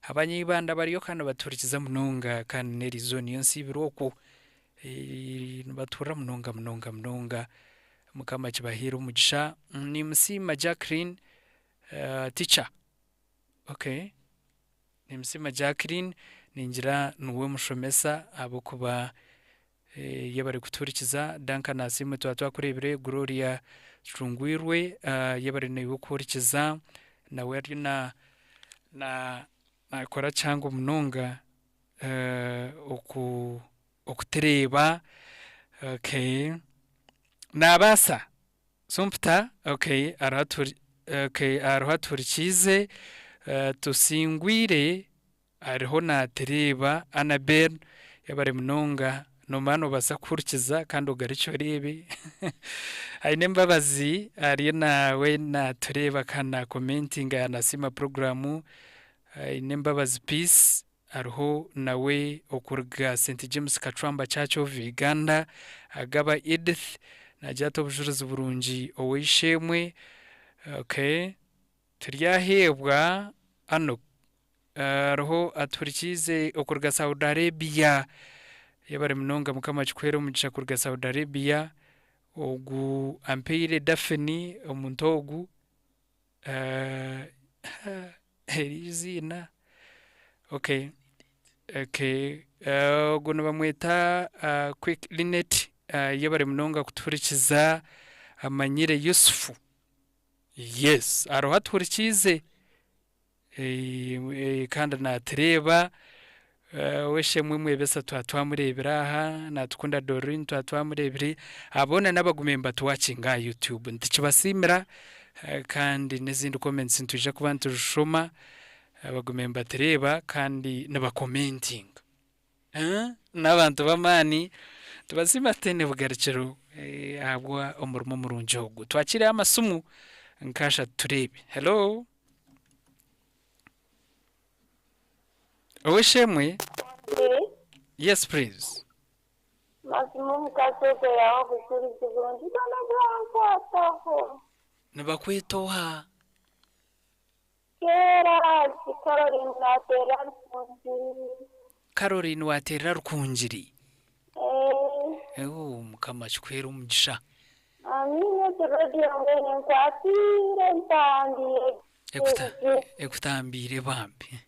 Abanyaibanda bariyo kandi nibatuhurikiza munonga kandi n'eriizooba niyo nsiibire okwo. Nibatuhurira munonga munonga munonga. Mukama akibaheere omugisha. Nimusiima Jacqueline teacher. Okay. Nimusiima Jacqueline ningira niwe mushomesa ahabw'okuba yebare kutuhurikiza. Duncan Asiimwe twaba twakureebire, Gloria Kicungwirwe yebare naiwe kuhurikiza. Nawe ariyo na na nakora kihango munonga oku okutureeba. Okay. Naabaasa Sumpta okay ariho atuhuri okay ariho atuhurikiize. Tusingwire ariho naatureeba. Annabel yebare munonga noomanya noobaasa kuhurikiza kandi ogarukye oreebe. Aine embabazi ariyo nawe naatureeba kandi naakomentinga naasiima puroguraamu. Aine embabazi Peace Hariho nawe okuruga St James Kacwamba Church of Uganda, Agaba Edith nagira ati obujurizi burungi ow'eishe-emwe. Okay. Turyaheebwa Anok hariho atuhurikiize okuruga Saudi Arabia. Yebare munonga Mukama akikuheere omugisha kuruga Saudi Arabia. Ogu ampaire Daphne omuntu ogu. Eri eiziina okay okay ogu nibamweta Quick Linet yebare munonga kutuhurikiza amanyire Yusufu yes hariho atuhurikiize kandi naatureeba ow'eishe-emwe Mwebesa twaba twamureebire aha Natukunda Doreen twaba twamureebire abo boona n'abagume nibatuwakinga aha YouTube nitukibasiimira kandi n'ezindi comments nitwija kuba nituzishoma bagume nibatureeba kandi nibakomentinga. N'abantu b'amaani tubasiima tutaine bugarukiro ahabwa omurimo murungi ogu. Twakiireho amasimu nk'ashatu tureebe. Hello? Ow'eishe-emwe? Yes please. Mazima omukazi ogwo yaaha obujurizi burungi bwona bwankwataho. Nibakweta oha? Kera ndi Caroline naateerera Rukungiri. Caroline waateerera Rukungiri? Eeh. Ooh Mukama akikuheere omugisha. Amiina egi radio mbwenu enkwatiire entambiire Ekutambiire bambi.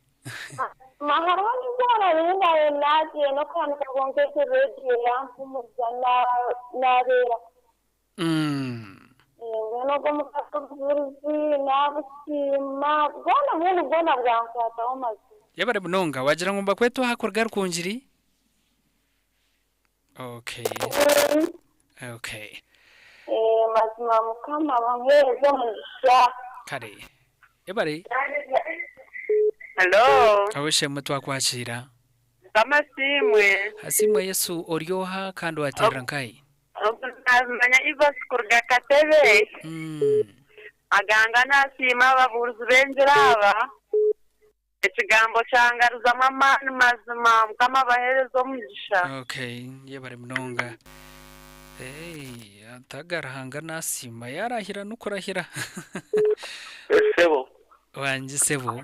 Mazima hariho n'eizooba rimwe naabaire naagiire n'okuhanika kwonka egi radio yampumuza naabeera Mbwenu ogwo mukazi obujurizi nabusiima bwona mbwenu bwona bwankwataho mazima. Yebare munonga. Wagira ngu nibakweta oha kuruga Rukungiri? Okay. Okay. Mazima Mukama abamuhereze omugisha. Kare. Yebare. Hello. Ow'eishe-emwe twakwakiira. Mukama asiimwe. Asiimwe Yesu. Ori oha kandi wateerera nkahi? Ogu naamanya Evans kuruga Katebe. Aganga nasiima ababuurizi b'engiri aba. Ekigambo kyangarizamu amaani mazima. Mukama abaheereze omugisha. Okay, yebare munonga. Hey, ataga Ruhanga nasiima yarahira n'okurahira. Sebo. Wangi sebo.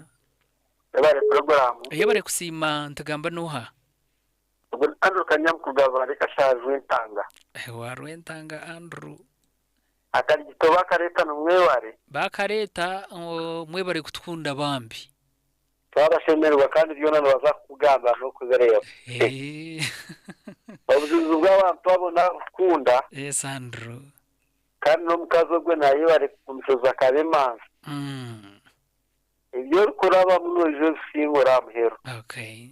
Ebare puroguramu. Yebare kusiima nitugamba n'oha? Ogu ni Andrew Kanyamu kuruga Rwanda Kashaazi Rwentanga. Wa Rwentanga Andrew. Akarigito bakareeta nimwebare. Bakareeta mwebare kutukunda bambi. Twabashemererwa kandi byona nibaza kukugamba n'okubireeba. Obujulizi bw'abantu abo nabukunda. Yes Andrew. Kandi n'omukazi ogwe nayebare kugumisiriza akaba emanzi. Ebi orikurabamu noija obisingura aha muheru. Okay.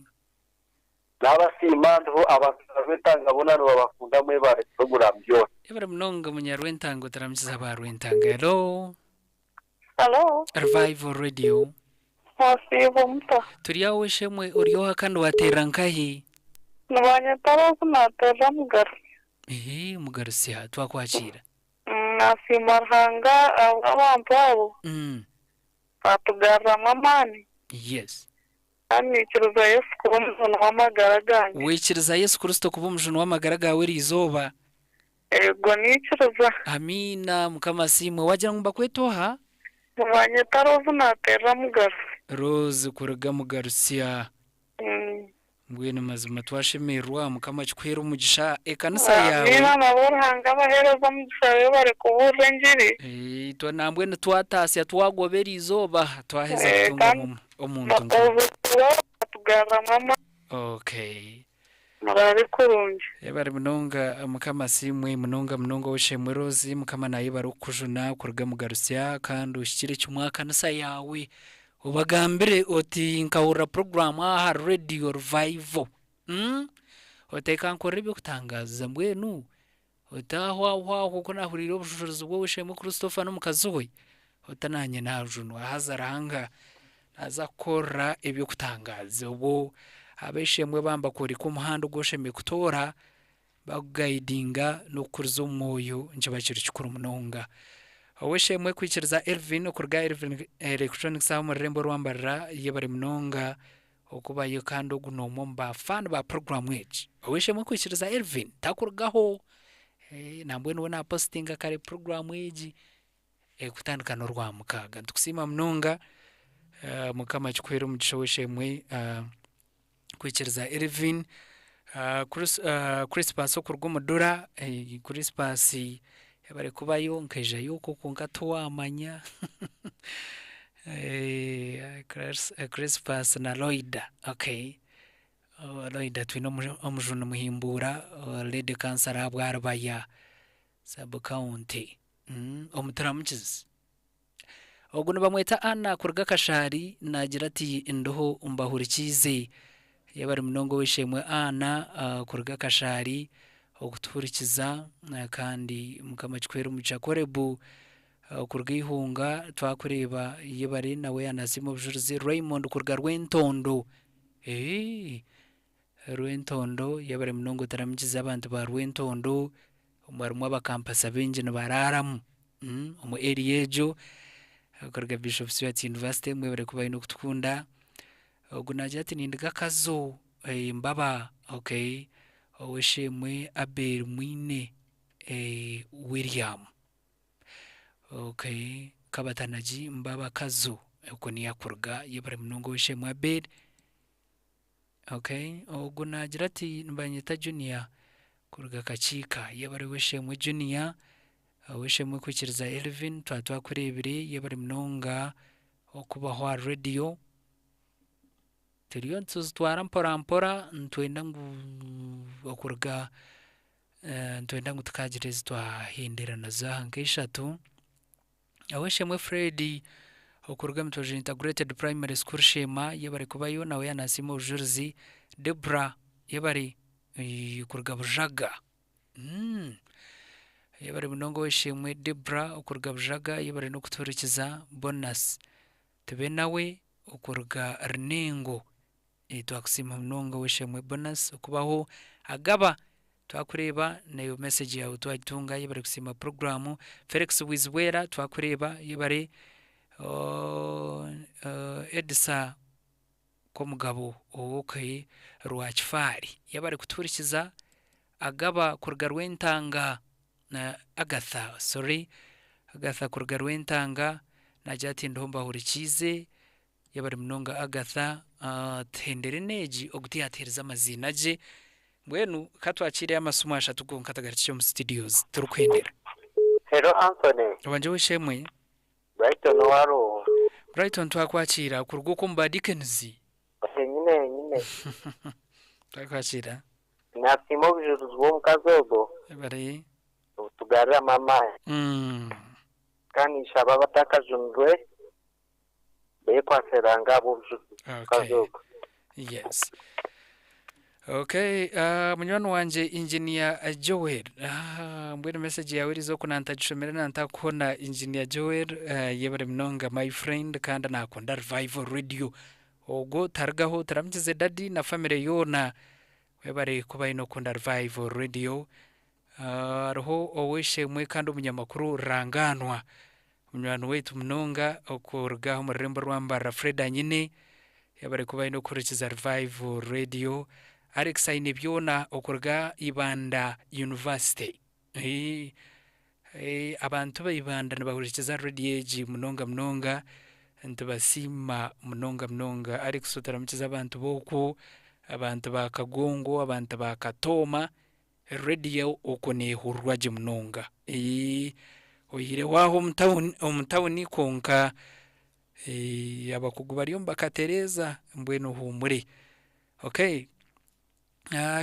Nabasiima ndiho abantu ba Rwentanga boona nibabakunda mwebare puroguramu byona. Yebare munonga munyarwentanga otaramukize aba Rwentanga. Hello. Hello. Revival Radio. Mwasiiba omuta. Turi aho ow'eishe-emwe ori oha kandi waateerera nkahi? Nibanyeta Rose naateerera Mugarutsya. Eeh Mugarutsya twakwakiira. Nasiima Ruhanga ahabw'abantu abo. Baatugaruramu amaani. Yes. Kandi naikiriza Yesu kuba omujuni w'amagara gangye. Waikiriza Yesu Kristo kuba omujuni w'amagara gaawe eriizooba? Eego naikiriza. Amiina, Mukama asiimwe. Waagira ngu nibakweta oha? Nibanyeta Rose naateerera Mugarutsya. Rose kuruga Mugarutsya. Mbwenu mazima twashemererwa Mukama akikuheere omugisha ekanisa yaawe. Amiina nabo Ruhanga abahereze omugisha webare kuburira engiri. Itwe nambwenu twataasya twagoba eriizooba twaheza kutunga omuntu nka. Batugaruramu amaani. Okay. Murabe kurungi. Yebare munonga Mukama asiimwe munonga munonga ow'eishe-emwe Rose Mukama nayebare okukujuna kuruga Mugarutsya kandi ohikire kimwe aha kanisa yaawe Obagambire oti, Nkahurira puroguraamu aha rediyo Revival. Oti ekankorera eby'okutangaaza. Mbwenu oti aho aho aho ku naahuriire obujurizi bw'ow'eishe-emwe Christopher n'omukazi we, oti naanye naajunwa. Haza Ruhanga naaza kukukorera eby'okutangaaza. Obwo ab'eishe-emwe baaba nibakworeka omuhanda ogu oshemereire kutoora, Bakugayidinga n'okukuriza omu mwoyo nikiba kiri kikuru munonga. Ow'eishe-emwe kwikiriza Elvin okuruga Elvin Electronics aha omu rurembo orwa Mbarara yebare munonga okubayo kandi ogu n'omwe omu ba faani ba puroguraamu egi. Ow'eishe-emwe kwikiriza Elvin takurugaho nambwenu we naapositinga kare puroguraamu egi ekutandika n'orwamukaaga. Nitukusiima munonga Mukama akikuheere omugisha ow'eishe-emwe. Kwikiriza Elvin, Crispus okuruga omu Dura, Crispus yebare kubayo nkaijayo okwo kwonka tiwamanya Crispus na Loida okay, Loida twine omujuni muhimbuura lady councillor ahabwa Rubaya sub county omuturamukizi. Ogu nibamweta Anna kuruga Kashari naagira ati, Ndiho mbahurikiize. Yebare munonga ow'eishe-emwe Anna kuruga Kashari okutuhurikiza kandi Mukama akikuheere omugisha. Korebu kuruga Ihunga twakureeba yebare nawe yaanasiima obujurizi. Raymond kuruga Rwentondo eeh Rwentondo yebare munonga otaramukize abantu ba Rwentondo Omu harimu abakampasa baingi nibaraaramu omu area egyo kuruga Bishop Stuart University mwebare kuba aine okutukunda. Ogu naagira ati nindiga Kazo Mbaba okay ow'eishe-emwe Abel Mwine William okay Kabatanagi Mbaba Kazo okwo niyo akuruga yebare munonga ow'eishe-emwe Abel. Okay, ogu naagira ati nibanyeta Junior kuruga Kakiika. Yebare w'eishe-emwe Junior, ow'eishe-emwe kwikiriza Elvin twaba twakureebire yebare munonga okubaho aha radio. Turiyo nituzitwara mpora mpora nitwenda ngu okuruga nitwenda ngu tukagira ezi twahendera nazo aha nk'eishatu. Ow'eishe-emwe Fred okuruga Mitojo Integrated Primary School Sheema yebare kubayo nawe yanasiima obujurizi. Debra yebare kuruga Bujaga. Yebare munonga ow'eishe-emwe Debra okuruga Bujaga yebare n'okutuhurikiza. Bonus Tibenawe okuruga Runengo. Twakusiima munonga ow'eishe-emwe Bonus okubaho agaba twakureeba n'eyo message yaawe twagitunga yebare kusiima puroguraamu. Felix Bwizibwera twakureeba yebare. Edisa Komugabo ow'okuhi Rwakifaari yebare kutuhurikiza. Agaba kuruga Rwentanga na Agatha sorry Agatha kuruga Rwentanga naagira ati ndiho mbahurikiize. Yebare munonga Agatha. Tuhendere n'egi ogu tiyaatuheereza amaziina gye. Mbwenu ka twakiireyo amasimu ashatu gonka tugarukye omu studios turikuhendera. Hello Anthony. Wangye w'eishe-emwe. Brighton owaroho. Brighton twakwakiira kuruga okwo omu ba Deacons. Henyine henyine. Twakwakiira. Nasiima obujurizi bw'omukazi ogwo. Yebare. Obutugaruramu amaani. Kandi nshaba abatakajunirwe bekwase Ruhanga ahabw'obujurizi bw'omukazi ogwo. Yes. Okay, munywani wangye Engineer Joel. Mbwenu message yawe eriza oku nantagishomire nantakuhona Engineer Joel. Yebare munonga my friend kandi nakunda Revival Radio. Ogwo tarugaho turamukize daddy na family yoona. Webare kuba aine okunda Revival Radio. Hariho ow'eishe-emwe kandi omunyamakuru rurangaanwa, munywani waitu munonga okuruga omu rurembo rwa Mbarara Fred Anyine, yaaba arikuba aine okuhurikiza Revival Radio. Alex Ainebyona okuruga Ibanda University. Abantu ba Ibanda nibahurikiza rediyo egi munonga munonga, nitubasiima munonga munonga. Alex otaramukize abantu b'okwo, abantu ba Kagongo, abantu ba Katooma, Rediyo okwo neehururwa gye munonga. Oihireho aho omu tawuni omu tawuni kwonka abakugu bariyo nibakatereeza mbwenu ohuumure. Okay,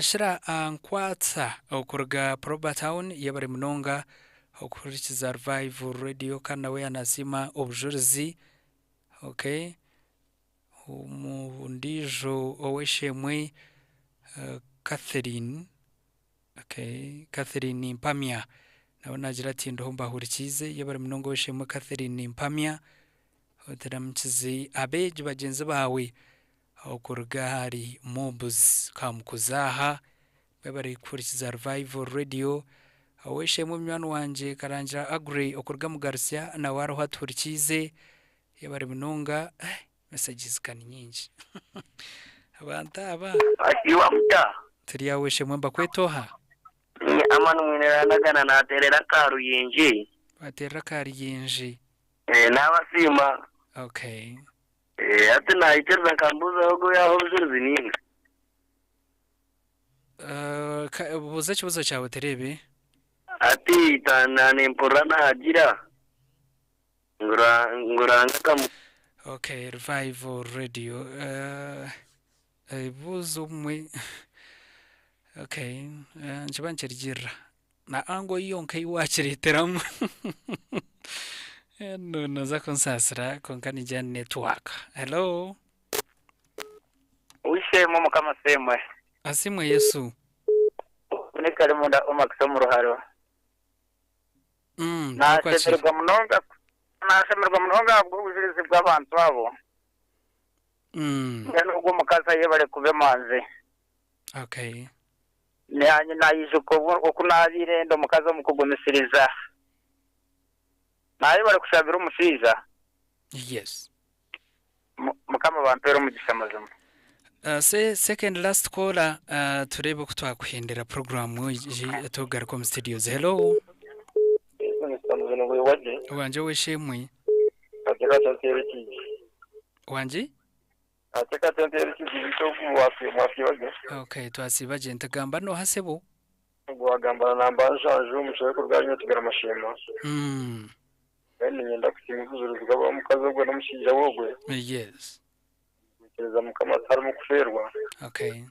Shira Nkwatsa okuruga Proba Town yebare munonga okuhurikiza Revival Radio kandi nawe yaanasiima obujurizi. Okay. Ondiijo ow'eishe-emwe Catherine, okay, Catherine Mpamya nawe naagira ati ndiho mbahurikiize. Yebare munonga ow'eishe-emwe Catherine Mpamya, oturamukize abeegi bagyenzi baawe okuruga ahari Mobs Kamukuza aha, mwebare kuhurikiza Revival Radio. Ow'eishe-emwe munywani wangye Karangira Aggrey okuruga Mugarutsya nawe ariho atuhurikiize. Yebare munonga. Messages ka ni nyingi. Abantu aba. Asiiwa muta? Turi aho weshemwe mbakweta oha? Ni Amani mwine Randagana naterera Karuyingi. Waterera Karuyingi. Eh, nabasiima. Okay. Eh, hati nayikiriza nkambuuzaho ogu yaha obujurizi ninga. Uh, ka, buuza ekibuuzo kyawe tureebe. Hati ta na nimpurira nagira. Ngu Ruhanga akamu. Okay, Revival Radio. Ebibuuzo obumwe okay, nikiba nikirugirira na angle yonka ei waakireeteramu. Nooza kunsaasira kwonka ningira ni network. Hello? Ow'eishe-emwe Mukama asiimwe. Asiimwe Yesu. Ogu ni Karimunda Omax omu Ruharo. Naashemererwa munonga naashemererwa munonga ahabw'obujurizi bw'abantu abo. Mbwenu ogwo omukazi ayebare kuba emanzi. Okay. Naanye naijuka obu oku naabaire ndi omukazi omu kugumisiriza. Naayebare kushabira omushaija. Yes. Mukama abampeere omugisha mazima. Second last caller tureebe oku twakuhindura program egi tugaruka omu studios. Hello. Wangye ow'eishe-emwe. Wangye? Okay, twasiiba gye. Nitugamba n'oha sebo? Gwagamba namba nshanju omukyaro kuruga ahari Nyokigaramashema. Mbwenu niinyenda kusiima obujurizi bw'omukazi ogwe n'omushaija we ogwe. Yes. Kwikiriza Mukama tiharimu kufeerwa. Okay.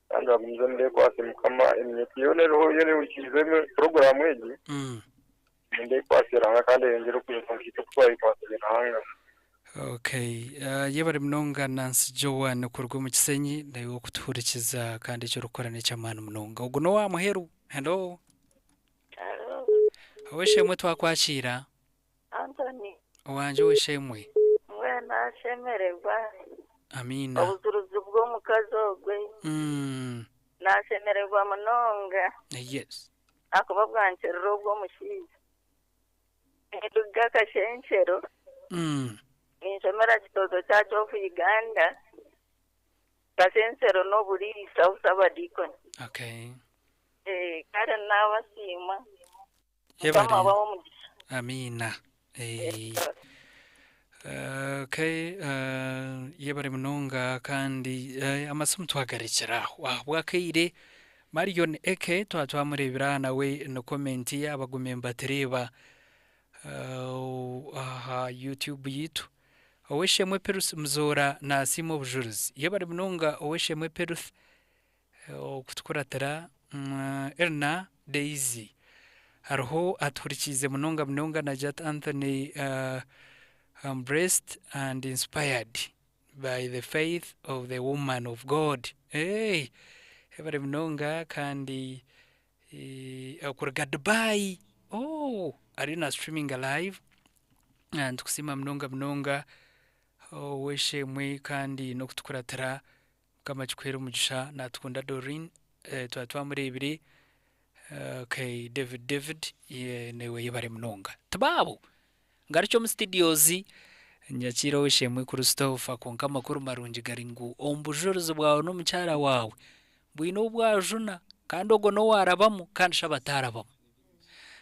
Kandi bagumize nibeekwatse Mukama eminyeeto yoona eriho yoona ehurikiize puroguraamu egi. Nindeekwatse Ruhanga kandi eyongyere okujunwa nkaitwe oku twayekwasire Ruhanga. Okay. Yebare munonga Nancy Joan kuruga omu Kisenyi naiwe okutuhurikiza kandi eki orikukora n'eky'amaani munonga. Ogu n'owa muheru. Hello. Hello. Ow'eishe-emwe twakwakiira. Anthony. Owangye ow'eishe-emwe. Mbwenu nashemererwa. Amiina. Obujuruzi bw'omukazi ogwe. Nashemererwa munonga. Yes. Ahakuba bwankirira obw'omushaija. Ninduga Kashenkyero. Ninshomera Kitozo Church of Uganda, Kashenkyero n'Oburiisa Obusabadiikoni. Okay. Kare naabasiima. Yebare. Mukama abahe omugisha. Amiina. Okay, yebare munonga kandi amasimu twagarekyera aho ahabw'akaire. Marion Eke twaba twamureebire aha nawe ni comment ye abagume nibatureeba aha YouTube yitu. Ow'eishe-emwe Perusi Muzoora naasiima obujurizi. Yebare munonga ow'eishe-emwe Peruth okutukuratira. Erna Daisy hariho atuhurikiize munonga munonga nagira ati Anthony am blessed and inspired by the faith of the woman of God. Hey! Yebare munonga kandi okuruga Dubai oh ariyo na streaminga live nitukusiima munonga munonga ow'eishe-emwe kandi n'okutukuratira Mukama akikuhere omugisha natukunda Doreen twaba twamurebire okay David David naiwe yebare munonga tibaabo ngarukye omu studios nyakiire ow'eishe-emwe Christopher kwonka amakuru marungi gari ngu omu bujurizi bwawe n'omukyara waawe bwine obu bwajuna kandi ogwo n'owarabamu kandi shi abatarabamu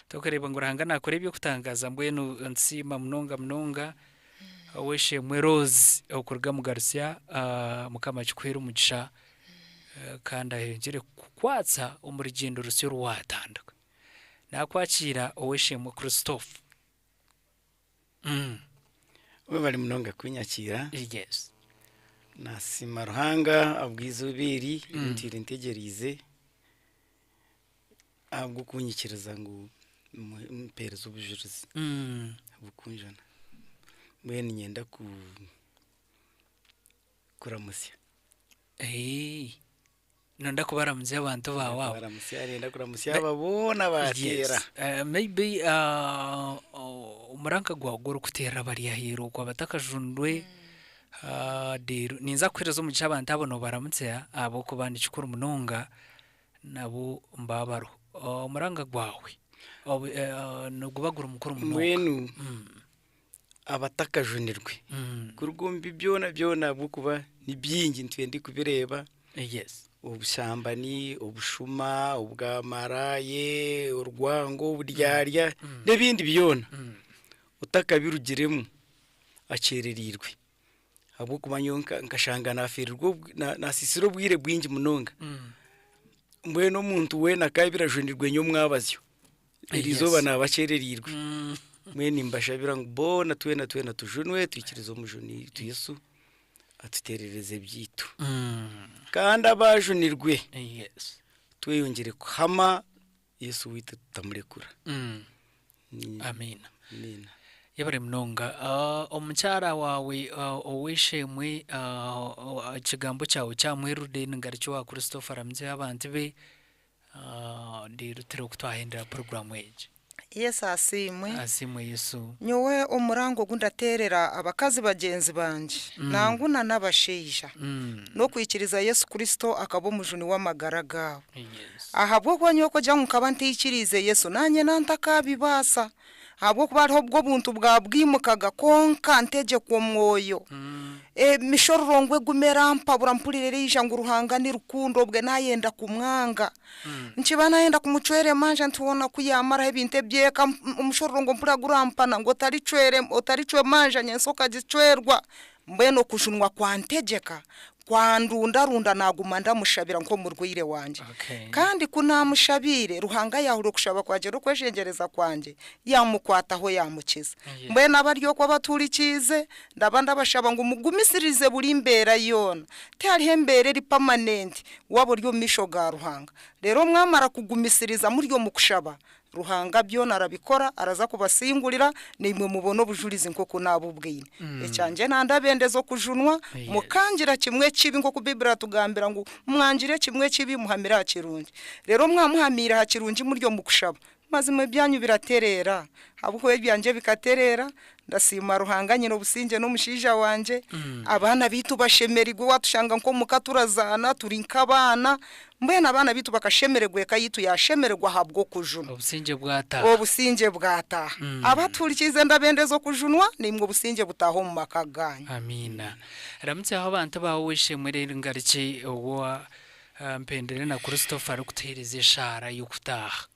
Tokureeba ngu Ruhanga naakora eby'okutangaaza mbwenu nsiima munonga munonga ow'eishe-emwe Rose okuruga Mugarutsya Mukama akikuheere omugisha kandi ayongyere kukukwatsa omu rugyendo rusya oru waatandika. Naakwakiira ow'eishe-emwe Christophe. Webare munonga kunyakiira. Yes. Nasiima Ruhanga ahabw'eizooba eri eri ntwire ntegyereize. Ahabw'okunyikiriza ngu mpeereze obujurizi burikunjuna. Mbwenu niinyenda kuramutsya. Noyenda kubaramutsya abantu baawe abo? Kubaramutsya, niinyenda kuramutsya aba boona abaateera. Maybe omuranka gwawe ogu orikuteerera abari aheeru okwo abatakajunirwe, reero ninza kukuheereza omugisha abantu abo noobaramutsya ahabw'okuba ni kikuru munonga. Nabo nibaba bariho. Omuranga gwawe niguba guri mukuru munonga. Mbwenu abatakajunirwe kuruga omu bi byona byona ahabw'okuba ni bingi nitwe ndikubireeba, obushambani, obushuma, obwamaraaye, orwango, oburyarya n'ebindi byona, otakabirugiremu akyerereirwe. Ahabw'okuba nyowe nkashanga naaferirwe naasiisire obwire bwingi munonga. Mbwenu omuntu weena akaabaire ajunirwe nyomwabazyo, eri izooba naaba akyerereirwe. Mbwenu nimbashabira ngu boona twena twena tujunwe twikirize omujuni waitu Yesu atuteerereze ebyaitu. Kandi abaajunirwe tweyongyere kuhama Yesu waitu tutamurekura. Amiina. Amiina. Yebare munonga. Omukyara waawe ow'eishe-emwe ekigambo kyawe kyamwerude ninga rikye owa Christopher aramukyeho abantu be reero turebe oku twahendera puroguraamu egi. Yesu asiimwe. Asiimwe Yesu. Nyowe omurango ogu ndateerera abakazi bagyenzi bangye nangwa na n'abashaija n'okwikiriza Yesu Kristo akaba omujuni w'amagara gaabo. Ahabw'okuba nyowe ku ogira ngu nkaba ntaikiriize Yesu, naanye nantakabibaasa, ahabw'okuba hariho obu obuntu bwabwimukaga, kwonka ntegyekwa Omwoyo. Emishororongo eguma erampabura mpurira eraija ngu Ruhanga ni rukundo, obwe naayenda kumwanga. Nkiba naayenda kumucwera emanja nti hoona ku yaamaraho ebintu eby'eka, omushororongo mpurira gurampana ngu otaricwera otaricwa emanja nyentsya okagicwerwa. Mbwenu okujunwa kwantegyeka, kwandundarunda naaguma ndamushabira nk'omurwaire wangye. Kandi ku naamushabiire, Ruhanga yaahurira okushaba kwangye n'okweshengyereza kwangye, yaamukwataho yaamukiza. Mbwenu abari okwo abatuhurikiize, ndaba ndabashaba ngu mugumisiririze buri mbeera yoona. Tihariho embeera eri pamanenti waaba ori omu maisho ga Ruhanga. Reero mwamara kugumisiriza muri omu kushaba, Ruhanga byona arabikora, araza kubasingurira, naimwe mubone obujurizi nk'oku naabubwine. Ekyangye nandabendeza okujunwa, mukangira kimwe ekibi nk'oku Baiburi eratugambira ngu mwangire kimwe ekibi, muhamire aha kirungi. Reero mwamuhamiire aha kirungi muri omu kushaba, mazima ebyanyu biratereera. Ahabw'okuba ebyangye bikatereera, ndasiima Ruhanga nyine obusingye n'omushaija wangye, abaana baitu bashemereirwe, waatushanga nk'omuka turazaana turi nk'abaana, Mbwenu abaana baitu bakashemererwa, eka yaitu yaashemererwa ahabw'okujunwa. Obusingye bwataaha. Obusingye bwataaha. Abatuhurikiize ndabendeza okujunwa, naimwe obusingye butaahe omu maka gaanyu. Amiina. Ramutsyaho abantu baawe ow'eishe-emwe reero ngarukye owa Mpendere na Christopher arikutuheereza eshaara y'okutaaha.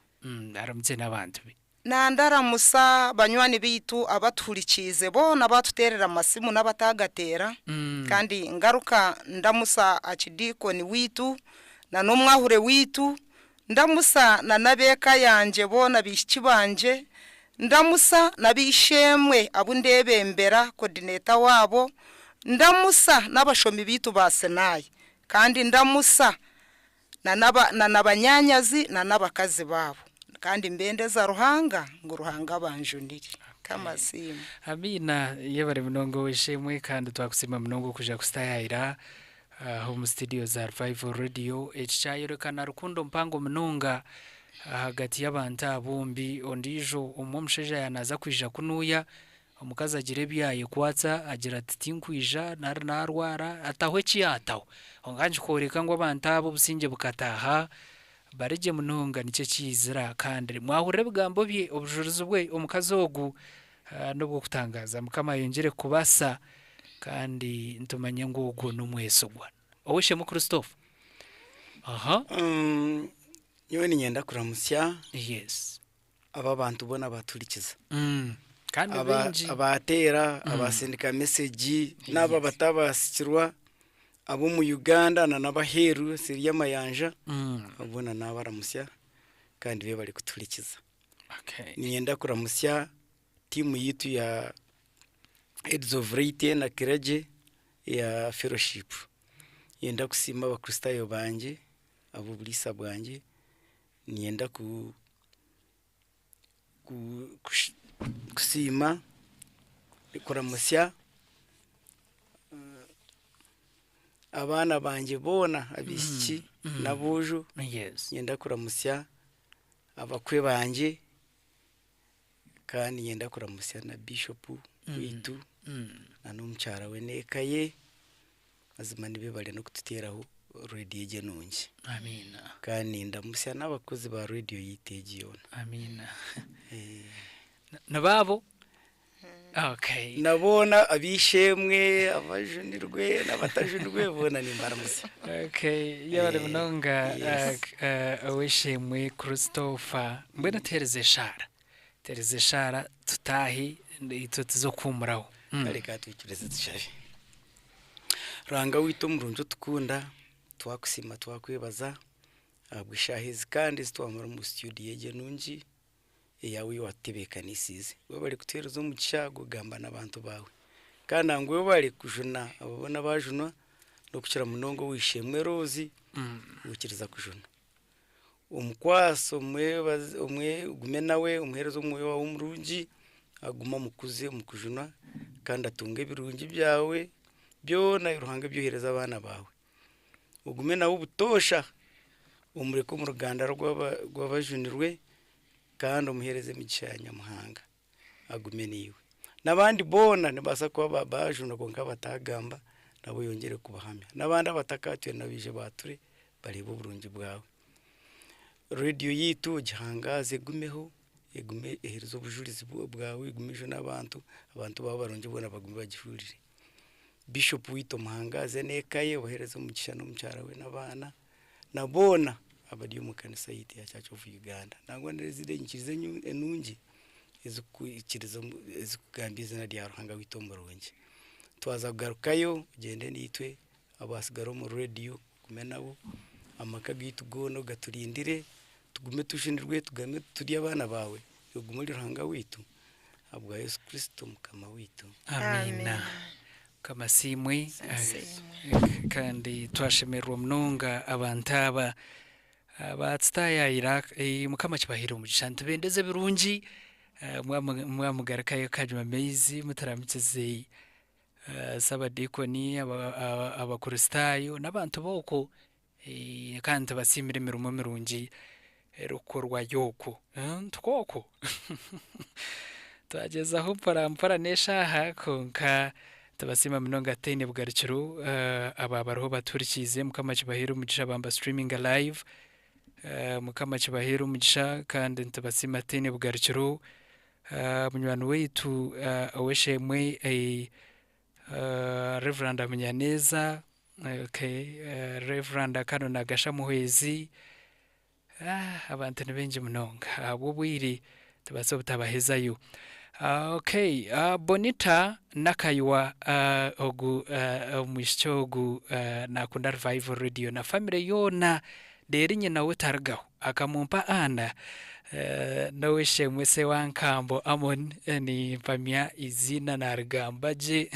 Aramutsye n'abantu be. Nandaramusa banywani baitu abatuhurikiize boona abatuteerera amasimu n'abatagateera kandi ngaruka ndamusa akidiikoni waitu na n'omwahure waitu ndamusa na n'abeeka yangye boona baishiki bangye ndamusa na b'eishe-emwe abu ndeebembera coordinator waabo ndamusa n'abashomi baitu ba Sinai kandi ndamusa na n'aba na na banyaanyazi na n'abakazi baabo kandi mbendeza Ruhanga ngu Ruhanga abanjunire. Kamasiimwe. Amiina yebare munonga ow'eishe-emwe kandi twakusiima munonga okuja kutaayaayira aha omu studio za Revival Radio. Eki kyayoreka na rukundo mpango munonga ahagati y'abantu aba bombi. Ondiijo omwe omushaija yaaba naaza kwija kunuuya, omukazi agira ebi yaayekwatsa agira ati tinkwija nari naarwara ataho eki yaataho. Kwonka nikikworeka ngu abantu abo obusingye bukataaha bari gye munonga nikyo ekiizira kandi mwahurira ebigambo bye obujurizi bwe omukazi ogu n'obw'okutangaaza. Mukama ayongyere kukubaasisa kandi nitumanya ngu ogwo n'omwesigwa. Ow'eishe-emwe Christopher. Aha. Nyowe niinyenda kuramutsya Yes. aba bantu boona abatuhurikiza. Kandi Aba- baingi. Abateera, abasindika mesegi, n'abo abatabasikirwa ab'omu Uganda na n'abaheeru seeri y'amayanja boona naabaramutsya kandi beebare kutuhurikiza. Okay. Niinyenda kuramutsya tiimu yaitu ya Heads of Laity na Clergy ya fellowship. Niinyenda kusiima abakristaayo bangye ab'oburiisa bwangye, niinyenda ku ku kush kusiima kuramutsya abaana bangye boona abaishiki n'aboojo. Yes. Niinyenda kuramutsya abakwe bangye kandi niinyenda kuramutsya na bishopu waitu na n'omukyara we n'eka ye. Mazima nibeebare n'okututeeraho rediyo egi enungi. Amiina. Kandi nindamutsya n'abakozi ba rediyo yaitu egi yoona. Amiina. Nibaabo? Okay. Na boona ab'eishe-emwe abajunirwe n'abatajunirwe boona nimbaramutsya. Okay, yebare munonga Yes. ow'eishe-emwe Christopher. Mbwenu tuheereze eshaara. Tuheereze eshaara tutaahe itwe tuze kuhuumuraho. Kare ka twikirize tushabe. Ruhanga waitu omurungi otukunda, twakusiima twakwebaza ahabw'eshaaha ezi kandi ezi twamara omu studio egi enungi eyaawe ei watutebeekanisiize. Webare kutuheereza omugisha gw'okugamba n'abantu baawe. Kandi nangwa webare kujuna abo boona abaajunwa n'okukira munonga ow'eishe-emwe Rose oikiriza kujuna. Omukwase omwebaze omwe ogume nawe omuheereze omwoyo waawe omurungi agume amukuze omu kujunwa kandi atunge ebirungi byawe byona Ruhanga ebi oheereza abaana baawe. Ogume nawe obutoosha omureke omu ruganda rw'aba- rw'abajunirwe kandi omuheereze emigisha ya Nyamuhanga agume naiwe. N'abandi boona nibabaasa kuba ba- baajunwa kwonka bataagamba nabo oyongyere kubahamya. N'abandi abatakatwire nabo baije baature bareebe oburungi bwawe. Rediyo yaitu ogihangaaze egumeho, egume eheereze obujurizi bwawe, egume ejune abantu, abantu baawe barungi boona bagume bagihurire. Bishop waitu omuhangaaze n'eka ye obaheereze omugisha n'omukyara we n'abaana na boona abari omu kanisa yaitu ya Church of Uganda. Nangwa n'ezindi enyikiriza enungi ezikuikiriza ezikugamba eizina rya Ruhanga waitu omurungi. Twaza kugarukayo ogyende naitwe abasigara omu rediyo ogume nabo, amaka gaitu goona ogaturindire, tugume tujunirwe tugume turi abaana baawe, ogume ori Ruhanga waitu ahabwa Yesu Kristo Mukama waitu. Amiina. Mukama asiimwe. Kandi twashemererwa munonga abantu aba abatutaayaayira Mukama akibahaire omugisha. Nitubendeza ebirungi mwamugarukayo kanywa amaizi muturamukize sabadiikoni, abakristaayo n'abantu b'okwo kandi tubasiimire emirimo mirungi erikukorwayo okwo. Tikwo Twagyezaho mpora mpora n'eshaaha kwonka tubasiima munonga tutaine bugarukiro aba bariho batuhurikiize Mukama akibaheere omugisha bamba streaming live. Mukama akibaheere omugisha kandi nitubasiima tutaine bugarukiro. Munywani waitu ow'eishe-emwe Reverand Munyaneza, okay, Reverand Canon Gashamuhwezi, abantu ni baingi munonga ahabw'obwire Tubaase obutabahezayo. Okay, Bonita Nakaywa ogu omwishiki ogu nakunda Revival Radio na family yoona reero nyina we tarigaho akamumpa Anna n'ow'eishe-emwe Ssewankambo Amon nimpamya eiziina narigamba gye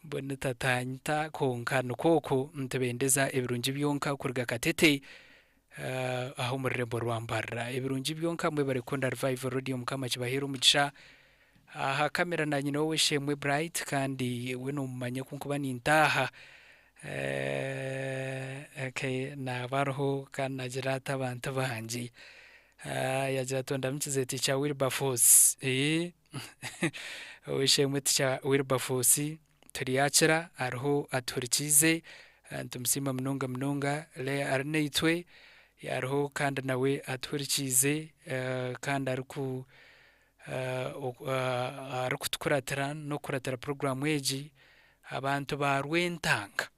Bonita tanyita kwonka nikwo okwo nitubendeza ebirungi byonka kuruga Katete Aha omu rurembo rwa Mbarara. Ebirungi byonka mwebare kukunda Revival Radio Mukama akibaheere omugisha. Aha kamera na nyine ow'eishe-emwe Bright kandi we nomumanya ku nkuba nintaaha okay naaba ariho kandi nagira ati abantu bangye yagira ati ondamukize teacher Wilberforce ow'eishe-emwe teacher Wilberforce Turyakira ariho atuhurikiize, nitumusiima munonga munonga. Leah ari naitwe ariho kandi nawe atuhurikiize kandi ariku arikutukuratira n'okukuratira puroguraamu egi. Abantu ba Rwentanga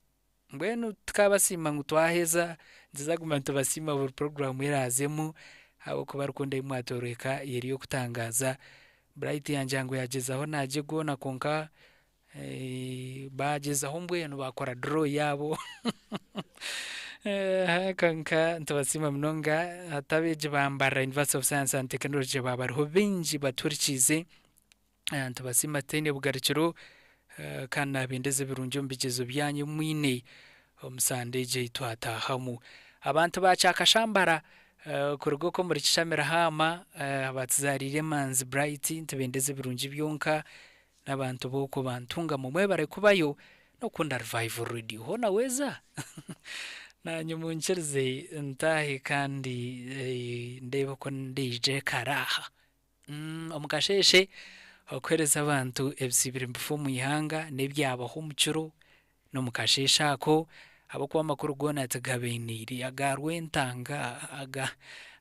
mbwenu tukabasiima ngu twaheza, nituza kuguma nitubasiima buri puroguraamu eraazemu ahabw'okuba rukundo ei mwatworeka eri ey'okutangaaza. Bright yangira ngu yaagyezaho naagye goona kwonka Baagyezaho mbwenu baakora draw yaabo kwonka nitubasiima munonga hati abeegi ba Mbarara University of Science and Technology baaba bariho baingi batuhurikiize nitubasiima tutaine bugarukiro kandi naabendeza ebirungi omu bigyezo byanyu ebi mwine omu sande egi ei twataahamu. Abantu ba Kyakashambara kuruga okwo omuri Kishamira Haama abaatuzaariire Emanzi Bright nitubendeza ebirungi byonka N'abantu b'okwo bantungamu mwebare kubayo n'okukunda Revival Radio. Hoona weeza? Naanye munkirize ntaahe kandi ndeebe oku ndaije kare aha. Omu kasheeshe okuheereza abantu ebisiibire nibifa omu ihanga n'ebyabaho omu kiro n'omu kasheeshe ako ahabw'okuba amakuru goona tigabainiire aga Rwentanga, aga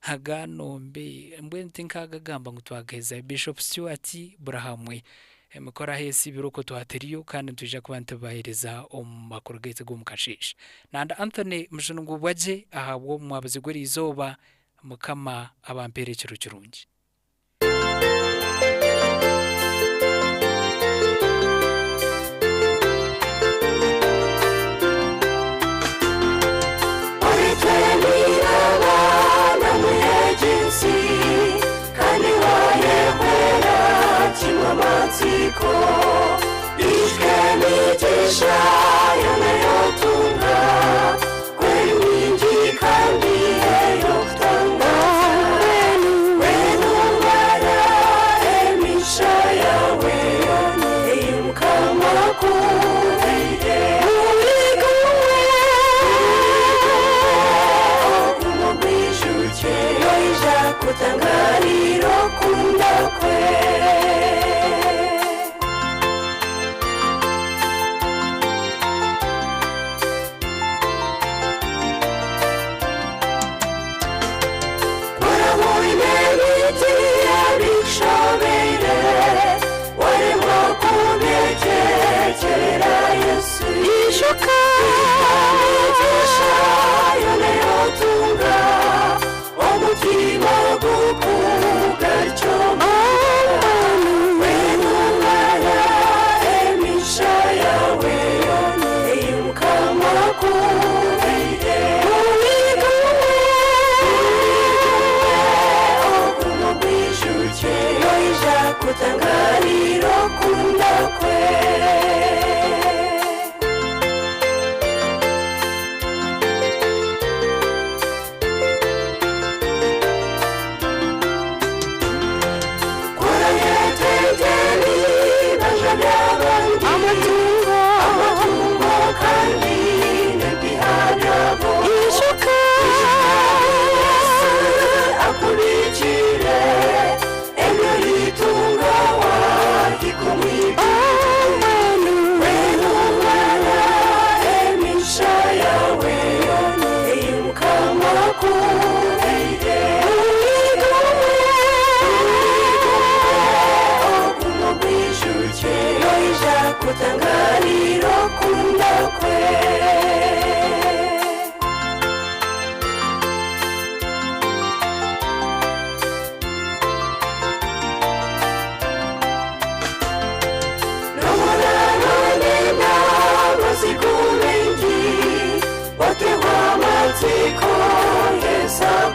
aga Nombe mbwenu tinkaagagamba ngu twagahezayo. Bishop Stuart Burahamwe emikoro ahu esiibire okwo twatiriyo kandi nitwija kuba nitubaheereza omu makuru gaitu g'omu kasheeshe. Nanda Anthony Mujuni-Ngubwagye ahabw'omwabuzi gw'eriizooba Mukama abampeere ekiro kirungi. Amatsiko Yesu.